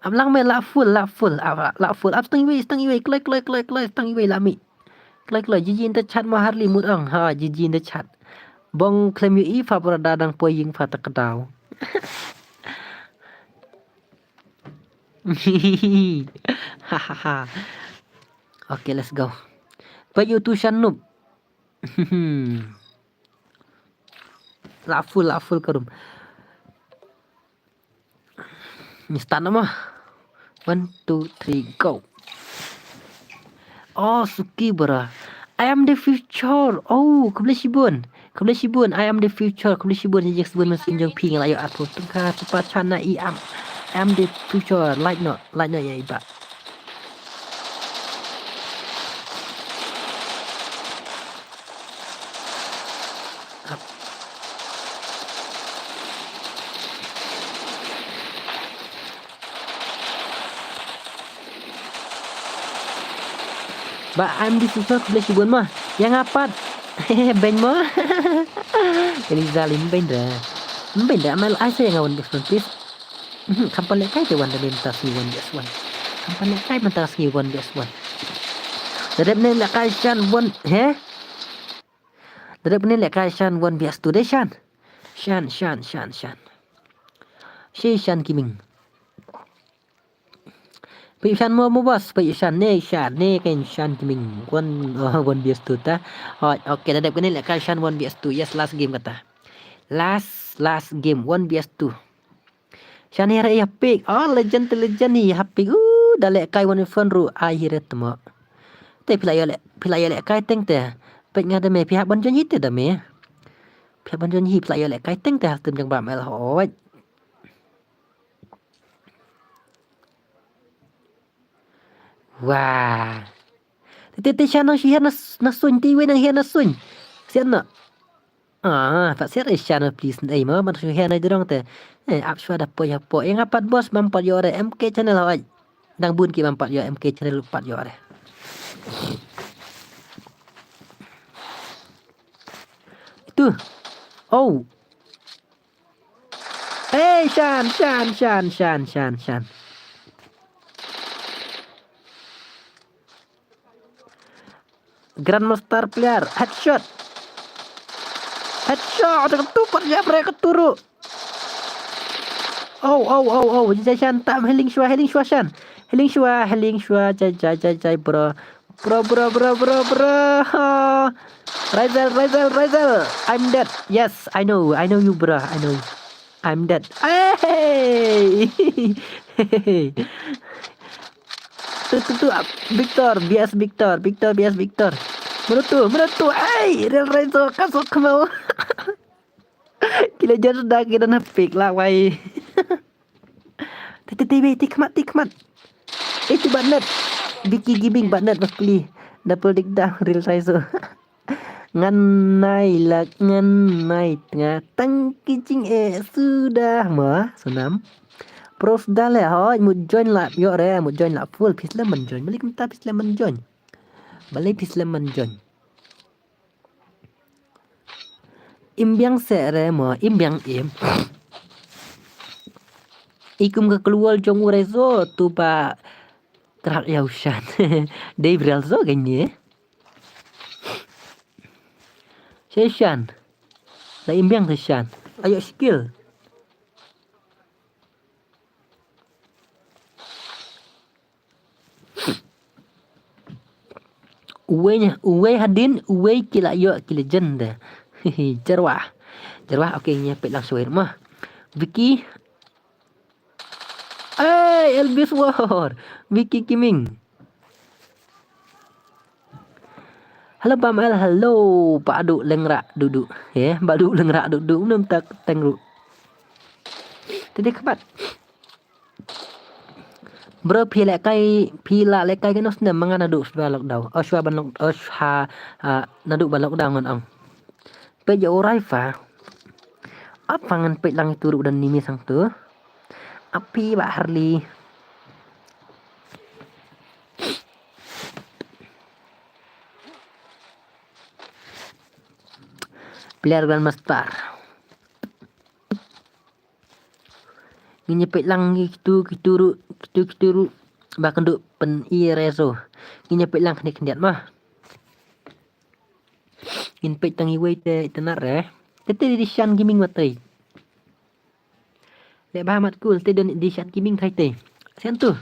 Am lang me la full, la full, ah, la full. Ap stang iwei, stang iwei, kloi, kloi, kloi, kloi, stang iwei la mi. Kloi, kloi, G G in the chat mo Harley mut ong. Ha, G G in the chat. Bong klem yu i fa brother dang poi ying fa ta kadaw. Ha ha ha. Okay, let's go. Poi yu tu shan noob. La full, la full ka room. Ni start nama. One, two, three, go. Oh, Suki bra. I am the future. Oh, khublei shibun. Khublei shibun. I am the future. Khublei shibun. Ni jek shibun mesin jong phi ngi la ïoh arphew tyngka. Super chana i am. I am the future. Like no. Like no ya iba. Ba, I'm the future, khublei shibun ma. Ïa nga pat. Beiñ ma. Kali zalim beiñ ra. Beiñ ra, amal ai sa ïa nga one v one, please. Mhm, kam pat lehkai te one da mynta sngi one v one. Kam pat lehkai mynta sngi one v one. Da dep ne lehkai shan one, he? Da dep ne lehkai shan one v two de shan. Shan, shan, shan, shan. Shi shan kiming. Phi shan mo mo boss, phi shan ne, shan ne kan shan kiming. One, oh, one v two ta. Oh, okay, da dep kane lehkai shan one v two. Yes, last game kata. Last, last game, one v two. Shan hi re ya pick. Oh, legend te legend hi ya pick. Uh, da lehkai one v one ruh ai hi re tmo. Te phi la ïoh leh, phi la ïoh lehkai teng te. Peit nga da me phi hap ban join hi te da me. Phi hap ban join hi phi la ïoh lehkai teng te ha stem jong ba mel hoi. Wah. Te te te shan nang shi hiar na suñ te iwei nang hiar na suñ. Sian na. Ah, pat siar eh shan please ei ma ban shi hiar na jrong te. Eh, ap shwa da poi ha poi. Ïa nga pat boss bam pat ïoh re M K channel hoi. Dang bun ki bam pat ïoh M K channel pat ïoh re. Itu. Oh. Hey, shan, shan, shan, shan, shan, shan. Grandmaster player, headshot. Headshot, ada ketupat ya, bre keturu. Oh, oh, oh, oh, jai shan tam healing shwa, healing shwa shan. Healing shwa, healing shwa, jai, jai, jai, jai, bro. Bro, bro, bro, bro, bro. Razel, Razel, Razel. I'm dead. Yes, I know. I know you, bro. I know you. I'm dead. Hey! Tu, tu, tu. Victor, B S Victor. Victor, B S Victor. Mana tu? Mana tu? Hey! Real Razel, kasut kemau. Kila jar da kila na pick lah, wai. Ti, ti, ti, wei, ti khmat, ti khmat. Eh, ti bat net. Vicky Gaming bat net, mas pli. Double dik dah, real size. Ngan nai lak, ngan nai tengah. Tang kijing eh, sudah. Ma, sunam. Pros dah leh, hoi, mut join lah. Yo re, mut join lah full. Pis lemon join. Balik minta pis lemon join. Balik pis lemon join. Im biang se re mo, im biang im. I kum ka klur jong u Raizo, tu ba krak ïa u Shan. Dei brial zo kane. Shishan. La im biang shishan. Ayo skill. Uwei, uwei hadien, uwei ki la ïoh ki legend. Jarwah. Jarwah, okay, ngin peit lang shuwa mo. Vicky. Hey, Elvis War. Vicky Kiming. Hello, Bam El, hello. Ba du lengra dudu. Eh, ba du lengra dudu. Num tak tengru. Tadi kebat. Bro, phi lehkai, phi la lehkai kano snem ma nga naduh shuwa lockdown. Oh, shuwa ban lock, oh, shuwa, ah, naduh ban lockdown ngan ong. Peit ïa u Raifa. Apa ngan peit lang itu ruh dan nimi sang tu. Api ba Harley. Player Grandmaster. Ngin ïa peit lang kitu, kitu ruh, kitu, kitu ruh. Ba kynduh pyn-i Raizo. Ngin ïa peit lang khyndiat khyndiat mo. Ngin peit tang iwei te, te nar re. Te te di Shan Gaming matei. Leh ba mat kul te don di Shan Gaming thai te. Sian tu.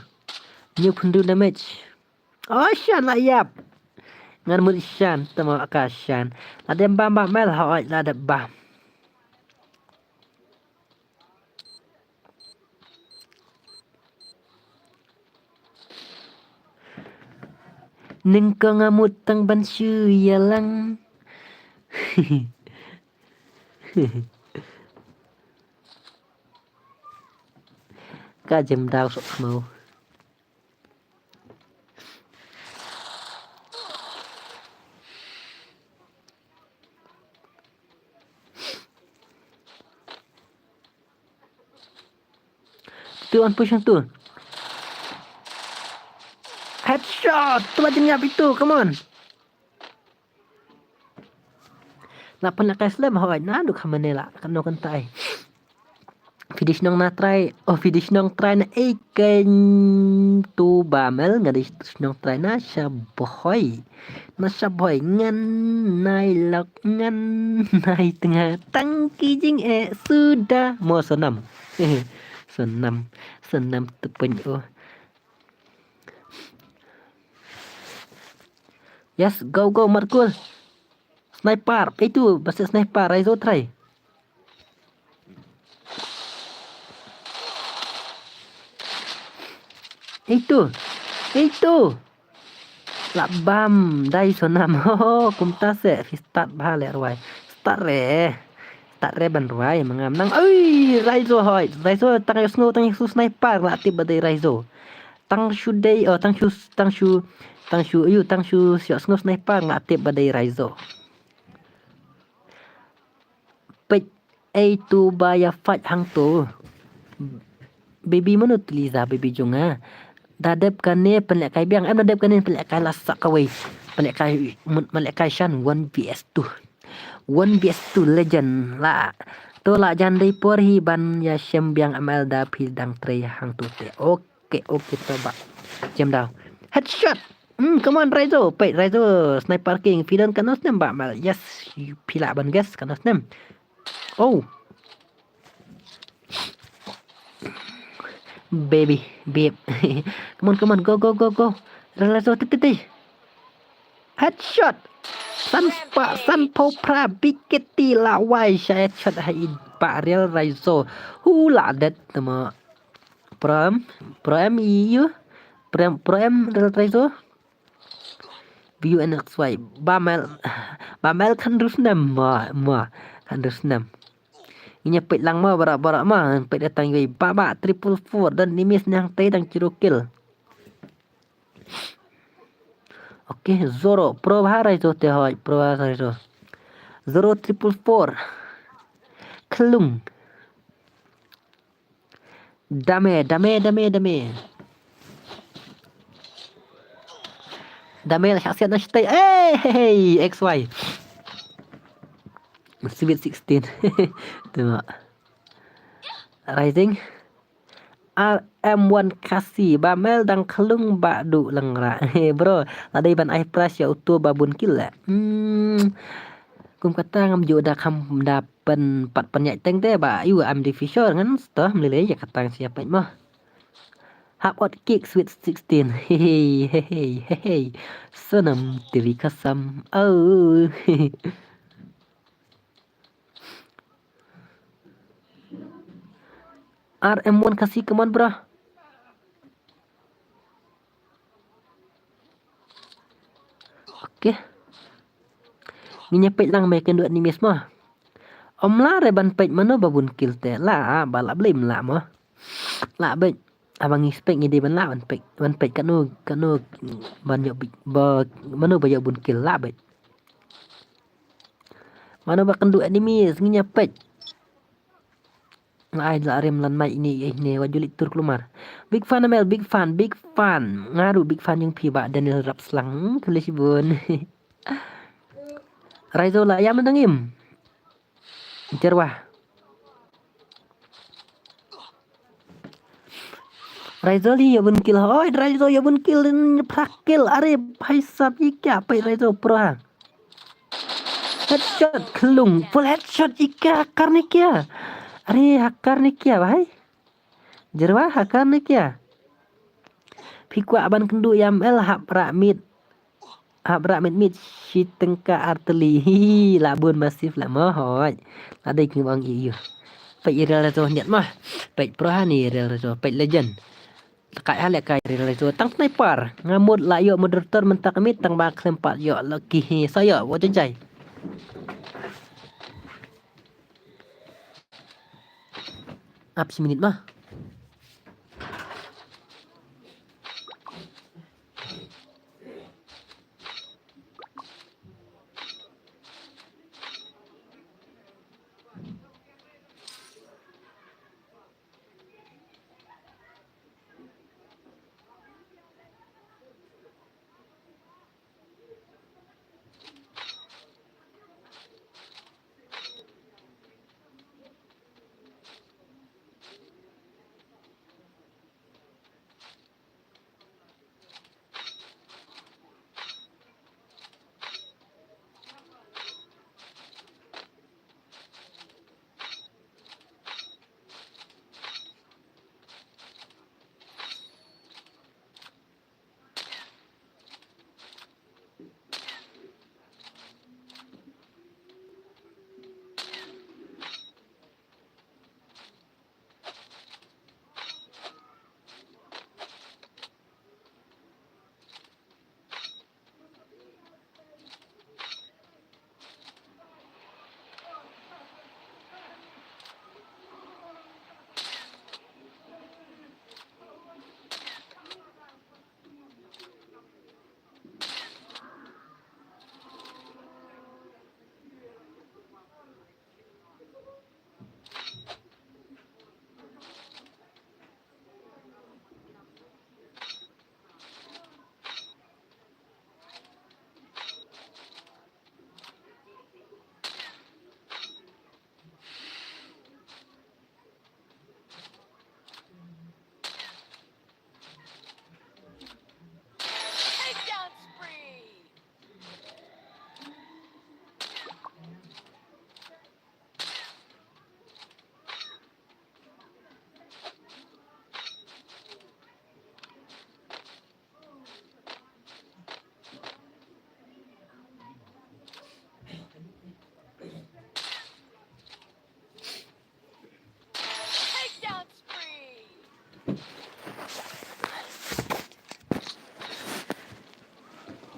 New phun du damage. Oh, Shan la ïap. Ngan mut Shan, tama ka Shan. La dem bam bam mel hoi, la dem bam. Nyngkong nga mut tang ban shu ïalang. Ka jem daw sok khmau. Tu on push tu. Headshot. Tu ba jingap itu. Come on. Lapan lakai slem hoi na duk hamane la kano kan tai. Finish nong na try. Oh, finish nong try na eken tu ba mel nga di finish nong try na shabhoi. Na shabhoi ngan nai lok ngan nai tengah tang ki jing eh suda mo sonam. Sonam. Sonam tu pun oh. Yes, go, go, Markul. Sniper, itu, basta sniper, Raizo try. Itu, itu. La bam, dai sonam. Ho, ho, kumta se, fi start bha le rwai. Start re. Start re ban rwai, mangam nang. Ui, Raizo hoi. Raizo tang yu snow, tang yu sniper, la tip ba dei Raizo. Tang shu dei, oh, tang shu, tang shu, tang shu, ayu, tang shu, siok sngewsnei pa nga tip ba dei Raizo. Peit, ei tu ba ïa fight hangto. Baby mano tu Liza, baby jong nga. Da dep kane pynlehkai biang, em da dep kane pynlehkai la sa kawei. Pynlehkai, pynlehkai shan one V S two. One V S two legend la. To la jan dei por hi ban ïa shem biang M L da phi dang trei hangto te. Okay, okay to ba. Jem daw. Headshot. Hmm, come on Raizo. Peit Raizo sniper king. Phi don kano snem ba M L. Yes, phi lah ban guess kano snem. Oh. Baby, babe. Come on, come on, go, go, go, go. Raizo, ti, ti, ti. Headshot. San pa, san pau pra biketi la wai sha headshot ha i ba real Raizo. Hu la det nama. Pram, pram iu. Pram, pram real Raizo. V U N X Y. Ba mel, ba mel kan rus nem ma, ma. Kan rus nem. Inya peit lang ma, bara, bara ma. Peit datang yui. Ba, ba, triple four. Dan nimis nang tei dang chiru kill. Okay, Zoro. Pro bha Raizo te hoi. Pro bha Raizo. Zoro triple four. Klung. Dame, dame, dame, dame. Dame la shakhsiat na shtei. Hey, hey, hey, X Y. Sweet sixteen. Tengok. Rising. R M one Khasi, ba mel dang khlung ba du lengra. Bro, la dei ban ai prize ïa uto ba bun kill la. Hmm. Kum kata ngam ju da kham da pyn pat pynïaid teng te ba ïu am di Fisher ngan sto mlei lei ïa kata ngan sia peit mo. Hap ot kick Sweet sixteen. Hey, hey, hey, hey, hey. Sonam teri kasam. Oh. R M one Khasi, come on, bro. Okay. Ngin ïa peit lang me kynduh enemies mo. Ym lah re ban peit mano ba bun kill te. Lah, ba lah blei ym lah mo. Lah beit. Haba ngi spec ngi dei ban lah ban peit, ban peit kano, kano ban ïoh big, ba, mano ba ïoh bun kill lah beit. Mano ba kynduh enemies ngin ïa peit. Nga ai la rem lan mai ini eh ne wa julit tur kulmar. Big fan Amel, big fan, big fan. Nga ruh big fan jong phi ba Daniel Rapslang. Hmm, khublei shibun. Raizo la ïam dang im. Jerwah. Raizo li ïa bun kill. Oi, Raizo ïa bun kill, phra kill. Are, bhai sab, ye kya peit Raizo pro ha. Headshot khlung, full headshot, ika hakar ne kya? Are, hakar ne kya, bhai? Jerwah, hakar ne kya? Phi kwah ban kynduh ïa Amel, hap rah miet. Hap rah miet miet shi tyngka ar tylli. Hi, hi, la bun masif la mo hoi. La dei king bang ïa ïa. Peit ïa Real Raizo hynñiat mo. Peit pro ha ni Real Raizo, peit legend. Lehkai ha lehkai Real Raizo tang sniper. Nga mut la ïoh moderator mynta ka miet tang ba khlem pat ïoh lucky hi. Sa ïoh, wa jai jai. Ap shi minit mo.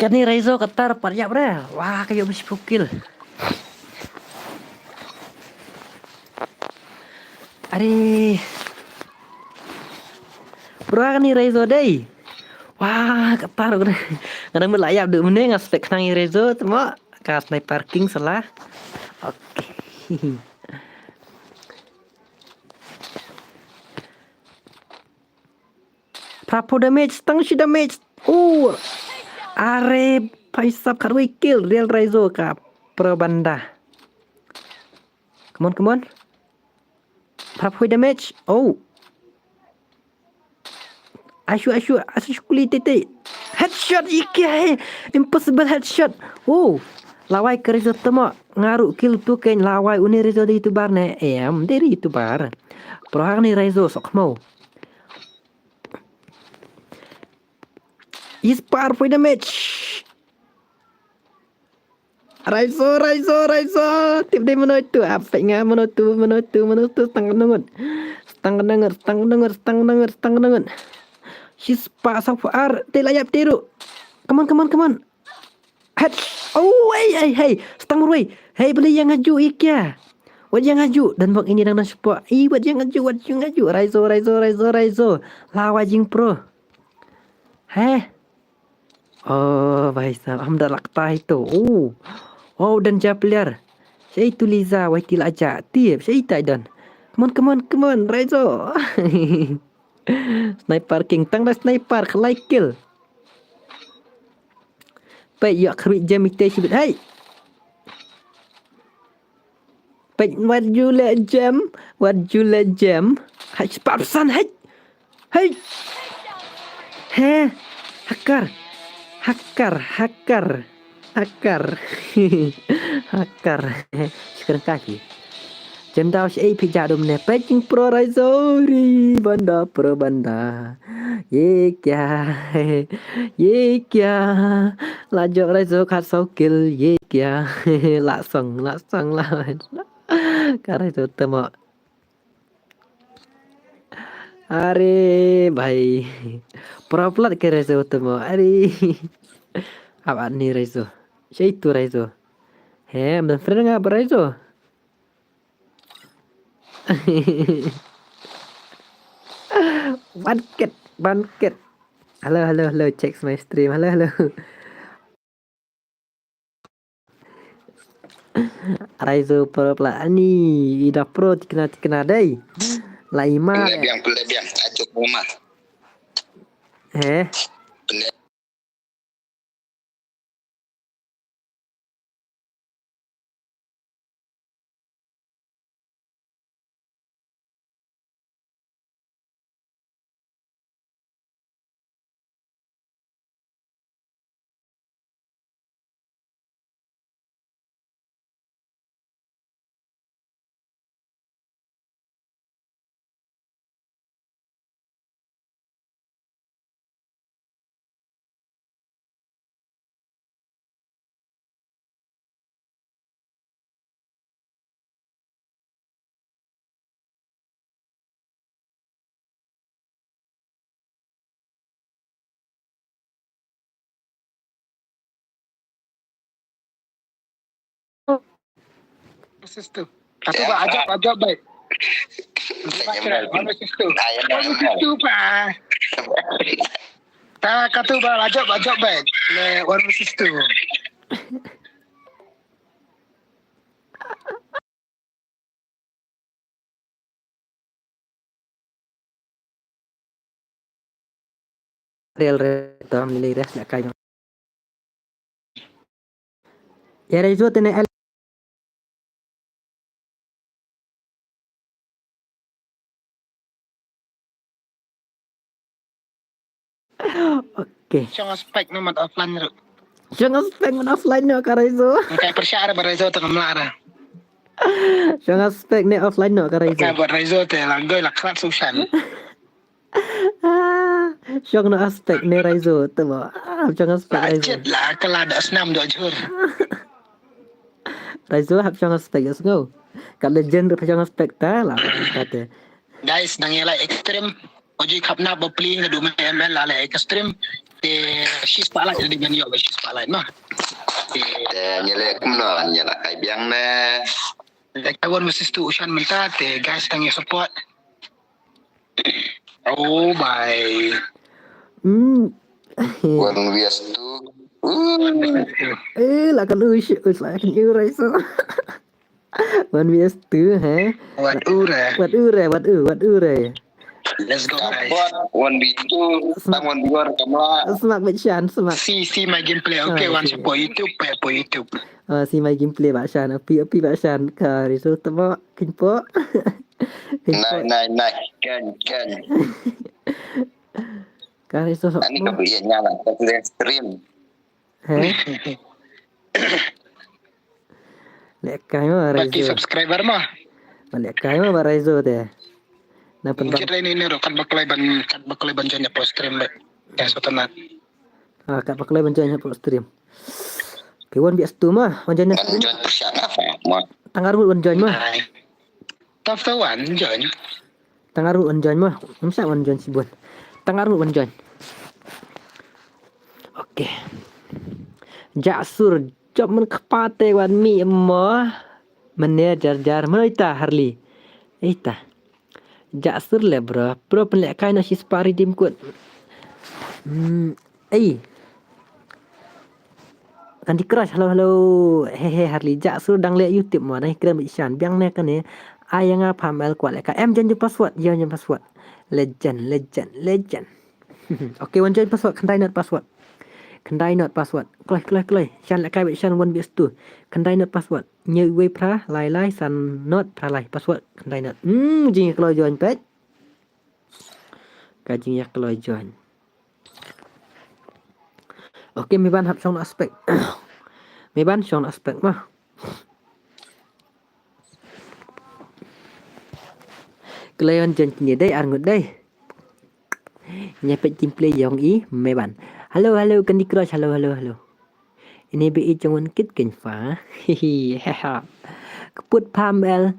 Kane Raizo katta pat ïap re. Wah, ka ïoh bishphew kill. Are. Bro, kane Raizo dei. Wah, katta ruh kane. Nga dang mut la ïap duh mynne nga spec khnang ïa Raizo, temo ka sniper king salah. Okay. Phra phew damage, tang shi damage. Oh. Are, phaisap khatwei kill, Real Raizo ka pro banda. Come on, come on. Prap hui damage. Oh. Ashu, ashu, ashu kuli tete. Headshot ike hai. Impossible headshot. Oh. Lawai ke Raizo temo. Ngaru kill tu ken lawai uni Raizo de YouTuber ne. Em, de YouTuber. Prohang ni Raizo sok mau. Is par hui damage. Raizo, Raizo, Raizo. Tip dei mano tu. Apa nga mano tu, mano tu, mano tu. Stang nungut. Stang nungut, stang nungut, stang nungut, stang nungut. Sis pa sa ar. Te layap teru. Come on, come on, come on. Head. Oh, hey, hey, hey. Stang ruai. Hey, beli yang aju ikia. Wat yang aju. Dan bak ini dang dan sepak. I, wat yang aju, wat yang aju. Raizo, Raizo, Raizo, Raizo. Lawa jing pro. Heh. Oh, bhai sahab, hum da lagta hai to. Oh. Wow, dan ja player. Shei tu Liza, wai ti la ja. Tip, shei tai dan. Come on, come on, come on, Raizo. Sniper King, tang da sniper, khlai kill. Pai, yak khruit jam ite shibit. Hai. Peit, wat ju leh jam, wat ju leh jam. Hai, spah pesan, hai. Hai. He, hakar. Hakar, hakar. Hakar. Hakar. Shukran kaki. Jam daw shi ei phi ja dum ne. Peit jing pro Raizo ri banda pro banda. Ye kya? Ye kya? La jok Raizo khat saw kill, ye kya? La song, la song, la. Ka Raizo temo. Are, bhai. Pro plat ka Raizo temo. Are. Ab ani Raizo. Shei tu Raizo. He, am dan friend nga ba Raizo. One kit, one kit. Hello, hello, hello. Check my stream. Hello, hello. Raizo pro pla ani ida pro tikna tikna dei. La ima. Pynleh biang, pynleh biang. Ajuk mama. Eh. Pynleh. Sister. Katu ba ajab, ajab baik. One sister. One sister pa. Ta katu ba ajab, ajab baik. Le one sister. Real re tam ni res na kai. Ya re zo tene el. Okay. Shong aspek no mat offline ru. Shong aspek mat offline no ka Raizo. Kai persyar ba Raizo tengah melara. Shong aspek ne offline no ka Raizo. Kai ba Raizo te langgoi lakrat sushan. Ah, shong no aspek ne Raizo te ba. Ah, shong aspek Raizo. Chet la kala da snam do jhur. Raizo hap shong aspek ya sngo. Ka legend hap shong aspek ta la kate. Guys, nang yala extreme. Oji khap na ba pli na du men men la le extreme. Te shi spotlight di men yo ba shi spotlight ma. Te nyele kumno nyela kai biang ne. Te ka gon mesti tu ushan menta te guys tang ya support. Oh bye. Hmm. One vs two. Eh, la kan u shi, la kan u Raizo. One vs two, he? Wat ure. Wat ure, wat u, wat ure. Let's go, guys. One v two, tang one v one, kamla. Smak bit Shan, smak. See, see my gameplay. Okay, Ah, wan okay. Support YouTube, pa support YouTube. Ah, see my gameplay bak Shan. Api api bak Shan. Ka riso temo. Kinpo. Nai, nai, nai. Kan, kan. Ka riso sok. Ani ka beli nyala, ka beli stream. He? Lek kai ma Baki riso. Subscriber mah. Lek kai ma bak riso te. Na pun bak. Jit ini ni ro kat baklai ban kat baklai ban join hapoh stream ba. Ya sotana. Ah, kat baklai ban join hapoh stream. Pi wan bias tu ma, wan join Kan stream. Join persiap apa? Ma. Tang arngut wan join ma. Ai. Taf tawan join. Tang arngut wan join ma. Ngam sa wan join sibun. Tang arngut wan join. Okay. Jaksur job man kpate wan mi mo. Mane jar jar mano ita Harley. Ita. Jaksur le bro. Bro pynleh kai na shi spah redeem code. Hmm. Ei. Candy Crush, hello hello. He he Harley, Jaksur dang leh YouTube mo, dang kren bit Shan. Biang ne kane. Ai nga pam el kwah leh kai. Em jan ju password, jan ju password. Legend, legend, legend. Okay, wan join password, khyndai not password. Khyndai not password. Kloi, kloi, kloi. Shan leh kai bit Shan one bit two. Khyndai not password. Nyew wei phra lai lai san not phra lai password. Khyndai not. Hmm, jing kloi join pet. Ka jing yak kloi join. Okay, mi ban hap shong aspect. Mi ban shong aspect ma. Kloi join kini dei arngut dei. Nya pet gameplay jong i Meban. Hello hello Candy Crush, hello hello hello. Ini bi i jong un kit ken fa. Hihi heha. Kput pam el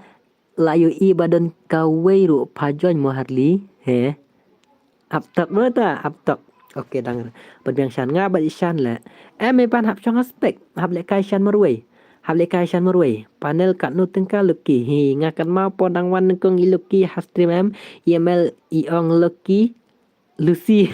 la yu i badon kawei ru pa join mo Harley. He. Up top mo ta, up top. Okay dang. Pynbiang Shan nga bad Shan le. Em Meban hap shong aspect. Hap leh kai Shan marwei. Hap leh kai Shan marwei. Panel kat nu tengka Lucky. Hi nga kat ma po dang wan kong i Lucky ha stream em. I M L i ong Lucky. Lucy.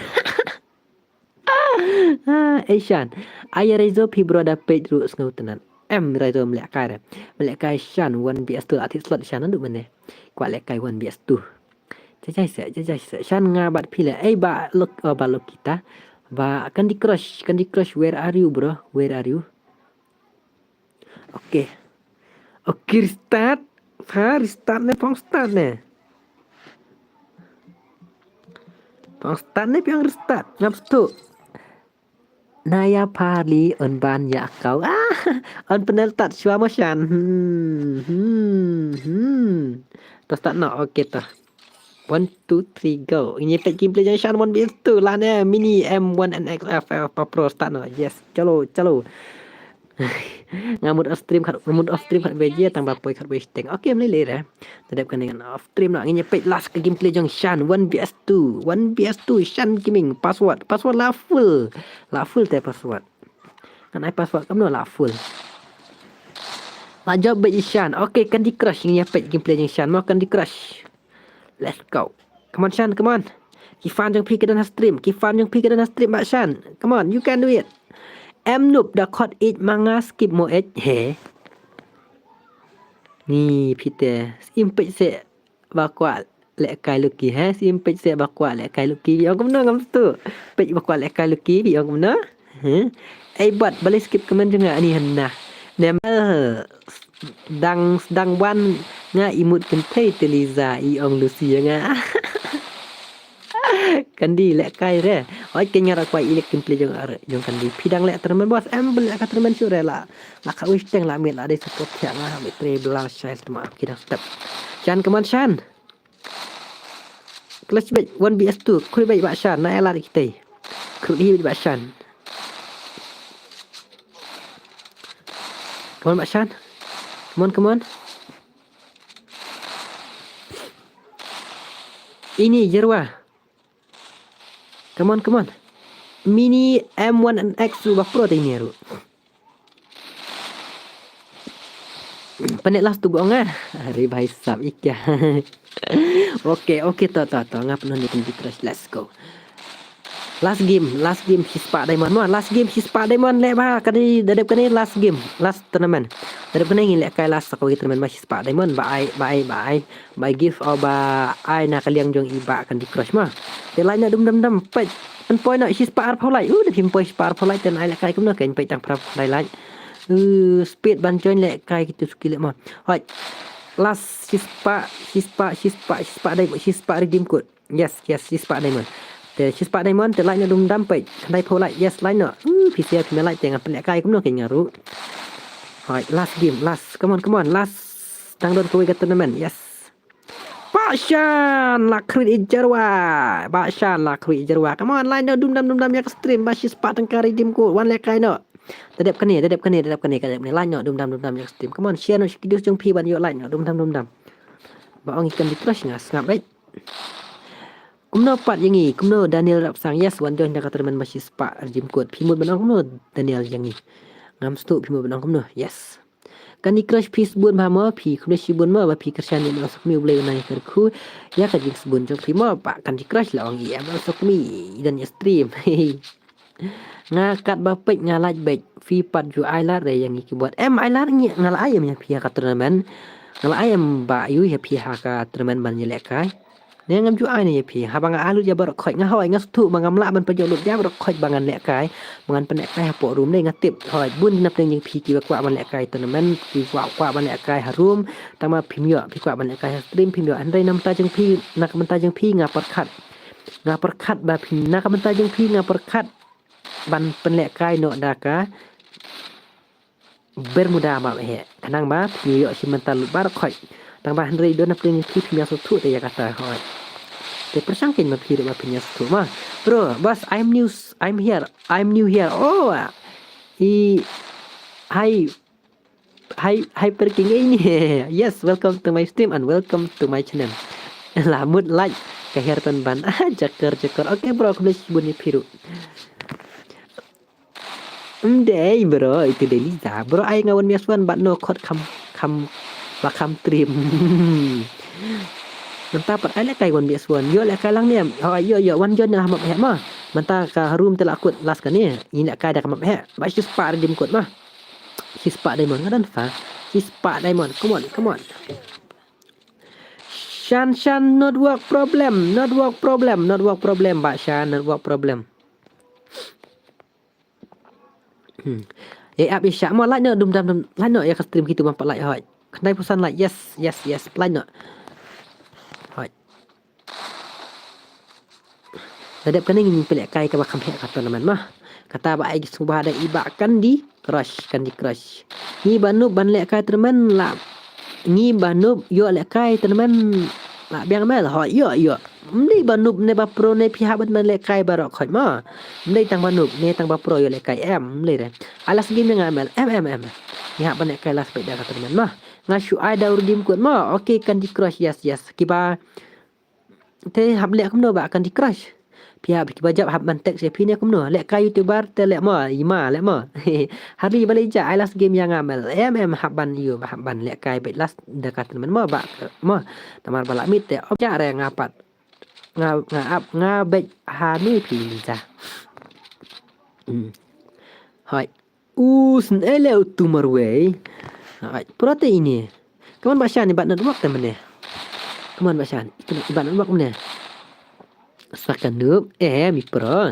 Ah, eh Shan. Aya rezo phi bro da page ru sngew tenan. Em rezo mlek kai re. Mlek kai Shan one B S two athi slot Shan ndu mene. Kwah leh kai one B S two. Jajai se, jajai se. Shan nga bat phi le. Eh ba lok, oh, ba lok kita. Ba Candy Crush, Candy Crush, where are you bro? Where are you? Okay. Okay, restart. Ha, restart ne, pong start ne. Pong start ne, pong restart. Ngap stu. Naya pali on ban ya kau. Ah, on penel tat shwa mo Shan. Hmm, hmm, hmm. To start no, okay to. One, two, three, go. Ini pet gameplay jong Shan one B S two lah ne. Mini M one N X F F Pro start no. Yes, chalo, chalo. Nga mut off stream khat, mut off stream khat beje tang ba poi khat wei steng. Okay, mlei le re. Tadep kane ngan off stream no. Ini pet last ka gameplay jong Shan one B S two. One B S two Shan Gaming password. Password la full. La full te password. Kan ai password kam no la full. La job bit Shan. Okay, Candy Crush ini pet gameplay jong Shan. Mo Candy Crush. Let's go. Come on Shan, come on. Ki fan jong phi ka don ha stream. Ki fan jong phi ka don ha stream ba Shan. Come on, you can do it. M noob da khot ich ma nga skip mo ich. He. Ni phi te. Sim pech se ba kwah leh kai Lucky he. Sim pech se ba kwah leh kai Lucky. Bi ong kumno ngam stu. Pech ba kwah leh kai Lucky. Bi ong kumno. He. Ei bat balei skip comment jong nga ani hanna. Nemel dang dang wan nga imut kynthei te Liza i ong Lucy ya nga. Kandi leh kai re. Oi ken nga ra kwai i leh gameplay jong ar jong Kandi. Phi dang leh tournament boss em bel leh ka tournament shu re la. La ka wis teng la mit la dei support thiah nga mit tre bla shai tma ki dang step. Shan come on Shan. Clutch bait one B S two. Khui bait ba Shan na elat kitei. Khui hi bait ba Shan. Come on ba Shan. Come on, come on. Ini jerwa. Come on, come on. Mini M one N X tu ba pro te ini ru. Panik lah tu buang ah. Hari bhai sab ikya. Okay, okay to to to ngap non ni Candy Crush. Let's go. Last game, last game shispah diamond mo. Last game shispah diamond leh ba, kane da dep kane last game, last tournament. Da dep kane ngin lehkai last sa kawei tournament ba shispah diamond, ba ai, ba ai, ba ai, ba ai gift o ba ai na ka liang jong i ba Candy Crush mo. Te like noh dum dam dam, peit. Pynpoi noh shispah arphew like. Uh, da phim poi shispah arphew like te ai lehkai kumno, kein peit tang phra phew like. Uh, speed ban join lehkai kitu suki leh mo. Hoi. Last shispah, shispah, shispah, shispah diamond, shispah redeem code. Yes, yes, shispah diamond. Te shispah diamond te like noh dum dam, peit. Khyndai phew like. Yes, like noh. Uh, phi share phi me like te nga pynlehkai kumno kein nga ruh. Hoi, last game, last. Come on, come on, last. Tang don kawei ka tournament. Yes. Bah Shan, la khrui i jarwa. Bah Shan, la khrui i jarwa. Come on, like noh dum dam dum dam ïa ka stream ba shispah tyngka redeem code. Wan lehkai noh. Da dep kane, da dep kane, da dep kane, da dep kane. Like noh dum dam dum dam ïa ka stream. Come on, share noh sha ki dost jong phi ban ïoh like noh dum dam dum dam. Ba ong i Candy Crush nga sngap, right? Kumno pat ïa ngi, kumno Daniel Rapsang, yes, wan join da ka tournament ba shispah redeem code. Phi mut ban ong kumno Daniel ïa ngi. Ngam sngewthuh phi mut ban ong kumno, yes. Candy Crush phi sbun bha mo, phi kumno shibun mo, ba phi kyrshan ïa u Sokmi u Blei u nang kyrkhu ïa ka jingsbun jong phi mo, ba Candy Crush la ong i em u Sokmi i don ïa stream. Nga kat ba peit nga like beit, phi pat ju ai lad re ïa ngi keyboard. Em ai lad ngi, nga la ai em ïa phi ha ka tournament. Nga la ai em ba ïu ïa phi ha ka tournament ban ïalehkai. Ne ngam ju ai ne ïa phi, haba nga ai lut ïa baroh khoit nga hoi, nga sngewthuh ba ngam lah ban pynjot lut ïa baroh khoit ba ngan lehkai, ba ngan pynlehkai hapoh room, ne nga tip hoi bun na pdeng jong phi kiba kwah ban lehkai tournament, ki kwah, kwah ban lehkai ha room, tangba phim ïoh, phi kwah ban lehkai ha stream phim ïoh. Hynrei na bynta jong phi, na ka bynta jong phi nga pyrkhat, nga pyrkhat ba phi, na ka bynta jong phi nga pyrkhat ban pynlehkai noh da ka Bermuda map heh. Khnang ba phi ïoh shim bynta lut baroh khoit. Tangba hynrei don na pdeng phi, phim ïa sngewthuh te ïa kata hoi. Te pyrshang kein ma phi ruh ba phim ïa sngewthuh ma. Bro, boss, I'm new, I'm here. I'm new here. Oh. I, hi. Hi, hi, Perking ini. Yes, welcome to my stream and welcome to my channel. La mut like ka her pan ban. Ah, jakar, jakar. Okay, bro, khublei shibun ïa phi ruh. Ym dei bro, itu dei Liza. Bro, ai nga wan bias wan, but no khot kham, kham, ba kham trim. Mynta pat ai lehkai wan bias wan. Ïoh lehkai lang ne em. Oh, ïoh, ïoh, wan join na map heh ma. Mynta ka room te la kut last kane. Ini lehkai da ka map heh. Ba shispah redeem code ma. Shispah diamond nga don fa. Shispah diamond. Come on, come on. Shan, Shan, network problem, network problem, network problem, Bah Shan, network problem. Hmm. Ïa ap ïa shah mo, like noh dum dam dum, like noh ïa ka stream kitu bam pat like hoi. Khyndai phew san like, yes, yes, yes, like noh. Hoi. Da dep kane ngin pynlehkai kaba kham heh ka tournament ma. Kata ba ai sngewbha da i Bah Candy Crush, Candy Crush. Ngi ba noob ban lehkai tournament la. Ngi ba noob ïoh lehkai tournament la biang mel, hoi ïoh, ïoh. Ym dei ba noob ne ba pro ne phi hap ban lehkai baroh khoit ma. Ym dei tang ba noob ne tang ba pro ïoh lehkai, em, ym dei re. Ai last game ïa nga mel, em, em, em. Ngi hap ban lehkai last beit da ka tournament ma. Nga shu ai da u redeem code ma. Okay, Candy Crush, yes, yes. Kiba te hap leh kumno ba Candy Crush. Phi hap kiba jop hap ban text ïa phi ne kumno. Lehkai YouTuber te leh mo, i ma leh mo. Hari ba leh ja ai last game ïa nga mel. Em, em, hap ban ïoh, hap ban lehkai beit last da ka tournament mo ba mo. Namar ba la mid te om ja re nga pat. Nga, nga ap, nga beit ha ni phi ni ja. Hmm. Hoi. U sngewleh u tu marwei. Hoi, pro te ini. Come on Bah Shan, i bad network te mane. Come on Bah Shan, i bad network mane. Sa ka noob, eh, mi pro.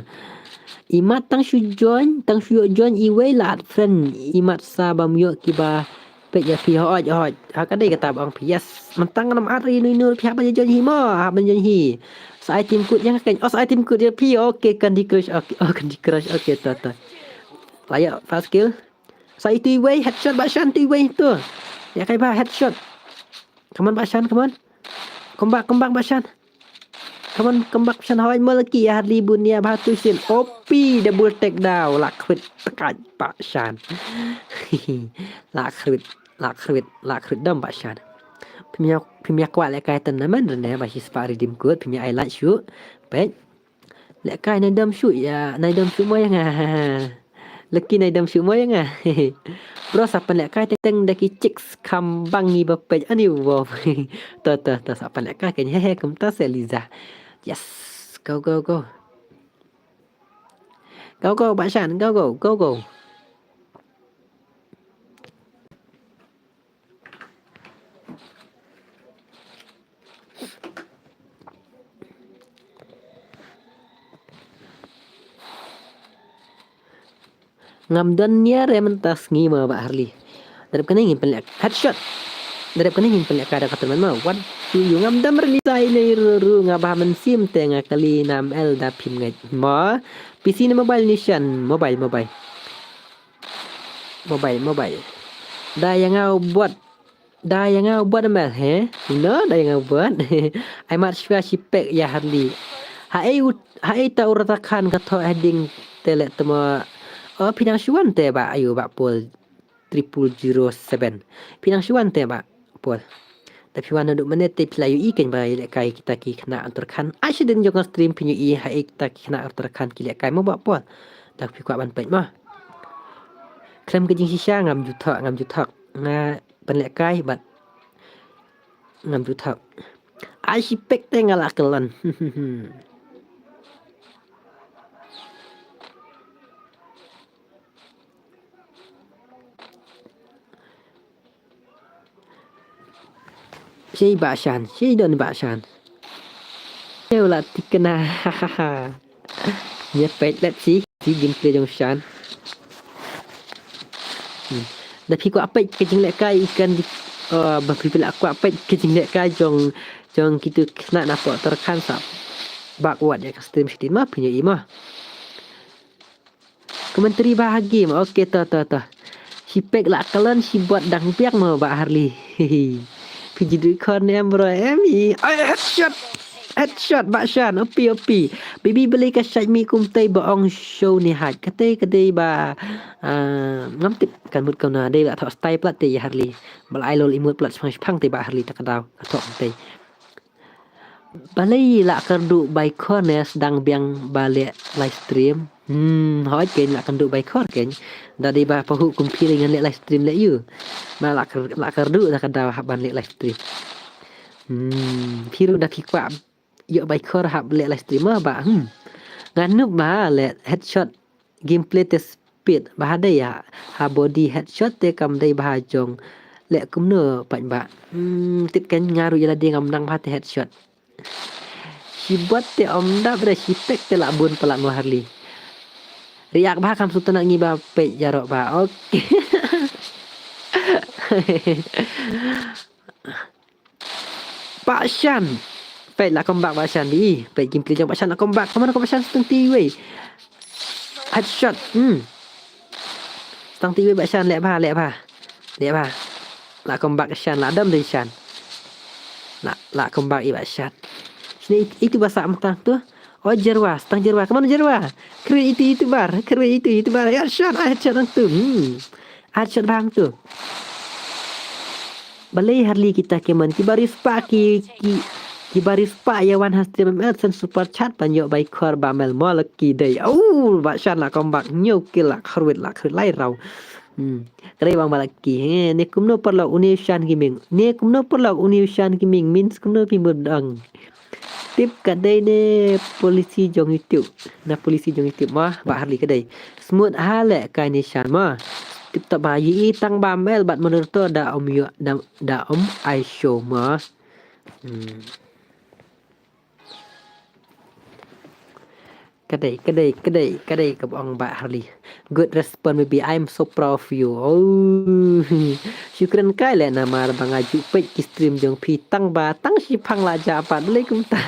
I mat tang shu join, tang shu ïoh join iwei la add friend. I mat sa bam ïoh kiba peit ïa phi, hoi, hoi. Ha ka dei kata ba ong phi, yes. Mynta ngam add ïa inu inu, phi hap ban join hi mo, hap ban join hi. Sa ai team code ïa nga kein. Oh, sa ai team code ïa phi. Okay, Candy Crush. Okay, oh, Candy Crush. Okay, to, to. La ïoh first kill. Sa itu iwei, headshot Bah Shan, tu iwei tu. Ïa kai ba headshot. Come on Bah Shan, come on. Come back, come back Bah Shan. Come on, come back Bah Shan. Hoi, mo la ki ïa Hadley bun ïa ba tu sien. O P double take down. La khrwit tkai Bah Shan. La khrwit, la khrwit, la khrwit dam Bah Shan. Phim ïa, phim ïa kwah lehkai tournament re ne ba shispah redeem code, phim ïa ai like shuh. Peit. Lehkai nai dam shuh ïa, nai dam shuh mo ïa nga. Lucky nai dam shuh mo ïa nga. Bro, sa pynlehkai teng teng da ki chicks kham bang ngi ba peit ani wow. To, to, to, sa pynlehkai kein, hehe, kumta se Liza. Yes. Go, go, go. Go, go, Bah Shan, go, go, go, go. Ngam don nia re mynta sngi ma Bah Harley. Darep kane ngin pynleh headshot. Darep kane ngin pynleh ka da ka tyrmen ma. What do you ngam dam re li tai nei ru ru nga ba mynsiem te nga kali nam el da phim ngai. Ma P C ne mobile ni shan mobile mobile. Mobile mobile. Da ya nga buat Da ya nga buat mel he. No, da ya nga buat. Ai mat shwa shi pek ya Harley. Ha ei u ha ei ta ur ta khan ka tho heading te le tmo. O phi nang shuan te ba ayu ba pol triple zero seven. Phi nang shuan te ba pol. Ta phi wan duk mane te phi la yu i ken ba le kai kita ki khna antar khan. Ai shi den jong stream phi yu i ha ei kita ki khna antar khan ki le kai mo ba pol. Ta phi kwa ban pek mo. Klem ke jing shisha ngam juthok ngam juthok. Nga pynleh kai bad ngam juthok. Ai shi pek te nga la kelan. Shi Bah Shan, shi don Bah Shan. Yo la tikna. Nya pek let si. Ti gameplay jong Shan. Hmm. Da phi kwah peit ka jingleh kai ikan di, uh, ba phi pila kwah peit ka jingleh kai jong jong kitu khna na po ter khan sa. Backward ya ka stream sitin ma phi nyo i ma. Commentary ba ha game. Okay to to to. Shi pek la kalan shi bot dang biak ma ba Harley. Phi ji du khon em bro em i. Ai headshot. Headshot Bah Shan, opi opi. Baby balei ka shait mi kumtai ba ong show ni haj. Katei katei ba, ah, ngam tip kan mut kauna dei la thok style plat te ya Harley. Bal ai lol imut plat shpang shpang te ba Harley ta ka daw. Ka thok kumtai. Balei la kyrduh bai khor ne sdang biang ba leh live stream. Hmm, hoi ken la kyrduh bai khor ken. Da dei ba pahu kum phi ngan leh live stream leh yu. Ma la kyr la kyrduh da ka daw hap ban leh live stream. Hmm, phi ruh da phi kwah ïoh bai khor hap leh live stream ma ba. Hmm. Ngan nup ma leh headshot gameplay te speed ba ha dei ha, ha body headshot te kam dei ba ha jong leh kumno pat ba. Hmm, tip ken nga ruh ïa la dei ngam nang ba te headshot. Shi bot te om dap re shi pek te la bun palat mo Harley. Riak ba kam sutana ngi ba pek jarok ba. Okay. Bah Shan. Pek la comeback Bah Shan di. Pek gameplay jong Bah Shan la comeback. Kaman ko Bah Shan stang ti wei. Headshot. Hmm. Stang ti wei Bah Shan leh ba leh ba. Leh ba. La comeback Shan la dam dei Shan. La la comeback i Bah Shan. Sini itu ba sa mtang tu. Oh Jerwa, stang Jerwa. Kaman Jerwa. Kru itu itu bar. Kru itu itu bar. Ya Shan, ah Shan tu. Hmm. Ah Shan bang tu. Balei Harley kita keman ki baris pa ki ki ki baris pa ya wan ha stream M L sen super chat ban ïoh bai khor ba mel mo laki dei. Oh, Bah Shan la comeback nyo kill la khruit la khruit lai rau. Hmm. Kare bang ba laki. He, ne kumno parlok uni Shan Gaming. Ne kumno parlok uni Shan Gaming means kumno pi mudang. Tip ka dei ne polisi jong YouTube. Na polisi jong YouTube ma ba Harley ka dei. Smooth ha leh kai ne Shan ma. Tip top ba yi i tang ba mel bad moderator da om ïoh da da om ai show ma. Hmm. Kadei, kadei, kadei, kadei ka bong ba Harley. Good response baby. I'm so proud of you. Oh. Shukran kai le namar ba nga ju peit ki stream jong phi tang ba tang shi phang la ja pat balei kumta.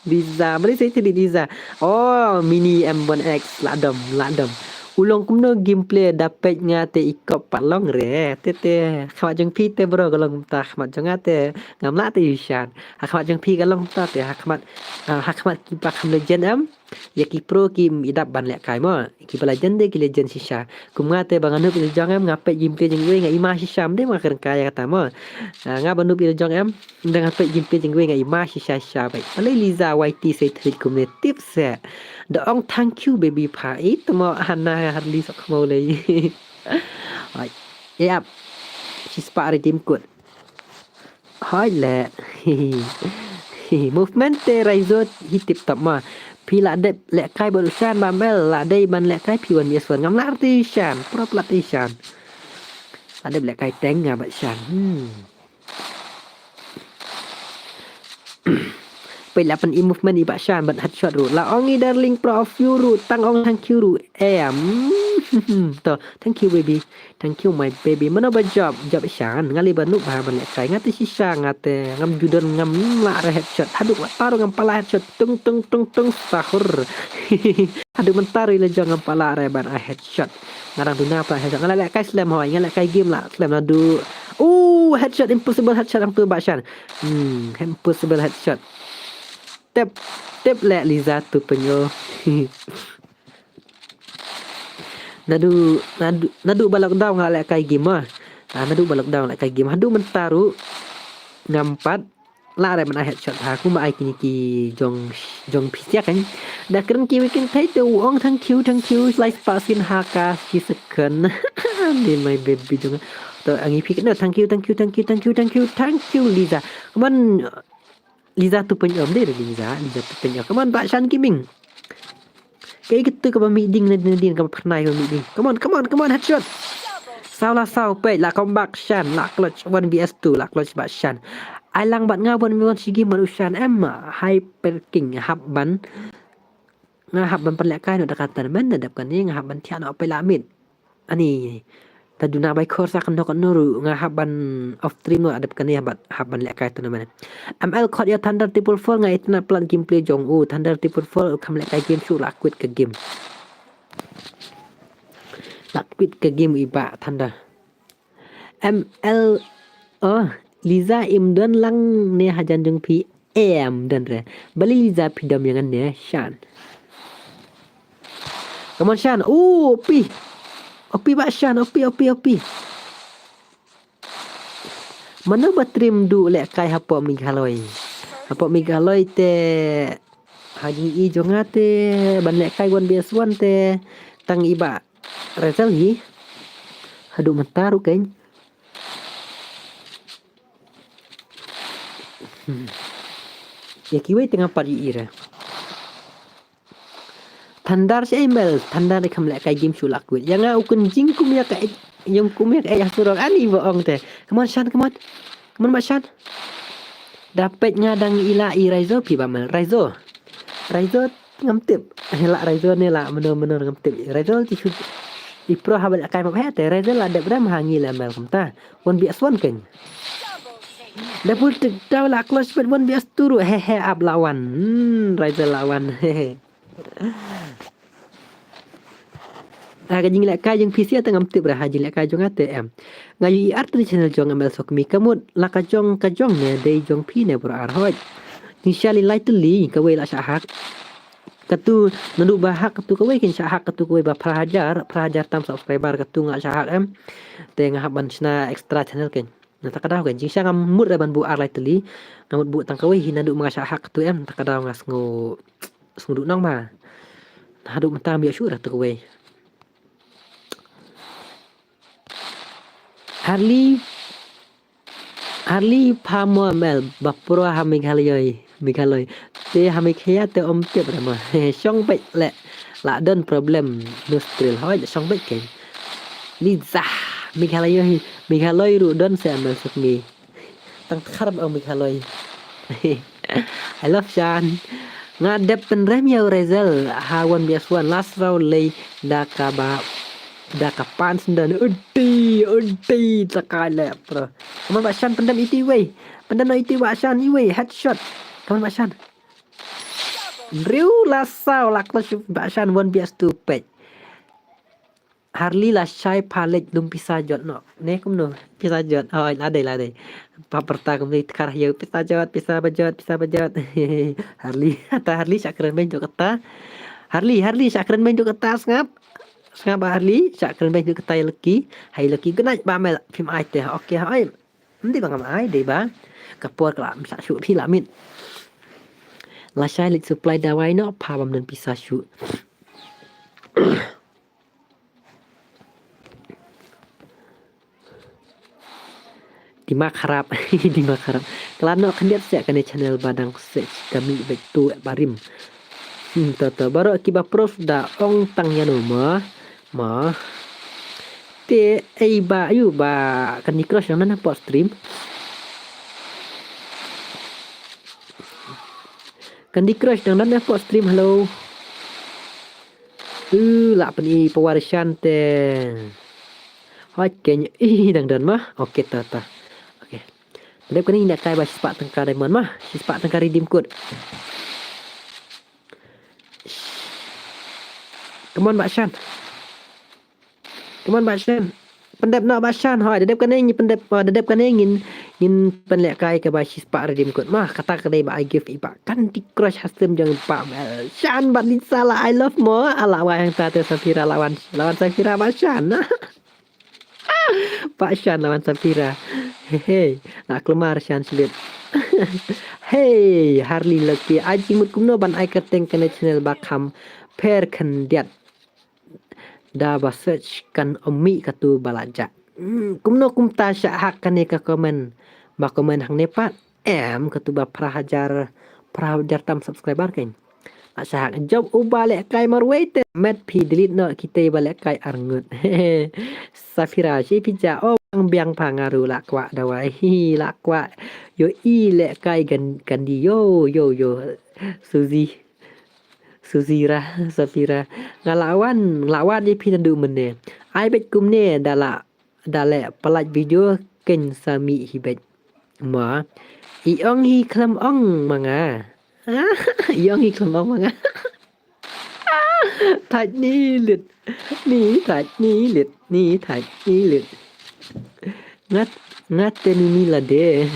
Visa, balei sai tadi visa. Oh, mini M one X la dom, la dom. U long kumno gameplay da peit nga te i kop pat long re. Te te khmat jong phi te bro ka long kumta khmat jong nga te ngam lah te yu Shan. Ha khmat jong phi ka long ta te ha khmat, ah, ha khmat ki ba kham legend em. Ya ki pro ki i dap ban leh kai mo. Ki ba legend de ki legend shisha. Kum nga te ba nga nup i la jong em nga peit gameplay jong iwei nga i ma shisha em de ma kren kai ya kata mo. Ah, nga ba nup i la jong em. Da nga peit gameplay jong iwei nga i ma shisha shisha bai. Balei Liza Y T sai thrit kum ne tip se. Da ong thank you baby pa. I tmo Hana Harley sok mo lei. Ai. Ya ap. Shi spa redeem code. Hai le. Movement te Raizo hi tip top ma. Phi la dep lehkai bad u Shan ba mel, la dei ban lehkai phi one V S one. Ngam lah te Shan, prop lah te Shan. La dep lehkai teng nga bad Shan. Hmm. Peit la pyn-i movement i Bah Shan bad headshot ruh. La ong i darling proud of you ruh, tang ong thank you ruh. Em. To, thank you baby. Thank you my baby. Mano ba jop, jop Shan. Nga lei ba noob ha ban lehkai. Nga te shisha nga te ngam ju don, ngam lah re headshot. Haduh mynta ruh ngam pat lah headshot. Tung tung tung tung sahur. Haduh mynta ruh i la jong ngam pat lah re ban ai headshot. Nga dang duna pat headshot. Nga la lehkai slem hoi. Nga lehkai game la slem naduh. Uh, headshot, impossible headshot hangtu Bah Shan. Hmm, impossible headshot. Tep, tep leh Liza tu penyo. Naduh, naduh, naduh ba lockdown nga lehkai game ah. Ah, naduh ba lockdown lehkai game. Haduh mynta ruh ngam pat lah re ban ai headshot ha. Kumba ai kine ki jong, jong phi siak kan. Da kren ki weekend thai te u ong thank you, thank you. Slice pasin ha ka shi second. Ni my baby jong. To ang i phi kan thank you, thank you, thank you, thank you, thank you, thank you Liza. Come on. Liza tu pyn-i, dei Liza, Liza tu pyn-i. Come on, Bah Shan Gaming. Kaei katu kaba mih ding nadien nadien, kaba pyrnai kaba mih ding. Come on, come on, come on, headshot. Saw la saw, peit la comeback Shan, la clutch one V S two, la clutch Bah Shan. Ai lang bad nga one V one shi game bad u Shan em, Hyper King hap ban. Nga hap ban pynlehkai noh da ka tournament, da dep kane nga hap ban thiah noh peit la mid. Ani. Ta duna bai khor sa kano kano ruh nga hap ban off stream noh, da dep kane hap, hap ban lehkai tournament. M L khot ïa Thunder triple four, nga itynnad palat gameplay jong u. Thunder triple four kham lehkai game shuh, la quit ka game. La quit ka game i Bah Thunder. M L, oh, Liza im don lang ne hajan jong phi. Em, don re. Balei Liza phi dom ïa ngan ne Shan. Come on Shan. Oh, O P. O P Bah Shan, O P, O P, O P. Mano ba trim duh lehkai hapoh Meghalaya. Hapoh Meghalaya te ha jingïohi jong nga te ban lehkai one V S one te tang i Bah Razel hi. Haduh mynta ruh kein. Hmm. Ïa kiwei te ngam pat ïohi re. Thunder shi M L, Thunder i kham lehkai game shuh, la quit. Ïa nga u kynjing kum ïa ka ej, ïa kum ïa ka ej ha surok, ani ba ong te. Come on Shan, come on. Come on Bah Shan. Da peit nga dang ïaleh i Raizo phi ba mel. Raizo. Raizo ngam tip. Ïaleh Raizo ne la mano mano ngam tip. Raizo te shu i pro haba lehkai map he te. Raizo la dep rem ha ngi la mel kumta. One V S one kein. Double tick down la close pet one V S two ruh, he he, ap la wan. Hmm, Raizo la wan. He he. Ha ka jinglehkai jong phi shi te ngam tip re, ha jinglehkai jong nga te em. Nga ïohi artylli channel jong M L Sokmi, ka mut la ka jong ka jong ne dei jong phi ne baroh ar hoi. Jingshisha lei lai tylli kawei la shah hack. Katu naduh ba hack katu kawei kin shah hack katu kawei ba phra hajar, phra hajar tam subscriber katu nga shah hack em. Te nga hap ban shna extra channel kein. Na ta ka daw kein jingshisha ngam mut re ban buh ar lai tylli. Nga mut buh tang kawei hi naduh ma nga shah hack katu em. Ta ka daw nga sngew, sngew duh nong ma. Haduh mynta ngam ïoh shuh re tu kawei. Harley, Harley pha mo M L ba pro ha Meghalaya, Meghalaya. Te ha Meghalaya te ym tip re mo. Shong beit leh la don problem nostril hoi, shong beit kein. Liza, Meghalaya hi, Meghalaya ruh don se M L Sokmi. Tang tkhar ba ong Meghalaya. I love Shan. Nga dep pynrem ïa u Raizel ha one V S one, last round lei da kaba, da ka pan sendon. Udi, udi, ta ka leh pro. Come on Bah Shan, pyndem iti wei. Pyndem noh iti Bah Shan, iwei headshot. Come on Bah Shan. Riew la saw, la close Bah Shan, one V S two peit. Harley lashai pha leit lum pisa jot noh. Ne kumno? Pisa jot. Oh, la dei, la dei. Pha pyrta kumne tkhar ïa u pisa jot, pisa ba jot, pisa ba jot. Harley, ta Harley shah kren beiñ jong kata. Harley, Harley shah kren beiñ jong kata, sngap. Sngap ba Harley shah kren beiñ jong kata ïa Lucky. Hai Lucky, good night ba mel, phim ai te. Okay, hai. Ym dei ba ngam ai, dei ba ka por ka la ym sah shuh phi la mih. Lashai leit supply dawai noh, pha bym don pisa shuh. Dimak harap, dimak harap. Khlad noh khyndiat seh kane channel ba dang seh ka mih beit tu barim. Hmm, to to baroh kiba prof da ong tang ïano ma. Ma. Te ei ba ayu ba Candy Crush dang don hapoh stream. Candy Crush dang don hapoh stream, hello. Uh, lah pyni power Shan te. Hoi keiñ, ih, dang don ma. Oke, ta ta. Oke. Dep kane ina kai ba shispah tyngka diamond ma. Shispah tyngka redeem code. Come on, Bah Shan. Come on, Bah Shan. Pyndep noh, Bah Shan. Hoi, da dep kane ngin pyndep, oh, da dep kane ngin, ngin pynlehkai kaba shispah redeem code. Ma, kata ka dei ba I give i Bah Candy Crush ha stream jong Bah Mel. Shan bad Lisa la I love mo. Ala wa hangta te Safira lawan, lawan Safira Bah Shan. Bah Shan lawan Safira. He he. La kulmar Shan slit. Hey, Harley Lucky. Ai jingmut kumno ban ai kyrteng kane channel ba kham pher khyndiat. Da ba search kan ym mih katu ba la jah. Hmm, kumno kumta shah hack kane ka comment. Ba comment hangne pat. Em, katu ba phra hajar, phra hajar tam subscriber keiñ. La shah hack. Jop uba lehkai marwei te. Met phi delete noh kitei ba lehkai arngut. Safira, shi phi jah, oh, biang biang pha nga ruh la kwah dawai. Hi, la kwah. Yo i lehkai gan-, Candy. Yo, yo, yo. Suzy. Suzira, Safira. Nga la wan, la wan ïa phi naduh mynne. Ai beit kumne da la, da leh pyllait video keiñ sa mih hi beit. Ma. I ong hi khlem ong ma nga. I ong hi khlem ong ma nga. Thait ni lit. Ni thait ni lit. Ni thait ni lit. Ngat, ngat te ni ni la de.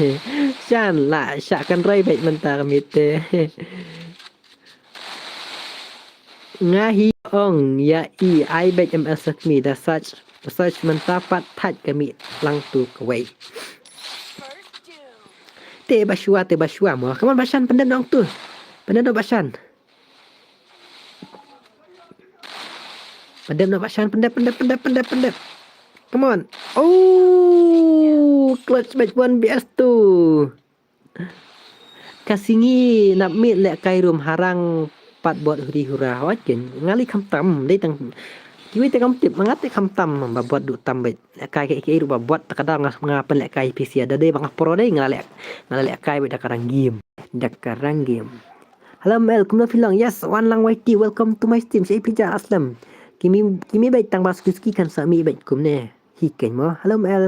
Shan la shah kan roi beit mynta ka miet te. Nga hi ong ïa i ai beit M L Sakmi da search, da search mynta pat thait ka mih lang tu kawei. Te ba shuwa, te ba shuwa mo. Come on, Bah Shan, pyndep noh tu. Pyndep noh, Bah Shan. Pyndep noh, Bah Shan, pyndep, pyndep, pyndep, pyndep, pyndep. Come on. Oh, clutch match one B S two. Ka sngi nap miet lehkai rum harang pat bot huri hura hoi keiñ. Nga lei khamtam, dei tang kiwei te kam tip, ma nga te khamtam ba bot duh tam beit. Lehkai kiei kiei ruh ba bot, ta ka daw nga, nga pynlehkai P C da dei ba nga pro dei, nga la leh, nga la lehkai beit da ka rang game. Da ka rang game. Hello M L, kumno phi long? Yes, wan lang Y T, welcome to my stream. Shi phi jah Aslam. Kimi, kimi beit tang ba suki suki kan sa mih beit kumne. Hi keiñ mo. Hello M L.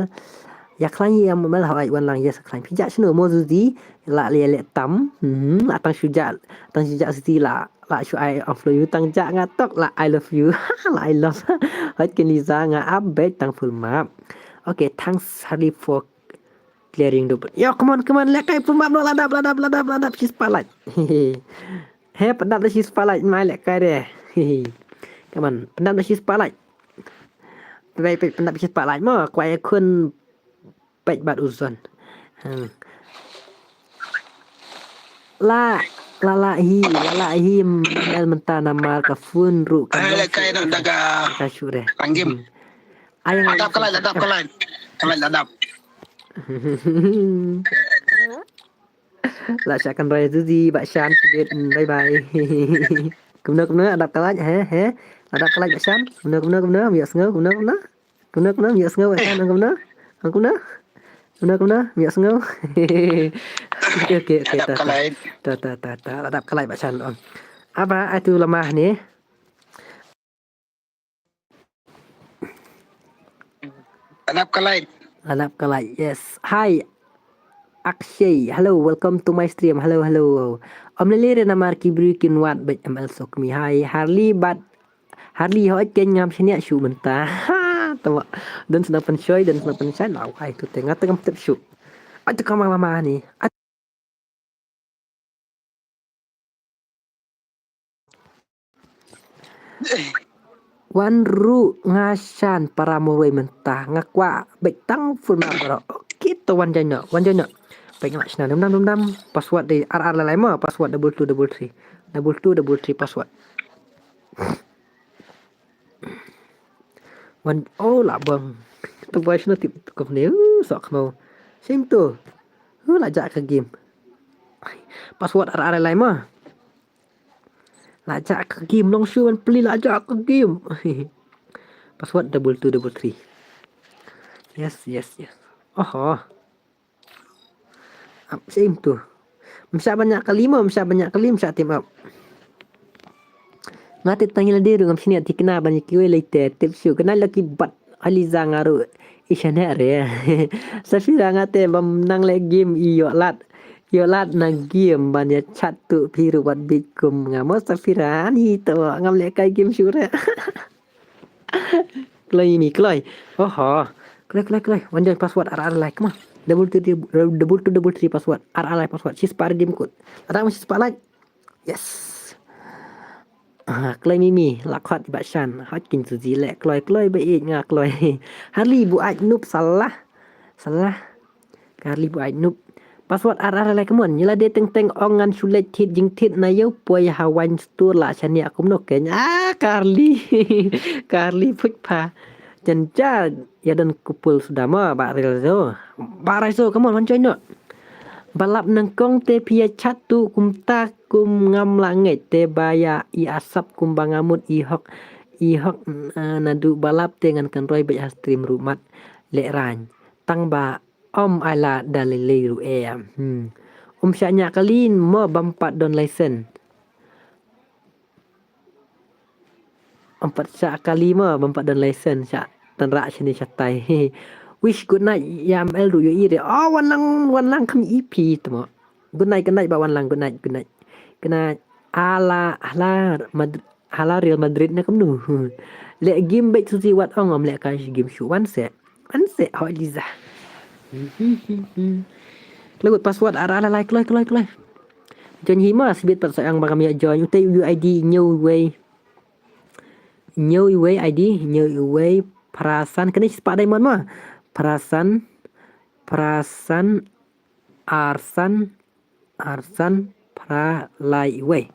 Ïa khlaiñ ïa M L hoi wan lang ïa sa khlaiñ. Phi jah shano mo Zuzi. La leh leh tam. Hmm, la tang shu jah, tang shu jah Zuzi la, la shu ai unfollow you tang jah nga tok la I love you. La I love. Hoi keiñ Liza nga ap beit tang full map. Okay, thanks Harry for clearing the board. Yo, come on, come on, lehkai full map noh, la dap, la dap, la dap, la dap, shi spotlight. He, pyndap da shi spotlight, mai lehkai de. Come on, pyndap da shi spotlight. Peit, peit, pyndap shi spotlight mo, kwah ïa khun peit bad u Zon. Hmm. La, la la hi, la la hi, M L mynta namar ka phone ruh ka. Ai, lehkai da, da ka, ka shu de. Rang game. Hmm. Ai, la dap ka light, la dap ka light. Ka light la dap. La shah kan roi Zuzi, Bah Shan, bye bye. Kumno, kumno, la dap ka light, he, he. La dap ka light, Bah Shan. Kumno, kumno, kumno, ym ïohsngew, kumno, kumno. Kumno, kumno, ym ïohsngew, Bah Shan, kumno. Kumno. Kumno, kumno, ym ïohsngew. Okay, okay, okay, ta, ta, ta, ta, ta, la dap ka light, Bah Shan. Aba, atu lama ni. La dap ka light. La dap ka light, yes. Hi, Akshay. Hello, welcome to my stream. Hello, hello. Ym lei lei re namar ki briew kin wad bad M L Sokmi. Hi, Harley bad Harley hoi keiñ ngam shaniah shuh mynta. Ha, tama. Don sna pynshoi, don sna pynshoi. Lawai tu te nga te ngam tip shuh. Ai tu kamang lama ni. Ai Wan ruh nga shan para murwei mynta nga kwah beit tang full map bro. Okay to wan join no, wan join no. Peit nga shna dum dam dum dam. Password de ar ar lai lai mo, password double two double three. Double two double three password. Wan, oh, la bang. Tu boy shna tip tu kumne. Uh, sok no. Sim tu. Uh, la jak ka game. Password ar ar lai lai mo. La jah ka game long shu ban plie la jah ka game. Password double two double three. Yes, yes, yes. Oho. Ap sim tu. Msa banyak kali mo, msa banyak kali msa tim ap. Nga te tang ila deru ngam sini ati kena banyak kiwe lai te tip shu kena laki bat Aliza ngaru isane re. Safira nga te bam nang le game i yolat. Yolat na game ban ya chat tu piru bat bit kum nga mo Safira ni to ngam le kai game shu re. Kloi mi kloi. Oho. Kloi kloi kloi. Wan join password ar ar like ma. Double two double three password. Ar ar like password. Sis par game code. Ada masih sepak like. Yes. Ah, kloi mimi, la khot ba shan. Hot kin su zi le kloi kloi ba it nga kloi. Harli bu ait nup salah. Salah. Karli bu ait nup. Password ar ar lai kemon. Nyela de teng teng ong ngan shulet tit jing tit na yau poi ha wine store la shani akum no ken. Ah, Karli. Karli put pa. Jan jar ya dan kupul sudah ma ba rel zo. Ba rai zo kemon wan join no. Balap nangkong te pia chat tu kumta kum ngam la ngeit te ba ya i asap kum ba ngamut i hok i hok, eh, nadu balap te ngan kan roi bej ha stream rumat le rang tang ba om ai la da lei lei ru em. Hmm. Um sha nya kalin mo bam pat don license. Empat sha kali ma bam pat don license sha tan rak shini shatai. Wish good night ya M L ru yo ire. Oh, wan lang wan lang kam ipi temo. Good night, good night ba wan lang, good night, good night. Good night. Ala ala Madrid, ala Real Madrid na kamnu. Le game bet susi wat ong om le kai game shu wan se. Wan se ho Liza. Kloi password ar ar lai kloi kloi kloi. Join hi ma sibit pat sa ang ba kam ya join utai U I D new way. New way I D, new way Prasan kani spa diamond ma. Prasan, Prasan, Arsan, Arsan, Pra lai way.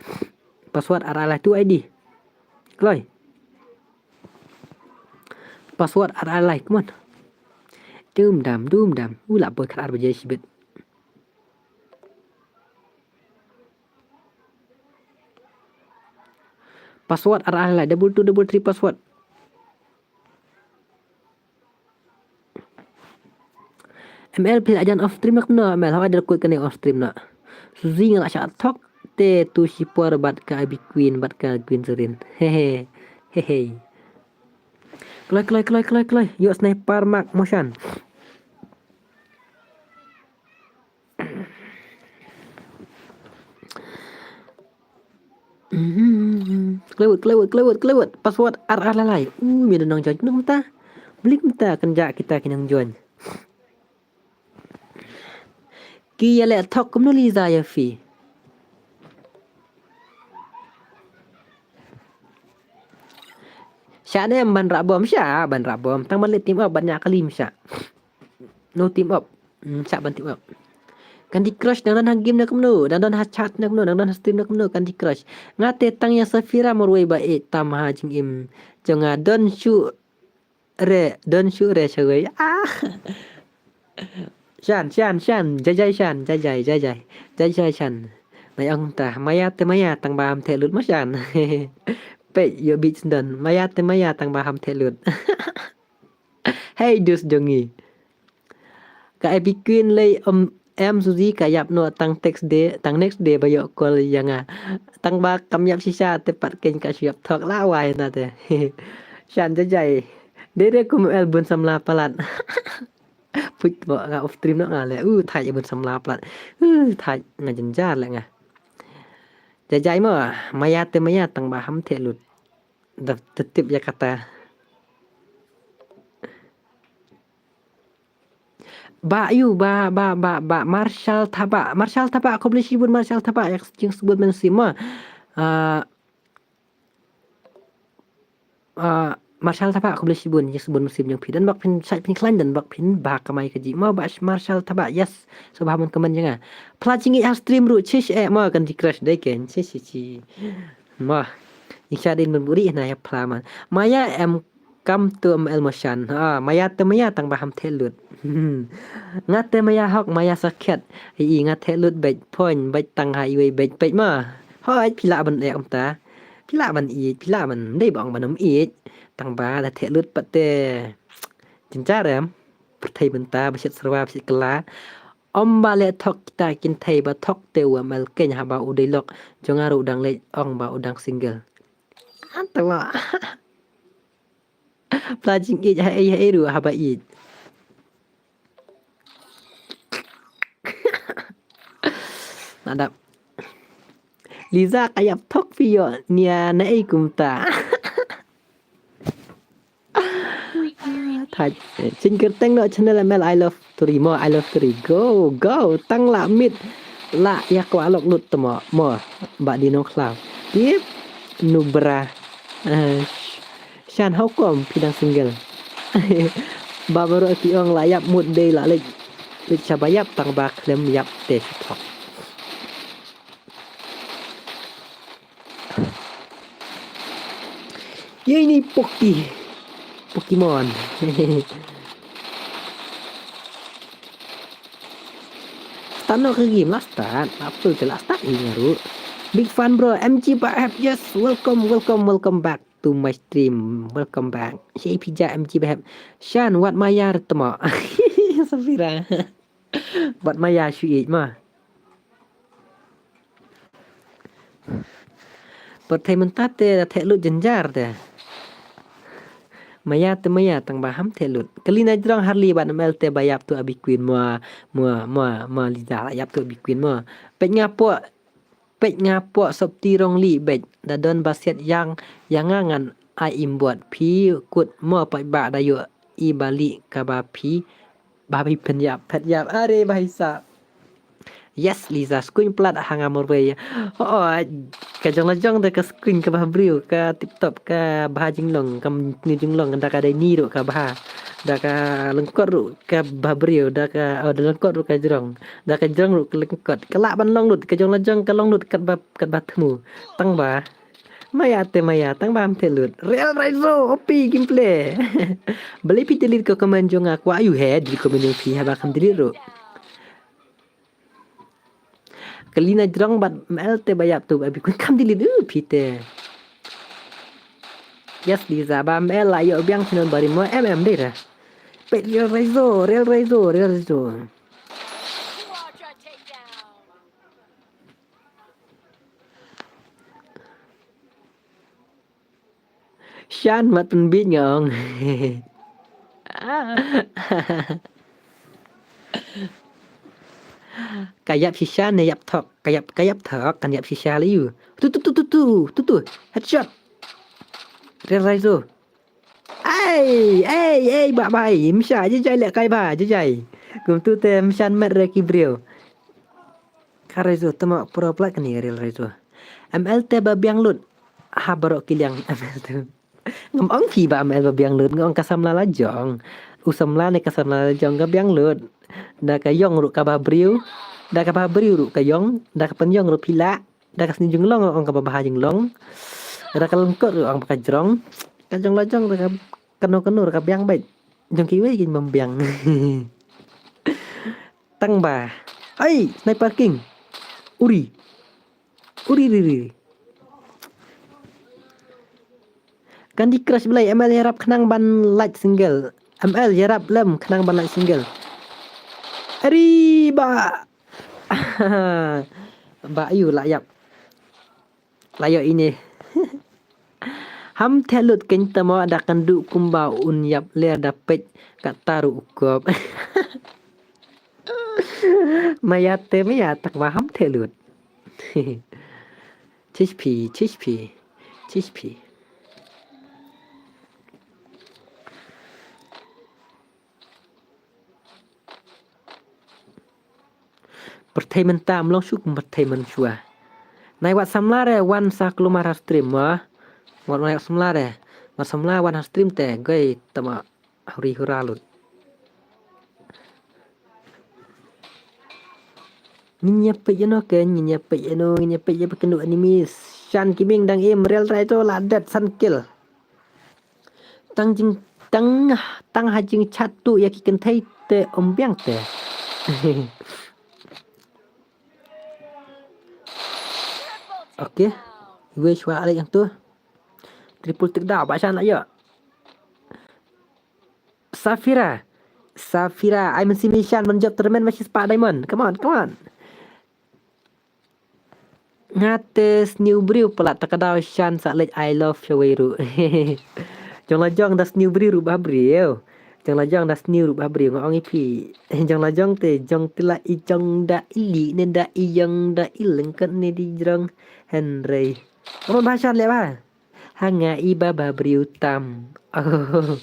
Password ar ar lai tu I D. Kloi. Password ar ar lai, come on. Dum dam, dum dam. U la boy khat ar baje shibit. Password ar ar lai, double two double three password. M L phi la jan off stream nak no M L, hawa der kut kane off stream na. Suzi nga la sha thok te tu shipor bat ka Abi Queen bat ka Queen Serin. Hehe. Hehe. Kloi kloi kloi kloi kloi. Yo sniper mark motion. Klewet, klewet, klewet, klewet. Password ar ar lalai. Uh, mi da nong join nong ta. Blik mta kan ja kita ki nong join. Ki ya le thok kum no Liza ya fi. Sha ne ban ra bom sha ban ra bom tang ban le team up ban nya kalim sha. No team up. Hmm, sha ban team up. Candy Crush dang don ha game na kumno, dang don ha chat na kumno, dang don ha stream na kumno Candy Crush. Nga te tang ya Safira marwei ba e tam ha jingim. Jong nga don shu re, don shu re shawei. Ah. Shan, shan, shan, jajai shan, jajai, jajai, jajai shan. Nai ong ta, maya te maya tang ba ham te lut ma shan. Pe yo bit don, maya te maya tang ba ham te lut. Hey dus jongi. Ka Epic Queen lei om em Suzy ka yap no tang text de tang next day ba yo call ya nga. Tang ba kam yap shisha te pat ken ka shu yap thok la wai na te. Shan jajai. De de kum el bun samla palat. Put bo nga off stream no nga le. U thai bun samla palat. U thai nga jenjar le nga. Jajai mo maya te maya tang ba ham te lut. Da tetip ya kata. Ba yu ba ba ba ba Marshall Taba, Marshall Taba ko beli sibun Marshall Taba ya jing sebut men sima. Ah, ah, Marshall Taba ko beli sibun ya sebut men sim jong phi dan bak phin sai phin klan dan bak phin ba kamai kaji ma ba Marshall Taba yes. So ba man kaman janga. Pla jingi ha stream ru chish eh ma kan di crash dai ken chish chi. Ma. Iksha din ban buri na ya pla man. Maya em kam tu em el motion. Ha, maya te maya tang ba ham te lut. Nga te maya hok maya sakhet. I nga te lut bej point bej tang ha iwei bej bej ma. Hoi pila ban ek ta. Phi lah ban ïeit, phi lah ban dei ba ong ban ym ïeit. Tang ba da theh lut pat te. Jynjar em. Pyrthei mynta ba shet syrwa ba shet kylla. Ym ba leh thok kita kynthei ba thok te u M L keiñ haba u dei lok jong nga ruh u dang leh ong ba u dang single. Antala. Pla jingïeit ha ei ha ei ruh haba ïeit. Nadap. Liza ka ïap thok phi ïoh nia na ei kumta. Thaj. Shin kyrteng noh channel M L I love Turi mo, I love Turi. Go, go, tang la mit. La ïa kwah lok lut te mo, mo. Ba di nong khlaw. Tip, nubra. Eh, Shan, how come phi dang single? Ba baroh ki ong la ïap mut dei la leit. Leit shaba ïap tang ba khlem ïap te shi thok. Ïeini Poki. Pokemon. Start noh ka game la start. Apple te la start hi nga ruh. Big fan bro. M G Bahep, yes. Welcome, welcome, welcome back to my stream. Welcome back. Shei pija M G Bahep. Shan wat maya retmo. Safira. Wat maya shu ïeit ma. Pyrthei mynta te da theh lut jynjar te. Maya te maya tang ba ham theh lut. Kalina jrong Harley bad M L te ba ïap tu abi queen mo, mo, mo, mo Liza la ïap tu abi queen mo. Peit nga poh, peit nga poh sopti rong li beit. Da don ba siat yang, yang nga ngan ai im bot. Phi kut mo paidbah da ïoh i ba li kaba phi. Ba phi pynïap, pynïap. Are ba hi sa. Yes, Liza, skuin plat ha nga morwei. Oh, ka jong la jong da ka skuin ka bha briew, ka tip top, ka bha jinglong, ka ni jinglong, da ka dei ni ruh ka bha. Da ka lengkot ruh ka bha briew, da ka, oh, da lengkot ruh ka jrong. Da ka jrong ruh ka lengkot. Ka lah ban long lut, ka jong la jong ka long lut kat ba, kat ba thmu. Tang ba. Maya te maya, tang ba ham theh lut. Real Raizo, O P gameplay. Balei phi delete ka comment jong nga kwah ayu he, delete comment jong phi haba kham delete ruh. Kalina jrong bad M L te ba ïap tu ba bi kun kham delete u phi te. Yes, Liza ba M L la ïoh biang channel bari mo M M dei ra. Peit Real Raizo, Real Raizo, Real Raizo. Shan mat pynbit nga ong. Ka ïap shisha ne ïap thok? Ka ïap, ka ïap thok, kan ïap shisha la yu. Tu, tu, tu, tu, tu, tu, tu. Headshot. Real Raizo. Ai, ai, ai, ba bai, msha, jajai leh kai ba, jajai. Kumtu te mshan met re ki briew. Ka Raizo, tama pro plak ni Real Raizo. M L te ba biang lut. Ha baroh ki liang M L te. Ngam ong phi ba M L ba biang lut, nga ong ka samla la jong. U samla ne ka samla la jong ka biang lut. Da ka yong ruh ka ba briew. Da ka ba briew ruh ka yong. Da ka pynïong ruh phi lah. Da ka sni jinglong ruh ong ka ba bha jinglong. Da ka lengkot ruh ong ba ka jrong. Ka jong la jong da ka kano kano da ka biang beit. Jong kiwei kin bym biang. Tang ba. Ai, Sniper King. Uri. Uri ri ri. Candy Crush Blai, M L ïarap khnang ban lait single. M L ïarap lem khnang ban lait single. Ari ba. Ba ayu la ïap. La ïoh ine. Ham theh lut kein tamo da kan du kumba un ïap ler da peit kata ruh u kop. Maya te maya tak ba ham theh lut. Chish phi, chish phi, chish phi. Pyrthei mynta ym long shuh kum pyrthei mynshuwa. Nai wat samla re wan sa kulmar ha stream mo. Wat nai wat samla re. Wat samla wan ha stream te goi tama huri hura lut. Ngin ïa peit ïa no ke, ngin ïa peit ïa no, ngin ïa peit ïa ba kynduh enemies. Shan Kiming dang im, Real Raizo la dead san kill. Tang jing, tang, tang ha jingchat tu ïa ki kynthei te ym biang te. Okay. Wei shwa alai yang tu. Triple tik da ba shan la yo. Safira. Safira, ai mynsiem ïa Shan ban jop tournament ma shi spah diamond. Come on, come on. Nga te sniew briew palat ta ka daw Shan sa leit I love shawei ruh. Jong la jong da sniew briew ruh ba briew. Jong la jong da sniew ruh ba briew nga ong ïa phi. Jong la jong te jong te la i jong da i li ne da i jong da i lengkot ne di jrong. Henry. Kamu ba Shan leh ba. Ha nga i ba ba briew tam. Oh.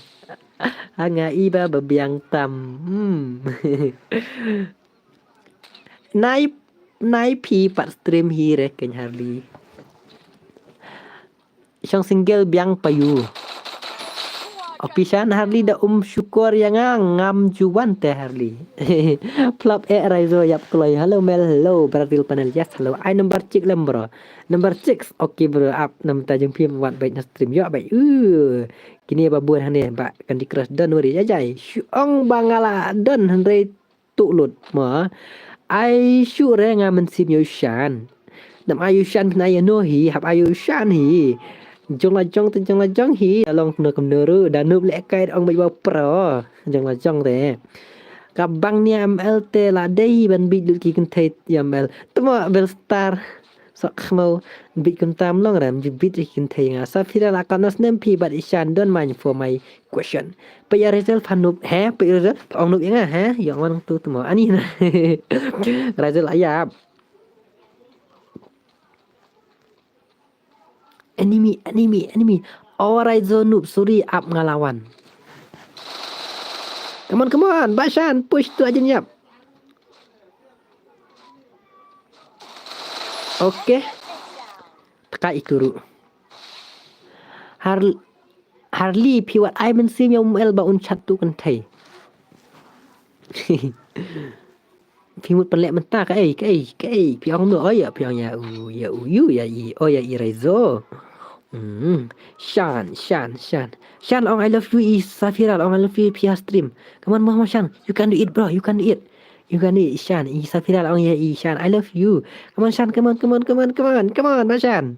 Ha nga i ba ba biang tam. Hmm. Nai nai phi pat stream hi re ken Harley. Shong single biang payu. Opisan Harley da um shukor ïa nga ngam juwan te Harley. Plop e Raizo yap kloi. Hello Mel, hello Brazil panel. Yes, hello. Ai number six lem bro. Number six. Okay bro, up nam ta jong phim wat bait na stream yo bait. Uh. Kini ba bun hane ba Candy Crush don wari jajai. Shu ong ba nga la don hynrei tu lut ma. Ai shu re nga mynsiem ïa u Shan. Nam ai u Shan phin ai ïa no hi, hap ai u Shan hi. Jong la jong te jong la jong hi, along kumno kumno ruh da nup leh kai ong bait ba pro. Jong la jong te. Ka bang nia M L te la dei ban bit lut ki kynthei ïa M L. Tmo Belstar. Sok khmo bit kumta mlong ram ju bit ki kynthei nga. Safira la kan nas nem phi bad i Shan don't mind for my question. Peit ïa result pha nup he, peit ïa result ong nup ïa nga he. Ïa wan tu tu mo. Ani na. Result ayap. Enemy, enemy, enemy. Alright zo nup, sorry ap nga lawan. Come on, come on, Bashan, push tu aja nyap. Okay. Teka ikuru. Har Harley phi wat ai mynsiem ïa u M L ba un chat tu kynthei. Phi mut pynleh mynta kaei kaei kaei phi ong no oi ïa phi ong ïa u ïa u ïa i oi ïa i Raizo. Hmm. Shan Shan Shan Shan ong I love you i Safira ong I love you phi ha stream. Come on mo mo Shan, you can do it bro, you can do it. You can do it Shan, i Safira ong ïa i Shan I love you. Come on Shan, come on come on come on come on come on ma Shan.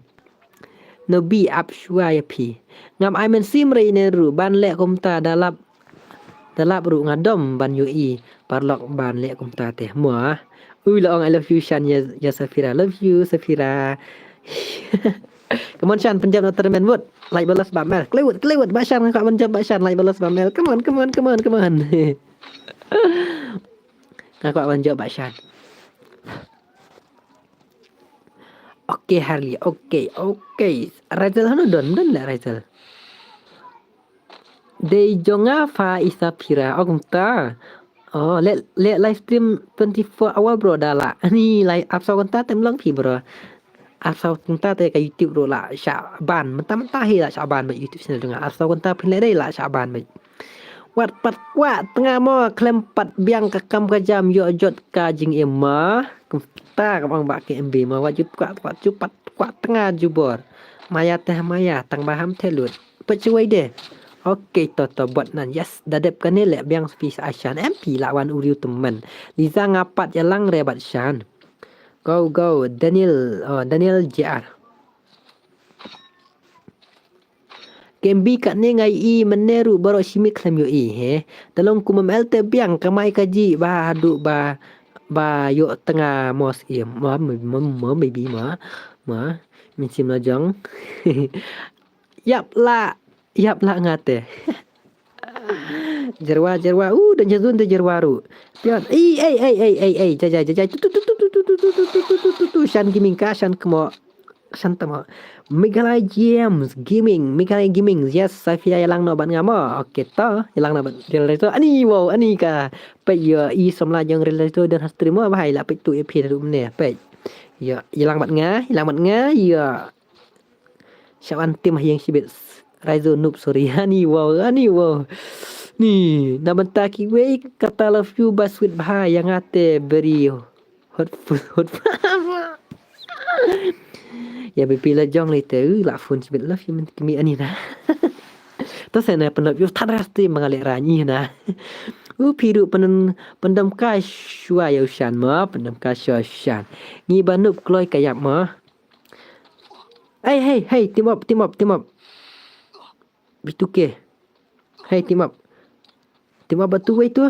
No bi ap shuwa ïa phi. Ngam ai mynsiem re ne ruh ban leh kumta da lap da lap ruh nga dom ban ïohi paralok ban leh kumta te mo. Ui la ong I love you Shan ïa ïa Safira. Love you Safira. Come on Shan, pynjop na tournament mut. Like balas ba mel. Klewut klewut ba Shan, nga kwah pynjop ba Shan, like balas ba mel. Come on come on come on come on. Nga kwah pynjop ba Shan. Okay Harley, okay okay. Rachel hanu don don le Rachel. Dei jong nga pha i Safira ong kumta. Oh, leh leh live stream twenty-four hour bro da la. Ani live ap saw kynta te mlong phi bro. Ap saw kynta te ka YouTube ruh la shah ban. Mynta mynta hi la shah ban bad YouTube channel jong nga. Ap saw kynta phin leh dei la shah ban bad. Wat pat kwah tnga mo khlem pat biang ka kam ka jam ïoh jot ka jingim mo. Kumta ka bang ba K M B mo wat ju kwah kwah ju pat kwah tnga jubor. Maya teh maya tang ba ham teh lut. Peit shuwei de. Okay to to bot nan yes da dep kane leh biang phi sa Ashan M P la wan u riu temen. Liza nga pat ïalang re bad Shan. Go go Daniel oh, Daniel J R. Kembi katne nga i mynne ruh baroh shi miet khlem ïohi he. Te long kum M L te biang kamai kajih ba haduh ba ba ïoh tnga mos im. Mo mo mo maybe mo mo mynsiem la jong. Ïap la ïap la nga te. Jerwa jerwa u dan jazun te jerwa ruh. Pion ei ei ei ei ei ei jajai jajai tu tu tu tu tu tu tu tu tu tu tu tu tu shan gaming ka shan kmo. Santamo. Meghalaya Games Gaming, Meghalaya Gaming. Yes, Safia ïalang noh bad nga mo. Okay to, ïalang noh bad Real Raizo. Ani wow, ani ka. Peit ïa i samla jong Real Raizo dan ha stream mo bahai la peit tu ïa phi da ne. Peit. Ïa, ïalang bad nga, ïalang bad nga. Ïa. Shawan tim ha ïing shibit. Raizo noob sorry. Ani wow, ani wow. Ni, na bynta kiwei kata love you ba sweet bha ïa nga te beri. Hot food, hot food. Ïa bipi la jong lei te u la phone shibit love you mynta kmie ani na. To se na pynlop ïa u than rasti ma nga leh rani na. U phi ruh pyndonkam ka shuwa ïa u Shan mo, pyndonkam ka shuwa ïa u Shan. Ngi ba noob kloi ka ïap mo. Hey, hey, hey, team up, team up, team up. B two K. Hey, team up. Team up bad tu wei tu.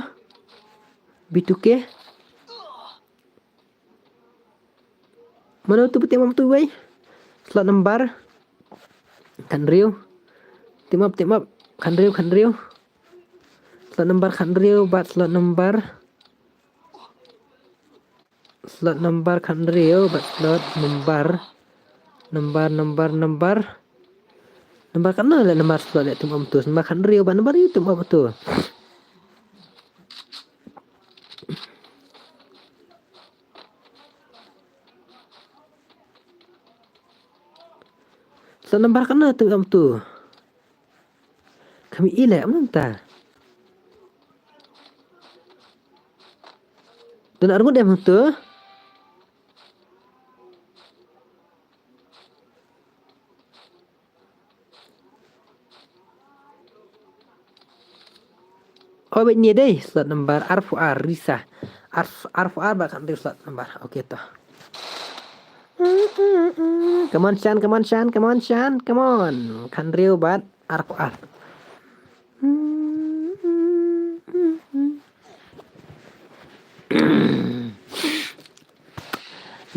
B two K. Mano tu team up tu wei? Slot number khathynriew. Team up, team up. Khathynriew, khathynriew. Slot number khathynriew bad slot number. Slot number khathynriew bad slot number. Number, number, number. Number katno leh number slot leh team up tu? Number khathynriew bad number ïa team up tu. Slot number katno team up tu? Kham i leh mynta. Duna arngut em tu. Oh, bad ni dei slot number arphew ar, Risa. Arphew, arphew ar bad khathynriew slot number. Okay to. Come on, Shan, come on, Shan, come on, Shan, come on. Khathynriew bad arphew ar.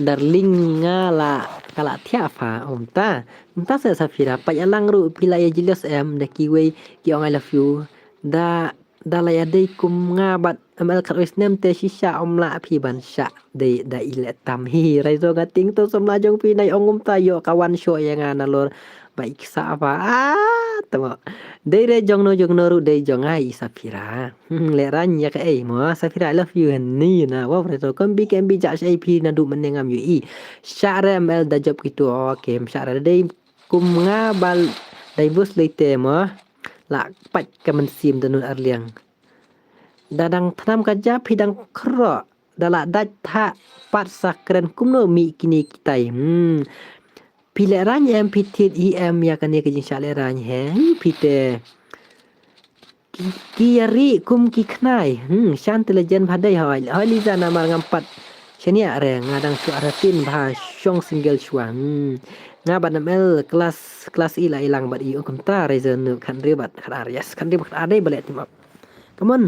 Darling, nga la, ka la thiah pha, um ta. Um ta se Safira, pat ïa lang ruh phi la ïa jealous em, da kiwei ki ong I love you. Da, da la ïa dei kum nga bad M L khatwei snem te shisha ym lah phi ban shah dei da i leh tam. Hi, Raizo nga tieng to samla jong phi nai ong um ta ïoh ka wan shoh ïa nga nalor ba i ksa pha. Ah, tamo. Dei re jong no jong no ruh dei jong nga i Safira. Hmm, leh rang ïa kaei mo, Safira, I love you, honey, na. Wow, Raizo, kum bi kem bi jah shaei phi naduh mynne ngam ïohi. Shah re M L da jop kitu, okay, shah re dei kum nga ba divorce lei te mo. La pat ka mynsiem da nud arliang. Da dang thnam ka ja phi dang khroh. Da la dait thah pat sa kren kumno mih kine kitai. Hmm. Phi lehraiñ em, phi thied hi em ïa kane ka jingshah lehraiñ he. Phi te ki, ki ïa ri kum ki khnai. Hmm, shan te la jen bha dei hoi. Hoi Liza namar ngam pat shaniah re, nga dang shu arhatin bha shong single shuwa. Hmm. Nga bad M L class, class i la i lang bad i, oh kumta Raizo nu khathynriew bad khatar. Yes, khathynriew bad khatar dei ba leh team up. Come on.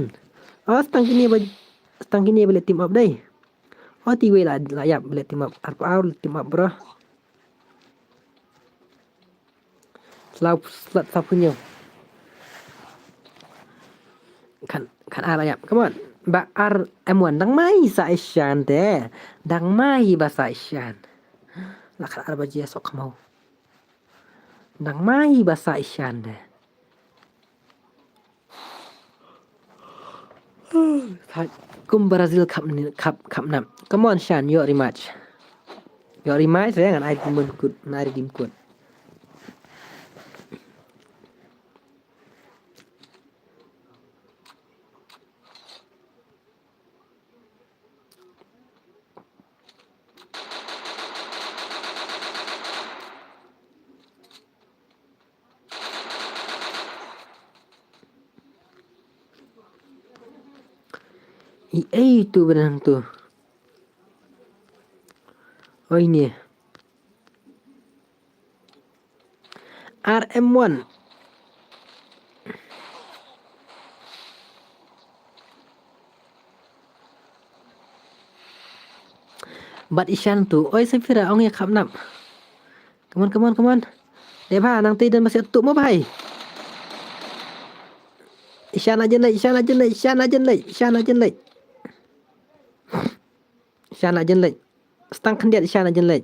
Oh, stang kine ba, stang kine ba leh team up dei. Oh, ti wei la, la ïap ba leh team up. Arphew ar leh team up bro. Slap, slap, slap punyo. Khat, khatar la ïap. Come on. Ba ar M one dang mai sa i shan te. Dang mai ba sa i shan. La khatar ba jia sok khmau. Dang mai ba sa i shan te. Kum Brazil Cup ni, Cup, Cup nap. Come on, Shan, ïoh rematch. Ïoh rematch, re, ngan ai redeem code, ngan ai redeem code. I ei tu benang tu. Oi ni. R M one. Bad Ishan tu. Oi Safira, ong ïa khap nap. Come on, come on, come on. Dei bha, nang tei dan masih tu mo bhai. Ishan aja lei, Ishan aja lei, Ishan aja lei, Ishan aja lei. Ishan aja lei. Stang khyndiat Ishan aja lei.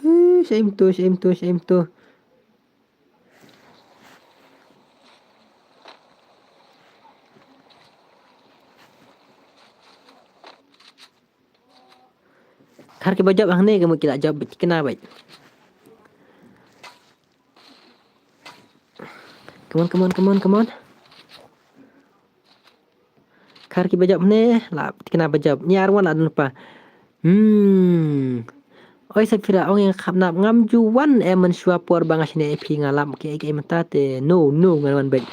Huh, shame tu, shame tu, shame tu. Khar kiba jop hangne ka mut ki la jop bad ki kena bad. Come on, come on, come on, come on. Khar kiba jop hangne la kena ba jop. Ni arwan la dun pa. Hmm. Oi Safira, ong ïa khap nap ngam ju wan em, mynshuwa por ba nga shane phi nga lap ki ei ki ei mynta te. No, no, ngan wan bad.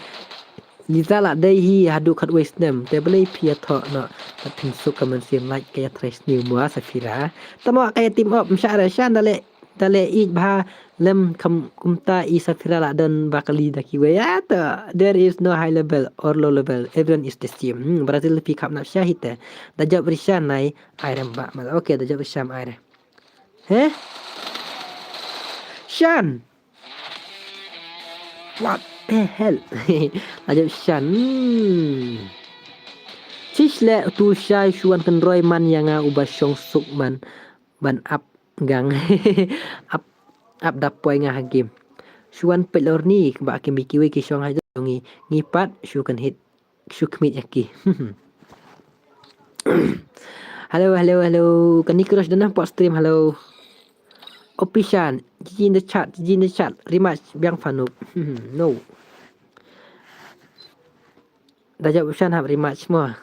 Liza la dei hi haduh khatwei snem te balei phi ïathoh noh. Ka phin suk ka mynsiem, like ka ïa trai sniew mo Safira. Tamo ka ïa team up, msha ra shan da leh, da leh ïeit bha lem kam kumta i Safira la don ba kali da kiwei. Ya to, there is no high level or low level. Everyone is the same. Hmm, Brazil phi khap nap sha hi te. Da jop rishan nai, ai rem ba. Okay, da jop rishan ai re. Heh? Shan. What the hell? Ajab shan. Hmm. Chish le tu shai shuan kan roi man ïa nga uba shong suk man ban ap gang. Ap, ap da poi nga ha game. Shuan peit lor ni ba ki mi kiwi ki shong ha jong ngi, ngi pat shu kan hit. Shu khmih ïa ki. Hello, hello, hello. Candy Crush dana pot stream, hello. Opishan, G G in the chat, G G in the chat. Rematch biang fanuk. No. Da jop Opishan hap rematch mo.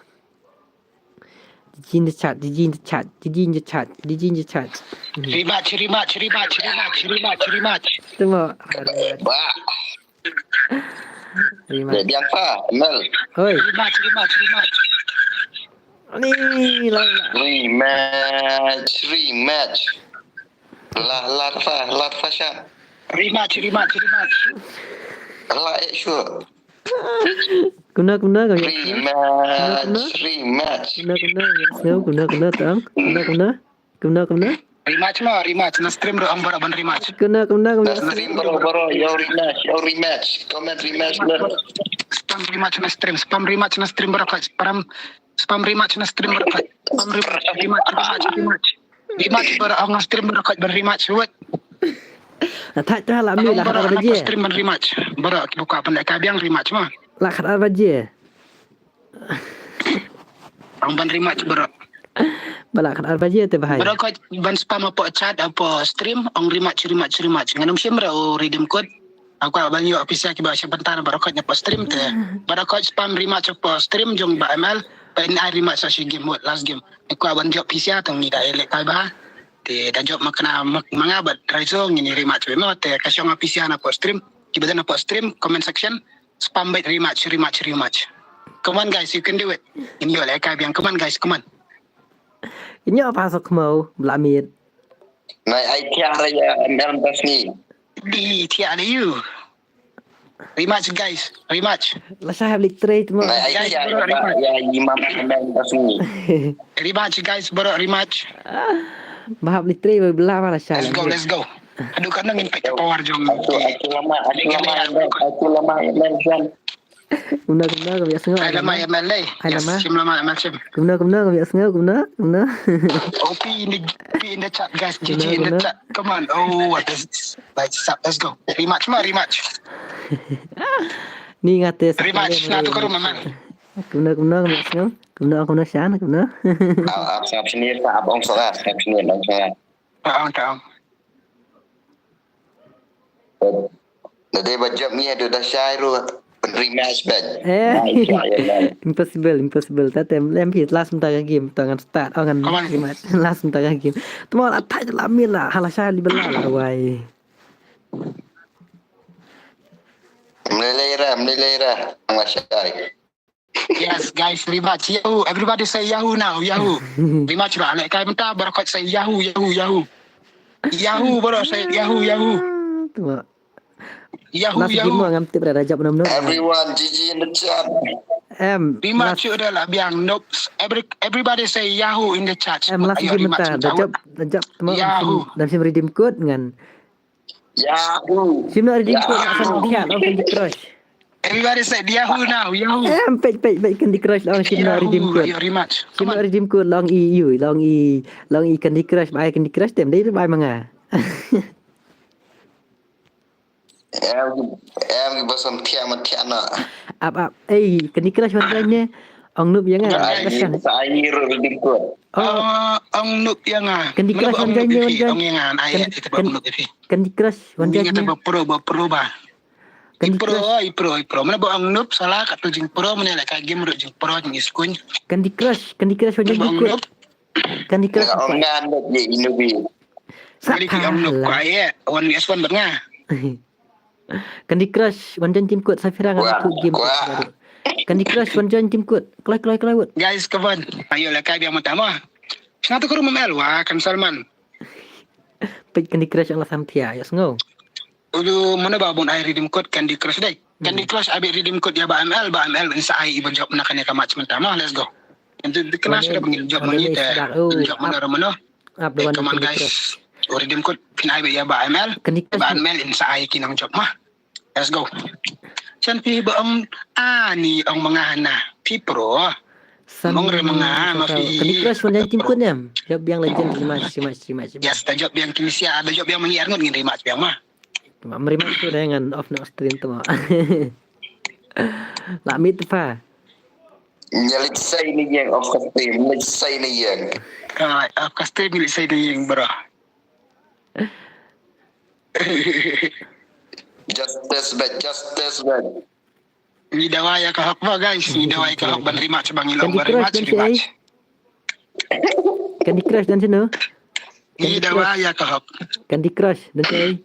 G G in the chat, G G in the chat, G G in the chat, G G in the chat. Rematch, rematch, rematch, rematch, rematch, rematch. Tengok. Bah. Rematch. Dek biang fa, Mel. Oi. Rematch, rematch, rematch. Ni lah. Rematch, rematch. Lah, lah fa, lah fa sha. Rematch, rematch, rematch. Lah eh sure. Kuna, kuna, kau ya. Rematch, rematch. Kuna, kuna, ya. Kuna, kuna, tang. Kuna, kuna. Kumno, kumno? Rematch mo, rematch. Na stream ruh ong baroh ban rematch. Kumno, kumno, kumno? Na stream baroh, baroh, yo rematch, yo rematch. Comment rematch mo. Spam rematch na stream, spam rematch na stream baroh, spam, spam rematch na stream baroh. Spam rematch, rematch, rematch, rematch. Rematch baroh, ong na stream baroh ban rematch. Wait. Na thait tu lah mi lah khatar baje. Stream ban rematch. Baroh ki buka pandai ka biang rematch mo. Lah khatar baje. Ong ban rematch baroh. Ba lah khatar baje te bahai. Baroh ko ban spam hapoh chat, hapoh stream, ong rematch, rematch, rematch. Ngan ym shim ruh u redeem code. Aku ban ïoh pisa kiba shim bynta na baroh ko hapoh stream te. Baroh ko spam rematch hapoh stream jong ba M L. Ba in ai rematch sa shi game mode, last game. Aku ban ïoh pisa tang ni da elek kai ba. Te da jop ma kena ma nga bad Raiso ngin rematch mo te ka shong pisa na hapoh stream. Kiba don hapoh stream, comment section. Spam bait rematch, rematch, rematch. Come on guys, you can do it. Ngin ïoh leh kai biang. Come on guys, come on. Ngin ïoh pa sok mo bla miet. Nai ai tiar ya M L Basni. Di tiar you. Rematch guys, rematch. La sahab lik trade mo. Nai ai tiar ya Imam M L Basni. Rematch guys, baroh rematch. Bahap lik trade bla bla sahab. Let's go, let's go. Aduh, kan ngin pek power jong. Aku, aku lama, aku lama, aku lama M L Basni. Kumno, kumno, kumno, ya sngap. Ai lama M L eh. Ai lama. Shim lama M L shim. Kumno, kumno, kumno, ya sngap, kumno, kumno. O P in the, P in the chat, guys. G G in the chat. Come on. Oh, what is this? Like, stop. Let's go. Rematch mo, rematch. Ni ngate rematch na tu karu maman. Kumno, kumno, kumno, kumno, kumno shan, kumno. Ap, ap, sngap sini, ap ong soga, sngap sini, ong soga. Ap ong, ap ong. Nade ba jop ngi adu da shai ru rematch bet. Eh. Impossible, impossible. Tate lem phi last mynta ka game, to ngan start, oh ngan rematch. Last mynta ka game. Tmo la thait la mil la, hala shai li bela la wai. Mlele ira, mlele ira, ang la shai. Yes, guys, rematch. Yahoo. Everybody say Yahoo now. Yahoo. Rematch ba. Leh kai mynta baroh ko say Yahoo, Yahoo, Yahoo. Yahoo baroh say Yahoo, Yahoo. Tengok. Yahoo, Yahoo. Ngam tip dah jap enam. Everyone, G G in the chat. Em. Rematch udah lah biang. Nope. Every, everybody say Yahoo in the chat. Em, last game mynta. Dah jap, dah jap. Yahoo. Dah sim redeem code ngan. Yahoo. Sim redeem code. Yahoo. Dah sim Candy Crush. Everybody said Yahoo now, Yahoo. Em, pek, pek, pek, Candy Crush long sim na redeem code. Yahoo, rematch. Sim na redeem code long i, i, long i, long i Candy Crush, bai Candy Crush tem, dei bai manga. Em, em, ba sam tiang ma tiang na. Ap, ap, ei, Candy Crush wan jai ne, ong nup yang. Ai, sa ai ni redeem code. Oh, ong nup yang. Candy Crush wan jai ne, wan jai. Ong yang, ai, kita ba ong nup ipi. Candy Crush wan jai ne. Ba pro, ba pro ba. Kan i pro, i pro, i pro. Mana ba ong noob salah kat tu jing pro, mana leh ka game ruh jing pro jing iskuin. Candy Crush, Candy Crush wan jai jing pro. Candy Crush. Ong noob ye inubi. Sak ong noob kwa ye, one vs one bad nga. Candy Crush wan jai jing pro Safira nga tu game. Candy Crush wan join team kut. Kloi kloi kloi wut. Guys, come on. Ayo la kai biang mata mo. Sna tu kurum M L wa kan Salman. Peit Candy Crush ang la sam thia ya sngo. Ulu mana ba bun ai redeem code Candy Crush dai. Candy Crush abi redeem code ya ba M L ba M L insa ai iba job na kane ka match mata mo. Let's go. Itu kena sudah bangin job mangin te. Job mana mana. Come on guys. Redeem code pin ai ya ba M L. Candy Crush ba M L insa ai kinang job ma. Let's go. Chan phi ba ong ani ong manga na phi pro. Mong re manga ma phi. Candy Crush wan join team kut em. Job biang legend rematch rematch rematch. Yes, da job biang kini sia, da job biang mangi arngut ngin rematch biang ma. Ma rematch tu dengan off na stream tu ma. La mit fa. Nya let's say ni yang off stream, let's say ni yang. Off stream let's say ni yang bro. Justice bet, justice bet. Ngi dawa ya ka hok ba guys, ngi dawa ya ka hok ban rematch bang ilong ban rematch rematch. Candy Crush dan sino. Ngi dawa ya ka hok. Candy Crush dan sino.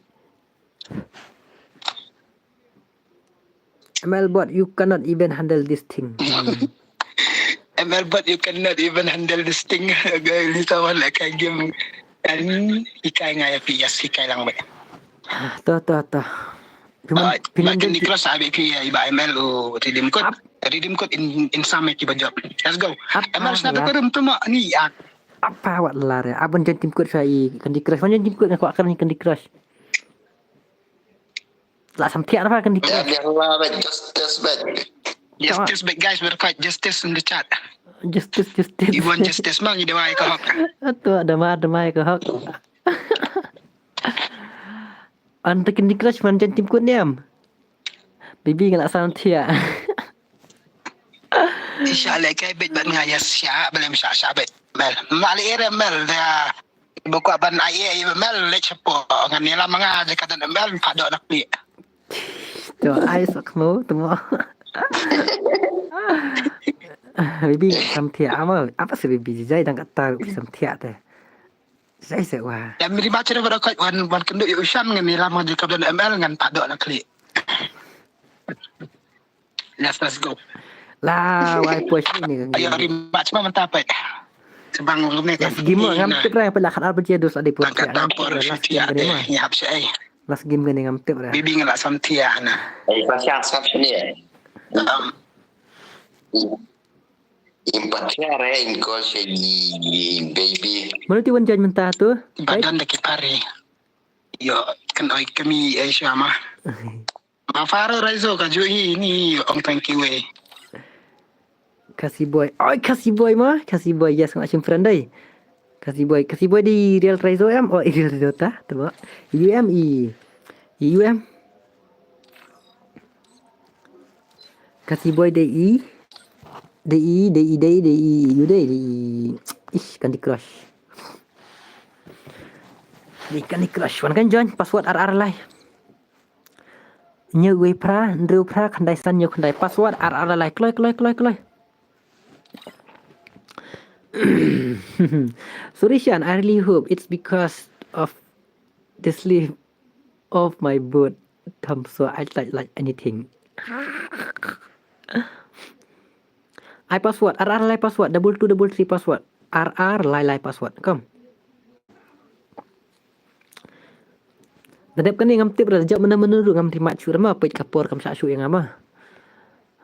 M L bot, you cannot even handle this thing. M L bot, you cannot even handle this thing. Guys, ni tawan la kai game. Kan ikai ngai P S ikai lang ba. To to to. Phi man phi man Candy Crush abi phi ya iba M L u redeem code. Redeem code in in same ki ba job. Let's go. M L sna tu kurum tu ma ni ya. Apa wat lar ya. Abon join team kut sa i Candy Crush. Wan join team kut nga kwah kan Candy Crush. La sam thiah apa Candy Crush. Yang la bet justice bet. Justice bet guys, we're quite justice in the chat. Justice justice. You want justice mang you dawai ka hok. Atu ada mar damai ka hok. Anta Candy Crush man jan tim kut niam. Bibi ngelak santia. Isha le kai bet ban ngaya sya belem sya sya bet. Mel. Mali ere mel da. Buka ban ai ai mel le chapo ngan nila manga je kata mel pado nak pi. Tu ai sok mo tu mo. Bibi ngelak santia ama apa sih bibi jai dang kata santia teh. Sai sai wa. Em ri bacha da wan wan kendu yu shan ngan ni lama je ka don M L ngan pado na kli. Let's let's go. La wai push ni ni. Ayo ri bacha ma menta pai. Sebang lu ni. Last game ngam tip rai pada khat arba je dos adi push. Kata por last game ni ma. Yap sai. Last game ni ngam tip rai. Bibi ngelak santia na. Ai pasang sap sini. Em. Impat share in ko shegi baby. Mano ti wan jan menta tu? Badan da ki pari. Yo kan oi kami ai shama. Ma faro raiso ka ju hi ni ong thank you eh. Kasi boy. Oi kasi boy ma, kasi boy yes ngam shim friend dai. Kasi boy, kasi boy di real raiso em. Oh real raiso ta. Tu ba. U M i. U M. Kasi boy dei i. Dei i, dei i, dei i, dei i, yu dei, dei i. Ish, Candy Crush. Dei Candy Crush. Wan kan join, password R R lai. Nyu wei pra, ndru pra, khandai san, nyu khandai. Password R R lai. Kloi, kloi, kloi, kloi. Sorry Shan, I really hope it's because of the sleep of my boot. Tam so I like like anything. I password, R R lai password, double two double three password, R R lai lai password. Come. Da dep kane ngam tip ra jop mano mano ruh ngam tip mat shuh ra ma peit ka por kam shah shuh ïa nga ma.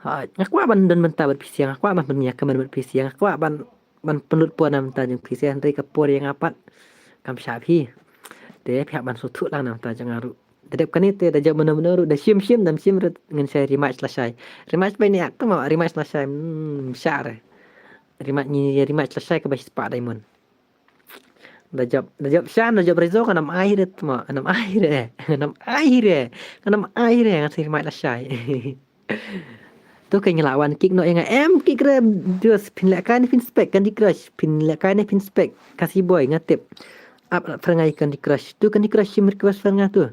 Ha, nga kwah ban don mynta bad phi sha, nga kwah ban pynïa ka mynta bad phi sha, nga kwah ban ban pynlut por na mynta jong phi sha, hynrei ka por ïa nga pat kam shah phi. Te phi hap ban sngewthuh lang na mynta jong nga ruh. Da dep kane te da jop mano mano ruh da shim shim dam shim ruh ngin shai rematch lashai. Rematch bai ne ak tama rematch lashai. Hmm, shah re. Rematch ni rematch lashai ka bai spah diamond. Da jop, da jop shan, da jop rezo ka nam ai re tama, ka nam ai re, ka nam ai re, ka nam ai re ngan shai rematch lashai. Tu ka ngi la wan kick noh ïa nga em kick re. Just phin leh kai ne phin spek Candy Crush, phin leh kai ne phin spek. Kasi boy nga tip. Ap pyrngai Candy Crush. Tu Candy Crush shim request fan nga tu.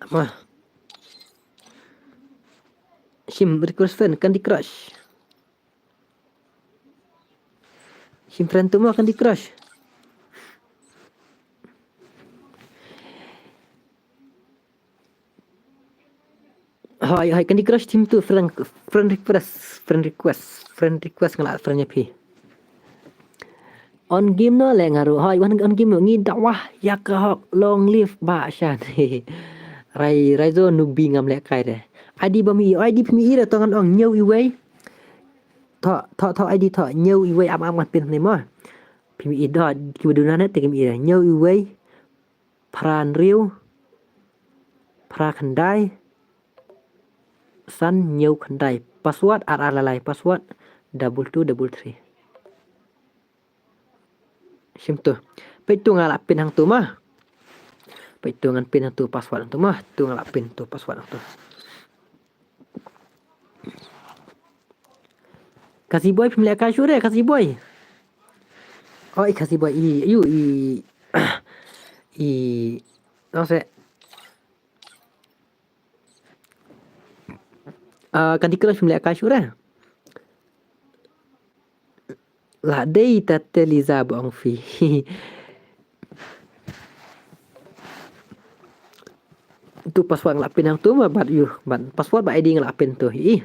Apa? Shim request fan Candy Crush. Shim friend tu mo Candy Crush. Hoi, hoi, Candy Crush team two, friend, friend request, friend request, friend request nga la friend ïa phi. On game noh leh nga ruh, hoi, wan on game noh, ngi dawa ïa ka hok, long live Bah Shan. Rai, Raizo newbie ngam lehkai re. I D bym i, I D phim i re to ngan ong ñiew iwei. To, to, to, I D to, ñiew iwei, ap, ap ngan pyn ne mo. Phim i dot, kiba duna ne te kim i re. Ñiew iwei, phra hynriew, phra khyndai, san ñiew khyndai. Password ar ar lai lai, password double two double three. Shim tu. Peit tu nga la pyn hangtu ma. Peit tu ngan pyn hangtu password hangtu ma. Tu nga la pyn tu password hangtu. Kasi boy phim lehkai shuh re, kasi boy. Oh, i kasi boy, i, yu, i, i, nang se. Ah, Candy Crush phim lehkai shuh re. La dei ta te Liza ba ong phi. Tu password nga la pyn hangtu ma bad yu, bad password bad I D nga la pyn tu. Ih.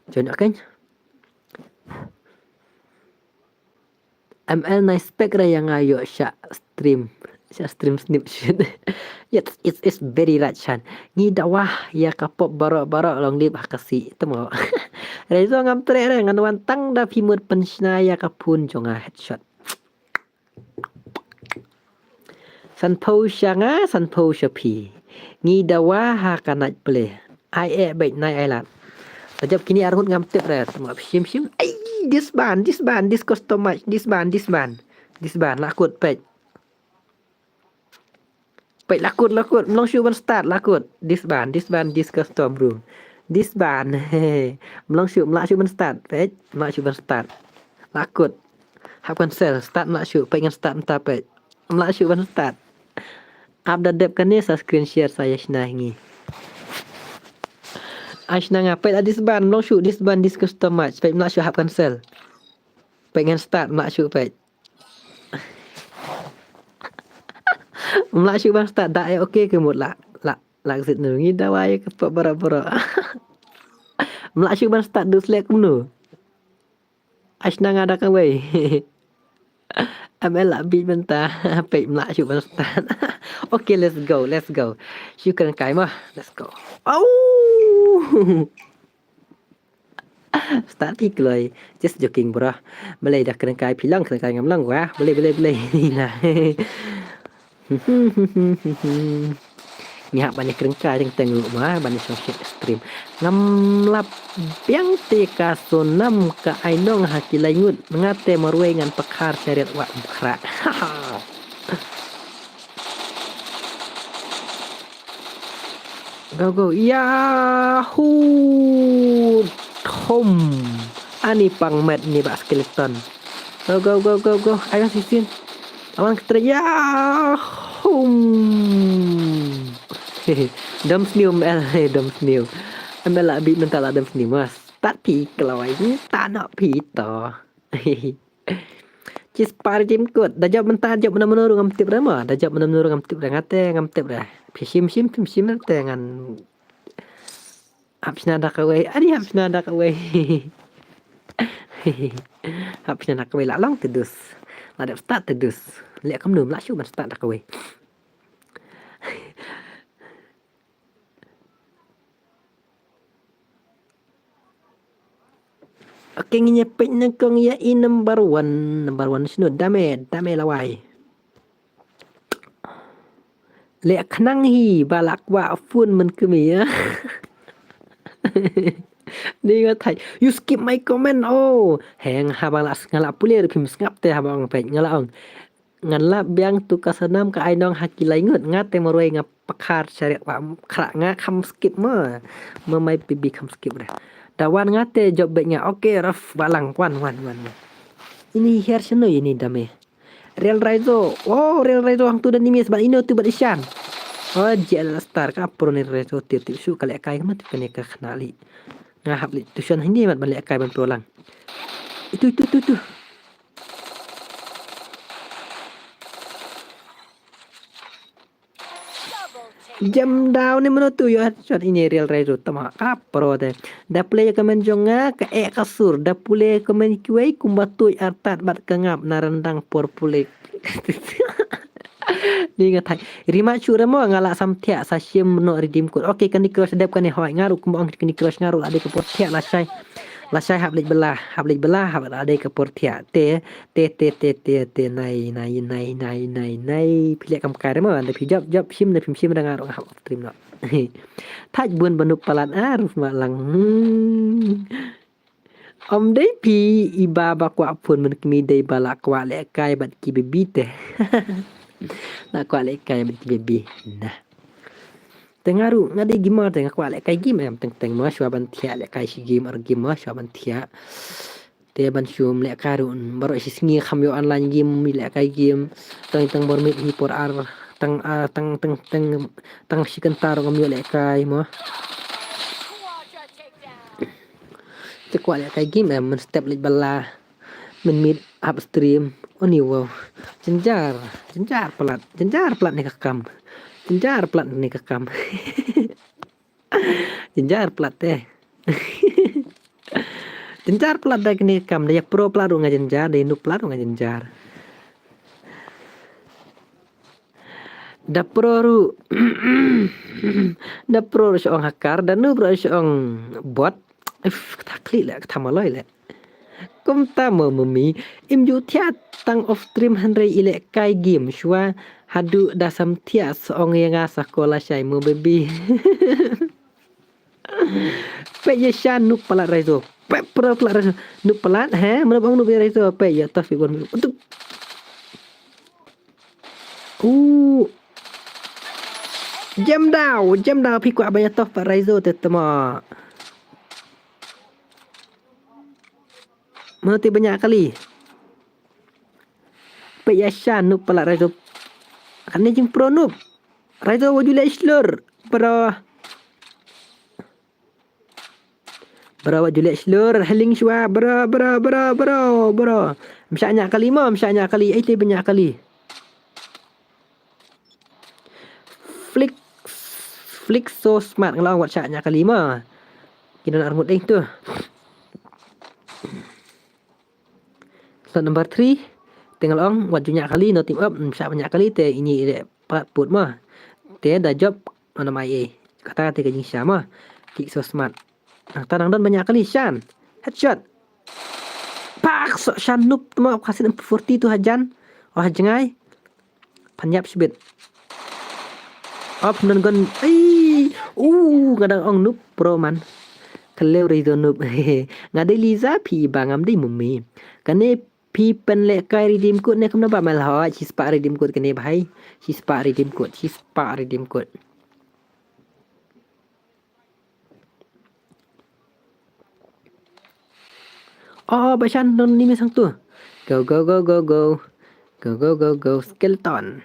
Join akan. M L nice pack ra ïa nga ïoh sha stream. Sha stream snip shit. Yes, it's, it's very right, Shan. Ngi dawa ïa ka pop baroh baroh long live ha ka si. Temo. Raizo ngam treh re ngan wan tang da phi mut pynshna ïa ka phone jong nga headshot. Sanphew sha nga, sanphew sha phi. Ngi dawa ha ka night play. Ai eh beit nai ai lad. Tajop kine arngut ngam tip re. Tengok shim shim. Ai, disband, disband, discuss too much. Disband, disband. Disband, lakut peit. Peit lakut, lakut. Mlong shu ban start lakut. Disband, disband, discuss too bro. Disband. Mlong shu, mlak shu ban start. Peit, mlak shu ban start. Lakut. Hap cancel, start mlak shu. Peit ngan start mynta peit. Mlak shu ban start. Ap da dep kane sa screen share sa ïa shna ngi. Ai shna nga peit a disband, mlong shu disband, discuss too much. Peit mlak shu hap cancel. Peit ngan start mlak shu peit. Mlak shu ban start da ai okay ke mut la la la exit nu ngi dawa ïa ka pop baroh baroh. Mlak shu ban start dus lek kumno. Ai shna nga da kawei. M L la bit mynta. Peit mlak shu ban start. Okay, let's go, let's go. Shu kren kai ma. Let's go. Au! Start phi kloi. Just joking bro. Balei da kren kai phi lang kren kai ngam lang wa. Balei balei balei. Nah. Ngi hap ban ïa kren kai teng teng ruh ma ban ïa shong shit stream. Ngam lap biang te ka Sonam ka Ainong ha ki lai ngut. Nga te marwei ngan pakhar sharet wa mkhra. Go go. Yahoo! Thom. Ani pang met ni ba skeleton. Go go go go go. Ayo sisin. Awan ketre. Yahoo! Dom sniew M L. Dom sniew. M L la bit mynta la dom sniew mas. Tat pi kloi. Tano pi to. Cis par jim kut. Da jop mynta jop mynta mynta ruh ngam tip re ma. Da jop mynta mynta ruh ngam tip re ngate ngam tip re. Phi shim shim phi shim te ngan. Hap shna da kawei. Ani hap shna da kawei. Hap shna da kawei la long te dus. La dep start te dus. Lek kam num la shu ban start da kawei. Okay, ngin ïa peit nyngkong ïa i number one. Number one shano dame, dame lawai. Leh khnang hi ba la kwah phone man kmie. Ni nga thai. You skip my comment. Oh, heng haba la nga la pule ruh phim sngap te haba ong peit nga la ong. Ngan lap biang tu ka Sonam ka Ainong ha ki lai ngut nga te marwei nga pakhar sharet wa khra nga kham skip ma. Ma mai pibi kham skip re. Da wan nga te jop beit nga. Okay, raf balang wan wan wan wan. Ini her shano ini dame. Real Raizo. Oh, Real Raizo hang tu da nimis ban ino tu ban ishan. Oh, J L Star ka pro ni Raizo tir tip shu ka lek kai ma tu kane ka khna li. Nga hap li tuition hindi mat ban lek kai ban pro lang. Itu itu itu itu. Jam daw ne mano tu yo headshot ini real rai tu tama kap pro te. Da pule comment jong nga ka e ka sur. Da pule comment kiwei kumba tu artat bat ka ngap na rendang por pule. Ni nga thai. Rima chu remo nga la sam thiak sa shim no redeem code. Okay, Candy Crush dep kane hoi nga ru kumba ong Candy Crush nga ru la de ka por thiak la shai. La shai hap lek bela, hap lek bela, hap la de ka por thiak. Te te te te te te nai nai nai nai nai nai phi leh kam kai remo da phi jop jop shim da phim shim da nga ru nga hap stream no. Thaj bun ba nup palat a ruf ma lang. Hmm. Om dei phi i ba ba kwah phone man kmi dei ba la kwah leh kai bat ki baby te. La kwah leh kai bat ki baby. Nah. Te nga ru nga dei gamer te nga kwah leh kai game em teng teng mo shwa ban thiak leh kai shi game ar game mo shwa ban thiak. Te ban shum leh kai ru baroh shi sngi kham yo online game mi leh kai game. Tang tang bor mit hi por ar tang ah, tang tang tang tang shi kynta ru ngam yo leh kai mo. Te kwah leh kai game em men step leh bala. Men mit hap stream. Oni wow. Jenjar, jenjar pelat, jenjar pelat ni ka kam. Jenjar pelat ni ka kam. Jenjar pelat te. Jenjar pelat da kini kam da ya pro pelat ru nga jenjar da ya nu pelat ru nga jenjar. Da pro ru da pro ru shong hakar da nu pro shong bot. If kata klik le kata maloi le. Kumta mo mami im ju thiat tang off stream hynrei i leh kai game shwa hadu da sam thiat song ya nga sa kola shai mo baby. Pek ya shan nup palat raiso. Pek pro palat raiso. Nup palat he mana bang nup ya raiso pek ya toh fi wan. Untuk. Uh. Jam daw, jam daw phi kwah ba ya toh pat raiso te tama. Mano te banyak kali. Pek ya shan nup palat raiso. Kane jing pro nup. Raiso wajule islur. Pro. Bro wajule islur healing shwa bro bro bro bro bro. Msha nya kali mo msha nya kali ai te banyak kali. Flick Flick so smart ngelong wat sha nya kali mo. Kino armut ding tu. Slot number three. Te ngelong wat ju nya kali no team up msha banyak kali te ini ide pat put mo. Te da job. Mana mai eh. Kata te ka jingsha mo. Kick so smart. Nang ta nang don banyak kali shan. Headshot. Pak so shan nup tama kasin M forty tu hajan. Oh jngai. Panyap sibit. Op nan gon. Ai. Uh ngadang ong nup pro man. Kelew ri do nup. Ngadai Liza pi bangam di mumi. Kane Phi pynleh kai redeem code ne kumno ba mel hoi shi spah redeem code kane bhai. Shi spah redeem code shi spah redeem code. Oh ba shan don ni mesang tu. Go go go go go. Go go go go skeleton.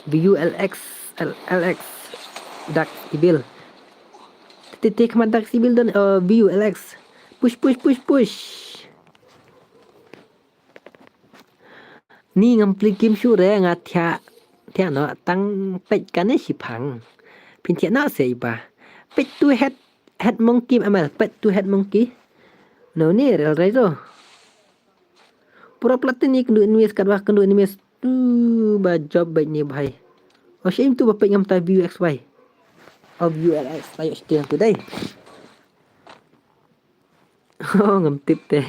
V U L X L L X. Dark Evil. Tete kama Dark Evil don uh, V U L X. Push push push push. Ni ngam pli kim shu re nga thia thia no tang pet kane shi phang. Pin thia no se iba. Pet tu head head monkey amal pet tu head monkey. No ni rel raiso. Pura platin ni kendu enemies kat bah kendu enemies. Tu ba job baik ni bhai. Oh shame tu ba pet ngam ta V U X Y. Oh V U L X tayo still tu dai. Oh ngam tip te.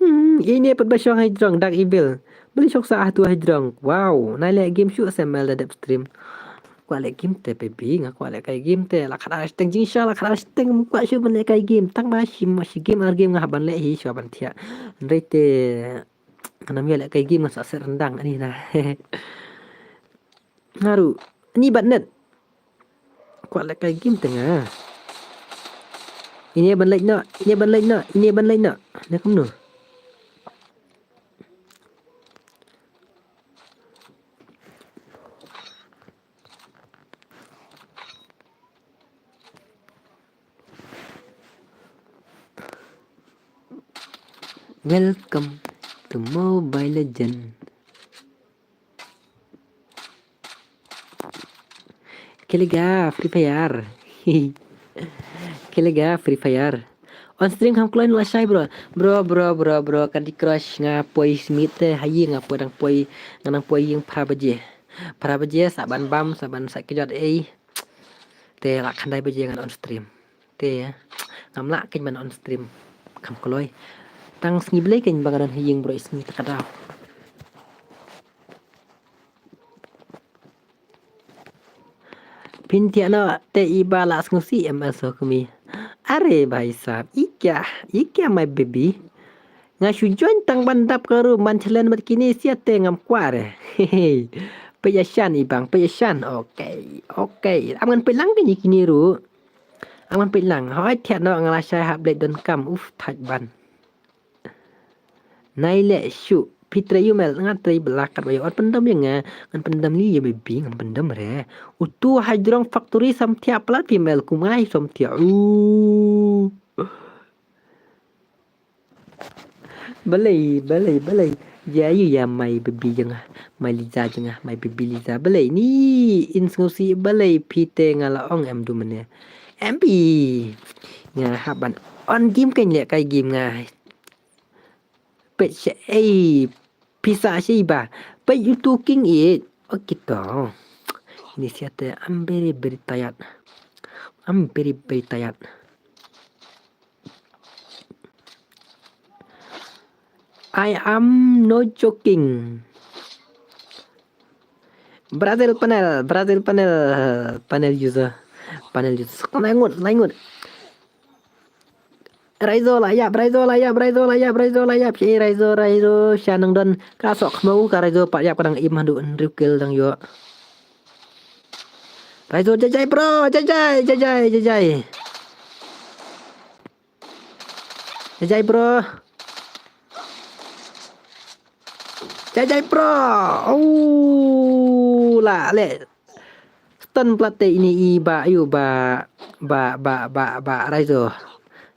Hmm, ini pat ba shong hai jrong Dark Evil. Beli shong sa ah tu hai jrong. Wow, nai le game shu S M L da dep stream. Kwah leh game te baby nga kwah leh kai game te la khat ar siteng jingsha la khat ar siteng kwah shu ban leh kai game tang ba shim ma shi game ar game nga ban leh hi shu ban thiah. Ndai te nga nam ya leh kai game nga sa set rendang ani na. Ngaru ni bat net. Kwah leh kai game te nga. Ini ban leh na, ini ban leh na, ini ban leh na. Ne kumno. Welcome to Mobile Legend. Kiliga Free Fire. Kiliga Free Fire. On stream kham kloi lashai bro. Bro, bro, bro, bro. Candy Crush nga poi smit te hayi nga poi dang poi. Nga dang poi ïing phra baje. Phra baje sa ban bam, sa ban sa kjot ei. Te la khandai baje ngan on stream. Te ngam lah kein ban on stream. Kham kloi. Tang sngi Blei kein ba nga don ha ïing bro, sngi ta ka daw. Pyntiah noh te i ba la sngewsih em aso kumi. Are bhai sahab, i kya, i kya my baby. Nga shu join tang ban dap ka room ban challenge bad kine sia te ngam kwah re. Peit ïa shan i bang, peit ïa shan. Okay, okay. Am ngan peit lang kine kine ruh. Am ngan peit lang. Hoi thiah noh nga lashai hap leit don kam. Uf, thait ban. Nai leh shu. Phi trei ïa u mel nga trei bla kat ba ïa ot pyndam ïa nga. Ngan pyndam li ïa baby ngan pyndam re. Utu Hajrong Factory samthiah palat phi mel kumai samthiah. U. Balei, balei, balei. Ïa ïa ïa my baby jong nga. My Liza jong nga, my baby Liza. Balei ni in sngewsih balei phi te nga la ong em du mane. M P. Nga hap ban on game kein leh kai game nga. Peit sha ei pisa sha i ba. Peit utu king it. Okay to. Ini siate, I'm very very tired. I'm very very tired. I am no joking. Brazil panel, Brazil panel, panel user, panel user. Langut, langut. Raizo la ïap, Raizo la ïap, Raizo la ïap, Raizo la ïap. Shi Raizo, Raizo sha nang don ka sok khmau ka Raizo pat ïap ka dang im haduh hynriew kill dang ïoh. Raizo jai jai bro, jai jai, jai jai, jai jai. Jai jai bro. Jai jai bro. Oh, la le. Stun plat te ini i ba yu ba ba ba ba ba Raizo.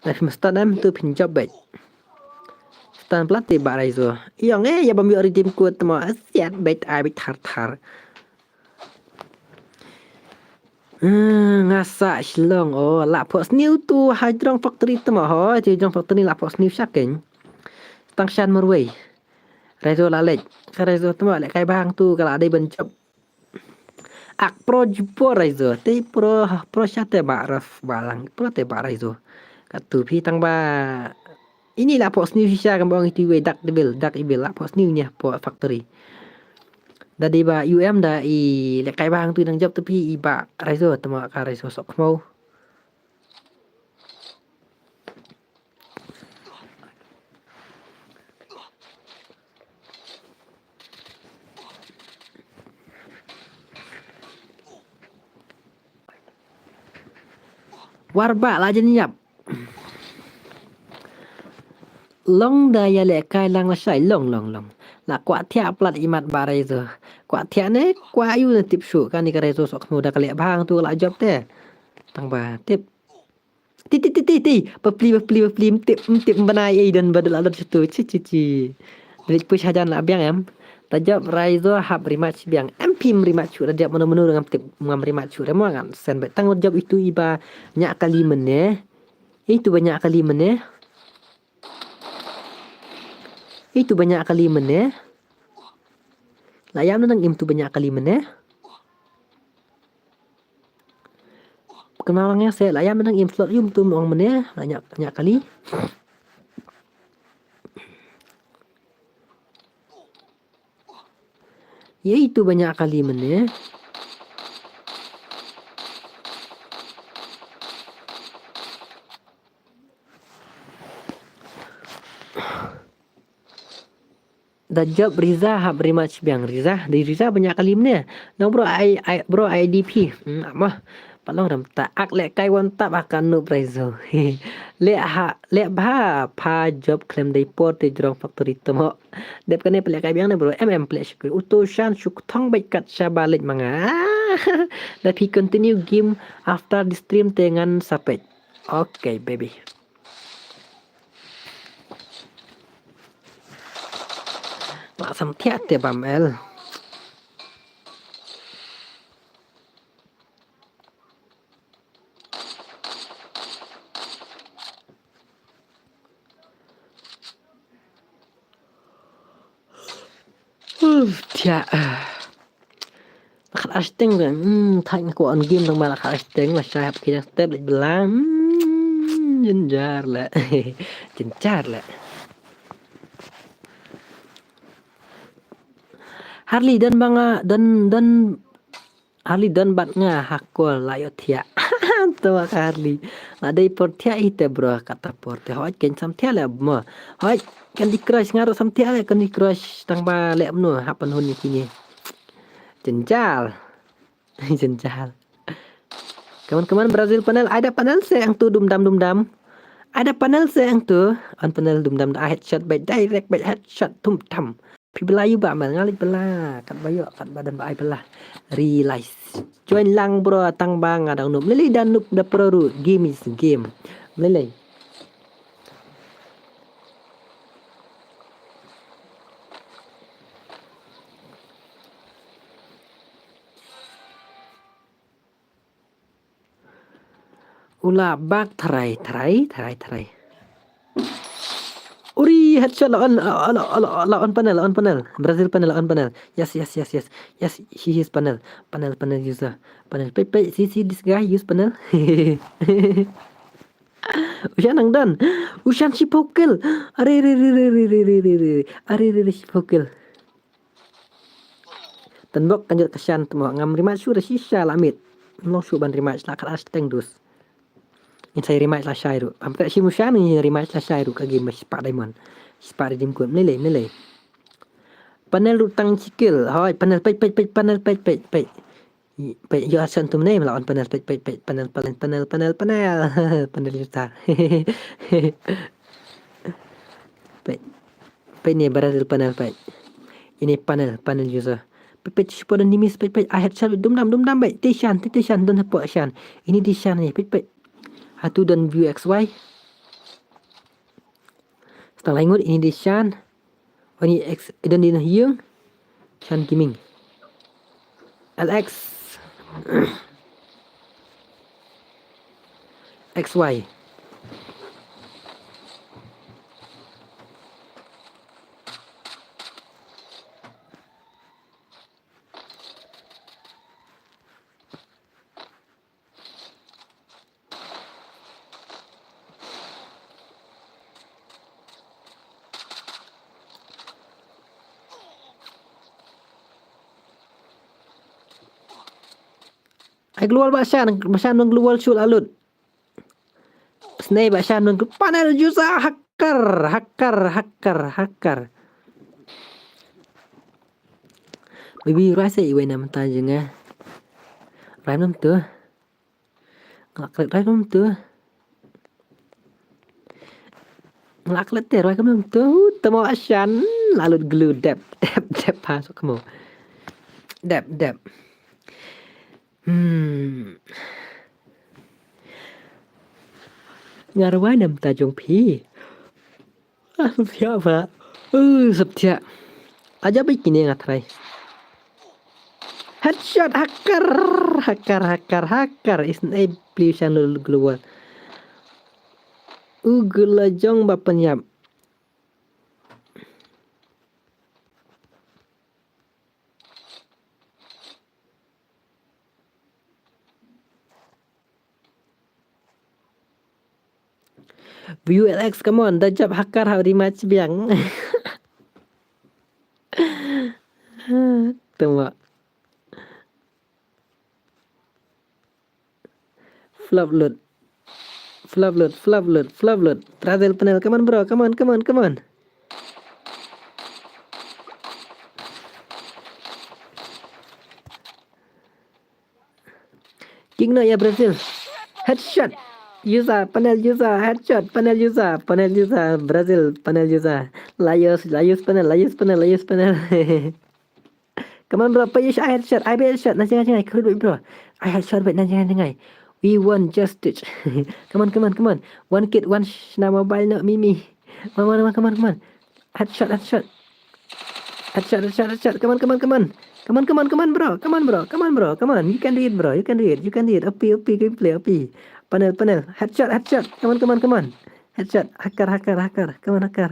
Dah film stun em tu phin jop bet. Stun plat te ba Raizo. Ïong eh ïa bam ïoh redeem code mo. Siat bet ai bet thar thar. Hmm, nga sa Shillong oh la pok sniew tu Hajrong Factory te mo ho Hajrong Factory la pok sniew sha kein. Tang shan marwei. Raizo la leit. Ka Raizo te mo leh kai bang tu ka la dei ban jop. Ak pro ju pro Raizo. Te pro pro sha te ba raf balang pro te ba Raizo. Ka tu phi tang ba ini la pok sniew shisha kan bong itu wei dak debil dak ibil la pok sniew nya pok factory. Da dei ba U M da i leh kai bang tu nang jop tu phi i ba Raizo te mo ka Raizo sok khmau. War ba la jan ïap. Long da ïa leh kai lang lashai long long long. La kwah thiah plat imat ba Raizo. Kwah thiah ne kwah yu ne tip shu kani ka Raizo sok khmau da ka leh bang tu la jop te. Tang ba tip. Ti ti ti ti ti. Bapli bapli bapli mtip mtip mbanai ei don badal alot situ. Chi chi chi. Drit push hajan la biang em. Ta jop Raizo hap rematch biang. Em phim rematch shu da jop mano mano ngam tip ngam rematch shu remo ngan sen bet tang jop itu iba nya kali mene. Itu ba nya kali mene. Itu ba nya kali mene. La ïam nang im tu ba nya kali mene. Kena orang ïa se la ïam nang im slot yum tu ong mene la nya nya kali. Ye itu ba nya kali mene. Da jop Riza hap rematch biang Riza di Riza ba nya kali mene. No bro I I bro I D P. Hmm, mah. Palong ram ta ak leh kai wan tap akan nu Raizo. Leh ha leh bha pha jop klem dei por te jrong factory te mo. Dep kane peleh kai biang ne bro. M M peleh shukri uto shan shuk thong bait kat sha ba leh manga. Da phi continue game after the stream te ngan sapet. Okay baby. Lah sam thiah te bam el. Uf, thiah. La khatar shiteng, hmm, thait nga kwah on game tang ba la khatar shiteng, la shai hap khie step leit bylla. Hmm, jynjar leh. Jynjar leh. Harley, don ba nga, don, don, Harley, don bad nga ha call, la ïoh thiah. To ka Harley. La dei por thiah hi te bro, kata por te. Hooid, kein sam thiah leh mo. Hooid, Candy Crush, nga ruh sam thiah leh Candy Crush, tang ba leh mano, hap ban hun ïa kine. Jynjar. Jynjar. Come on, come on, Brazil panel. Ai da panel se hangtu, dum dam, dum dam. Ai da panel se hangtu. On panel, dum dam, da headshot, bad direct, bad headshot, tum tam. Phi bylla ïa u ba man, nga leit bylla. Katba ïoh, katba don ba ai bylla. Realize. Join lang bro, tang ba nga dang noob. Lei lei da noob da pro ruh. Game is game. Lei lei. U la bak tharai, tharai, tharai, tharai. Uri, headshot, la on, la, la, la, la on panel, la on panel. Brazil panel, la on panel. Yes, yes, yes, yes. Yes, he is panel. Panel, panel user. Panel, peit, peit, see, see this guy, use panel. U Shan nang don. U Shan shiphew kill. Are, are, are, shiphew kill. Tang bok kan jot ka Shan te mo, ngam rematch shuh da shisha la miet. Ngam long shuh ban rematch, la khatar shiteng dus. Ngin sa rematch la shai ruh. Pam ka shim u Shan, ngin rematch la shai ruh ka game ba shispah diamond. Shispah redeem code. Mlei lei, mlei lei. Panel ruh tang shi kill. Hooid, panel, peit, peit, peit, panel, peit, peit, peit. Peit, ïoh headshot tum ne, la on panel, peit, peit, peit, panel, panel, panel, panel, panel. Panel user. Peit. Peit ne Brazil panel, peit. Ine panel, panel user. Peit, peit, shiphew don enemies, peit, peit, ai headshot, dum dam, dum dam, peit. Te Shan, te, te Shan, don hapoh Shan. Ine te Shan ne, peit, peit. Hatu don view X Y. Stang lai ngut, ine te Shan. Ine X, don ine ïing. Shan Gaming. L X. X Y. Ai global ba Shan, ba Shan nang global shul alut. Snei ba Shan nang panel user hacker, hacker, hacker, hacker. Baby, rai sa iwei na mynta jong nga. Rai nam tu. Nga klet rai nam tu. Nga klet te rai nam tu. Tamo Shan lalut glue dep, dep, dep ha sok mo. Dep, dep. Hmm. Nga rai nam ta jong phi. Ah, sap thiah ba. Uh, sap thiah. Aja ba kine nga try. Headshot hacker, hacker, hacker, hacker. Is an A plus yang global. U gula jong ba penyap. V U L X, come on, da jop hacker ha u rematch biang. Tengok. Flop loot. Flop loot, flop loot, flop loot. Brazil panel, come on bro, come on, come on, come on. King no ya Brazil. Headshot. User, panel user, headshot, panel user, panel user, Brazil, panel user. La use, la use panel, la use panel, la use panel. Come on bro, peit, ai headshot, ai headshot, na jngai jngai, khrut bro. Ai headshot bro, na jngai jngai. We won just touch. Come on, come on, come on. One kid, one sh-, na mobile, no, me, me. Come on, come on, come on, come on. Headshot, headshot. Headshot, headshot, headshot. Come on, come on, come on. Come on, come on, come on, bro. Come on, bro. Come on, bro. Come on. You can do it, bro. You can do it. You can do it. O P, O P, gameplay, O P. Panel, panel. Headshot, headshot. Come on, come on, come on. Headshot. Hacker, hacker, hacker. Come on, hacker.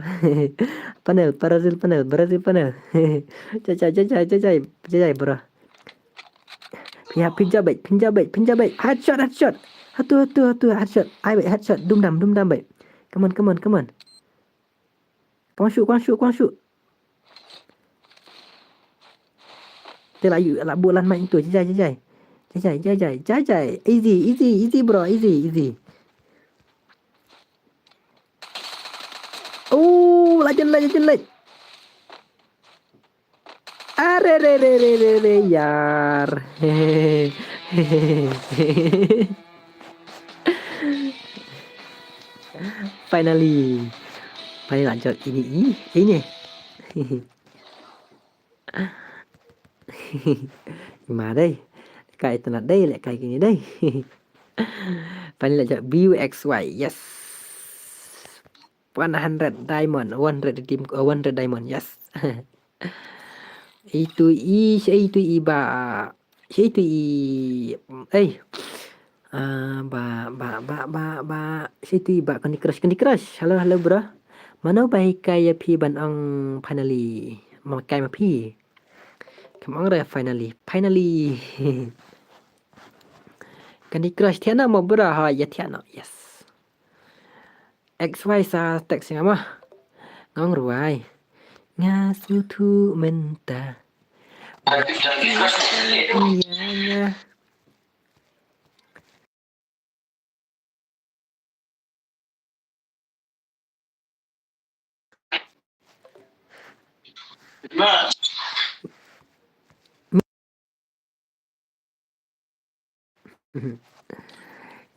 Panel, Brazil panel, Brazil panel. Jai, jai, jai, jai, jai, jai, jai, bro. Phin, phin jab beit, phin jab beit, phin jab beit. Headshot, headshot. Hatu, hatu, hatu, headshot. Ai beit, headshot. Dum dam, dum dam beit. Come on, come on, come on. Kwang shu, kwang shu, kwang shu. Te la ïoh, la buh lan mic tu. Jai, jai, jai, jai. Jai, jai, jai, jai, jai, jai. Easy, easy, easy, bro, easy, easy. Oh, la jan leit, la jan leit. Are, re, re, re, re, re, yar. Finally. Finally la jot ine i, ine. Ma dei. Lehkai itynnad dei, lehkai kine dei. Finally la jot B U X Y. Yes. One hundred diamond, one hundred redeem, uh, one hundred diamond. Yes. Itu i, itu i ba, itu i, eh. Ah, ba, ba, ba, ba, ba, itu i ba Candy Crush, Candy Crush. Hello, hello, bro. Mano ba hikai ïa phi ban ong finally? Ma kai ma phi. Kam ong re finally, finally. Candy Crush thiah noh mo bro, ha, ïa thiah noh. Yes. X Y sa text nga ma. Nga ong Rwai. Nga sngewthuh mynta. Ïa nga.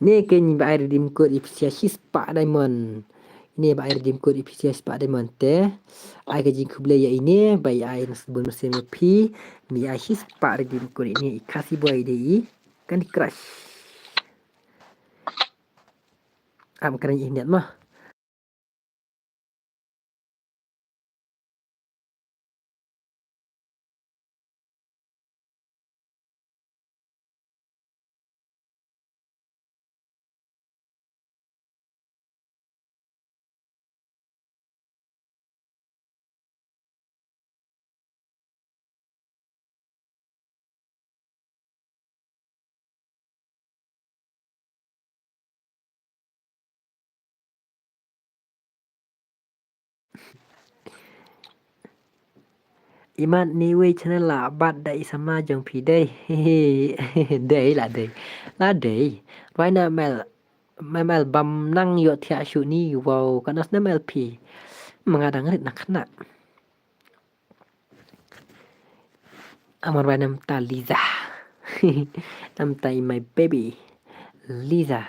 Ne keiñ ba ai redeem code ïa phi sa shispah diamond. Ine ba ai redeem code ïa phi sa shispah diamond te. Ai ka jingkhublei ïa ine ba i ai na sbun mynsiem ïa phi. Ba i ai shispah redeem code ine i Khasi boy dei i Candy Crush. Am kren i net ma. Imat ni wei channel la bat da i samla jong phi dei. Dei la dei. La dei. Rwai na mel, mel bam nang ïoh thiah shuh ni, wow, ka nos na mel phi. Ma nga dang rit na khana. Amar ba namta Liza. Namta i my baby. Liza.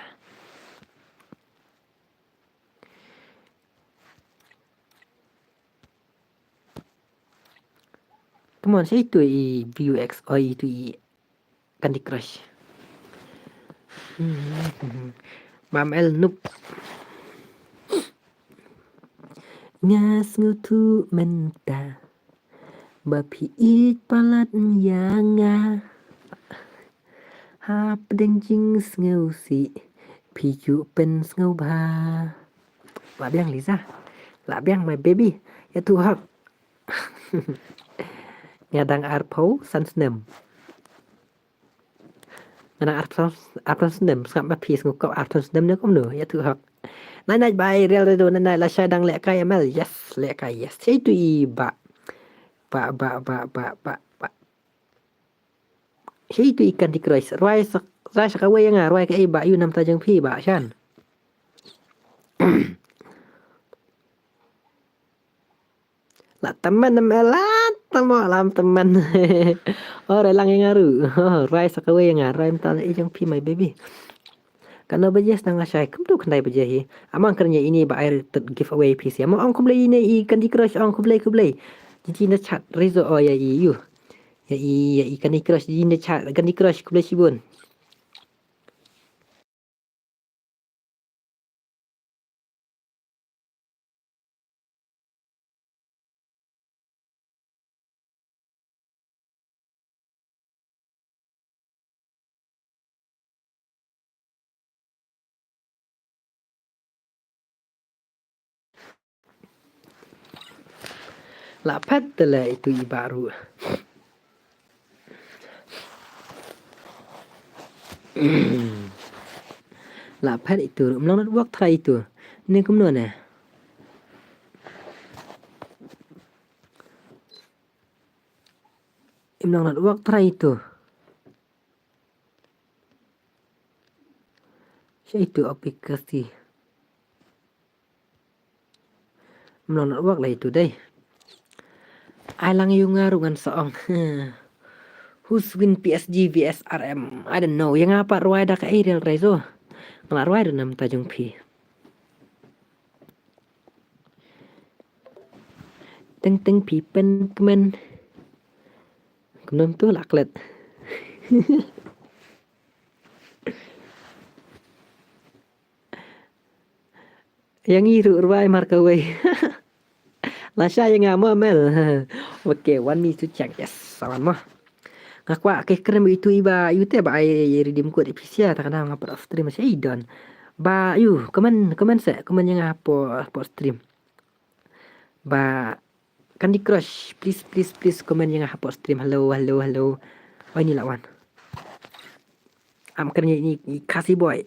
Come on, say to i V U X or i to i Candy Crush. Mam el nup. Nga sngewthuh mynta ba phi ïeit palat ïa nga. Hapdeng jingsngewsih phi ju pynsngewbha. Lah biang Liza. Lah biang my baby. Ïathuh hok. Nga dang arphew san snem. Nga dang arphew, arphew snem, sngap ma phi sngewkop arphew snem ne kumno, ïathuh hok. Nai nai bai real redo nai nai lashai dang lehkai M L, yes, lehkai, yes. Sei tu i ba. Ba, ba, ba, ba, ba, ba. Sei tu i Candy Crush. Rwai sa, rwai sa kawei ïa nga, rwai kaei ba, ïu namta jong phi ba, shan. La tymmen em la tymmen lam tymmen. Oh, rwai lang ïa nga ruh. Oh, rwai sa kawei ïa nga, rwai mynta i jong phi my baby. Katno baje sdang lashai, kumtu khyndai baje hi. Amang kren ïa ine ba ai giveaway phi sha. Amang ong khublei ine i Candy Crush ong khublei khublei. Jiji na chat rezo oh ïa i ïu. Ïa i ïa i Candy Crush jiji na chat Candy Crush khublei shibun. La phet te le itu i ba ruh. La phet itu ruh. Ym long network try itu. Ni kumno ne? Ym long network try itu. Sha itu aplikasi. Ym long network la itu dei. Ai lang ïa nga ruh ngan sa ong. Who's win P S G V S R M? I don't know. Ïa nga pat rwai da ka Ariel Raiso. Nga la rwai da na mynta jong phi. Teng teng phi pynkmen. Kumno tu la klet. Ïa ngi ruh rwai markawei. Lashai ïa nga mo Mel. Okay, wan mi tu chang. Yes, sawan mo. Nga kwah ke kren itu i ba yu te ba ai redeem code pisa ta kana nga put stream sa i don. Ba yu, comment, comment se, comment ïa nga hapoh, hapoh stream. Ba Candy Crush, please, please, please comment ïa nga hapoh stream. Hello, hello, hello. Oi ni lawan. Am kren ni, ni Khasi boy.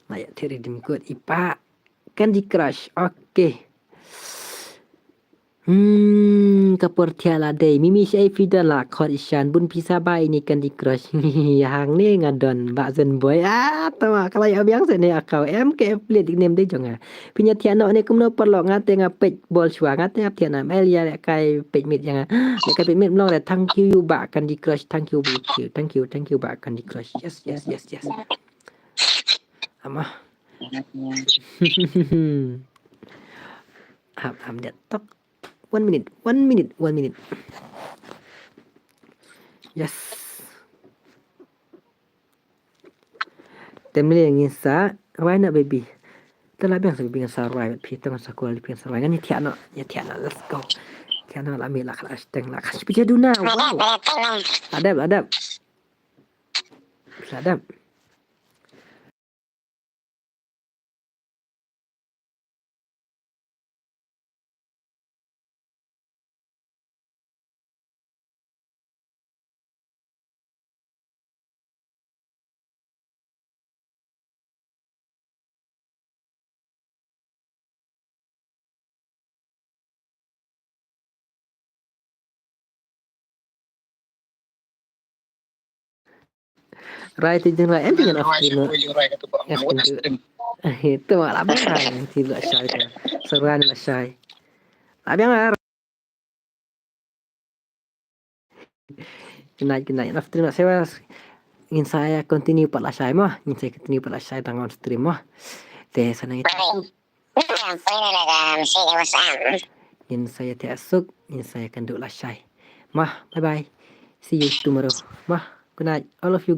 Nga ïa thiri dim kut i pa. Candy Crush. Okay. Hmm, ka por thiah la dei. Mimi shaei phi don la khot ishan. Bun pisa ba ini Candy Crush. Ïa hangne nga don ba zen boy. Ah, tama ka la ïa biang se ne akau. Em ke affiliate nickname dei jong nga. Phi ïa thiah noh ne kumno paralok nga te nga peit bol shuwa nga te nga thiah na mel ïa kai peit mit ïa nga. Ïa kai peit mit mlong re thank you ba Candy Crush. Thank you, thank you, thank you, thank you ba Candy Crush. Yes, yes, yes, yes. Ama. Ham, ham, dia tok. One minute, one minute, one minute. Yes. Tem ni ngi sa rwai na baby. Te la biang sa baby ngan sa rwai phi te ngan sa call phi ngan sa rwai ngan ïa thiah noh, ïa thiah noh, let's go. Thiah noh la mi la khala steng la khala phi duna. Wow. La dep, la dep. La dep. Rai ti jin rai em ti jin off stream. Em ti tu ma la ba rai ti la shai ta. Sa rai la shai. La biang la. Good night, good night. Off stream la sewa. ngin sa ïa continue pat lashai mo. Ngin sa ïa continue pat lashai tang on stream mo. Te sa nang ïa suk. Ngin sa ïa te suk, ngin sa ïa kynduh lashai. Mo, bye bye. See you tomorrow. Mo, good night. All of you, good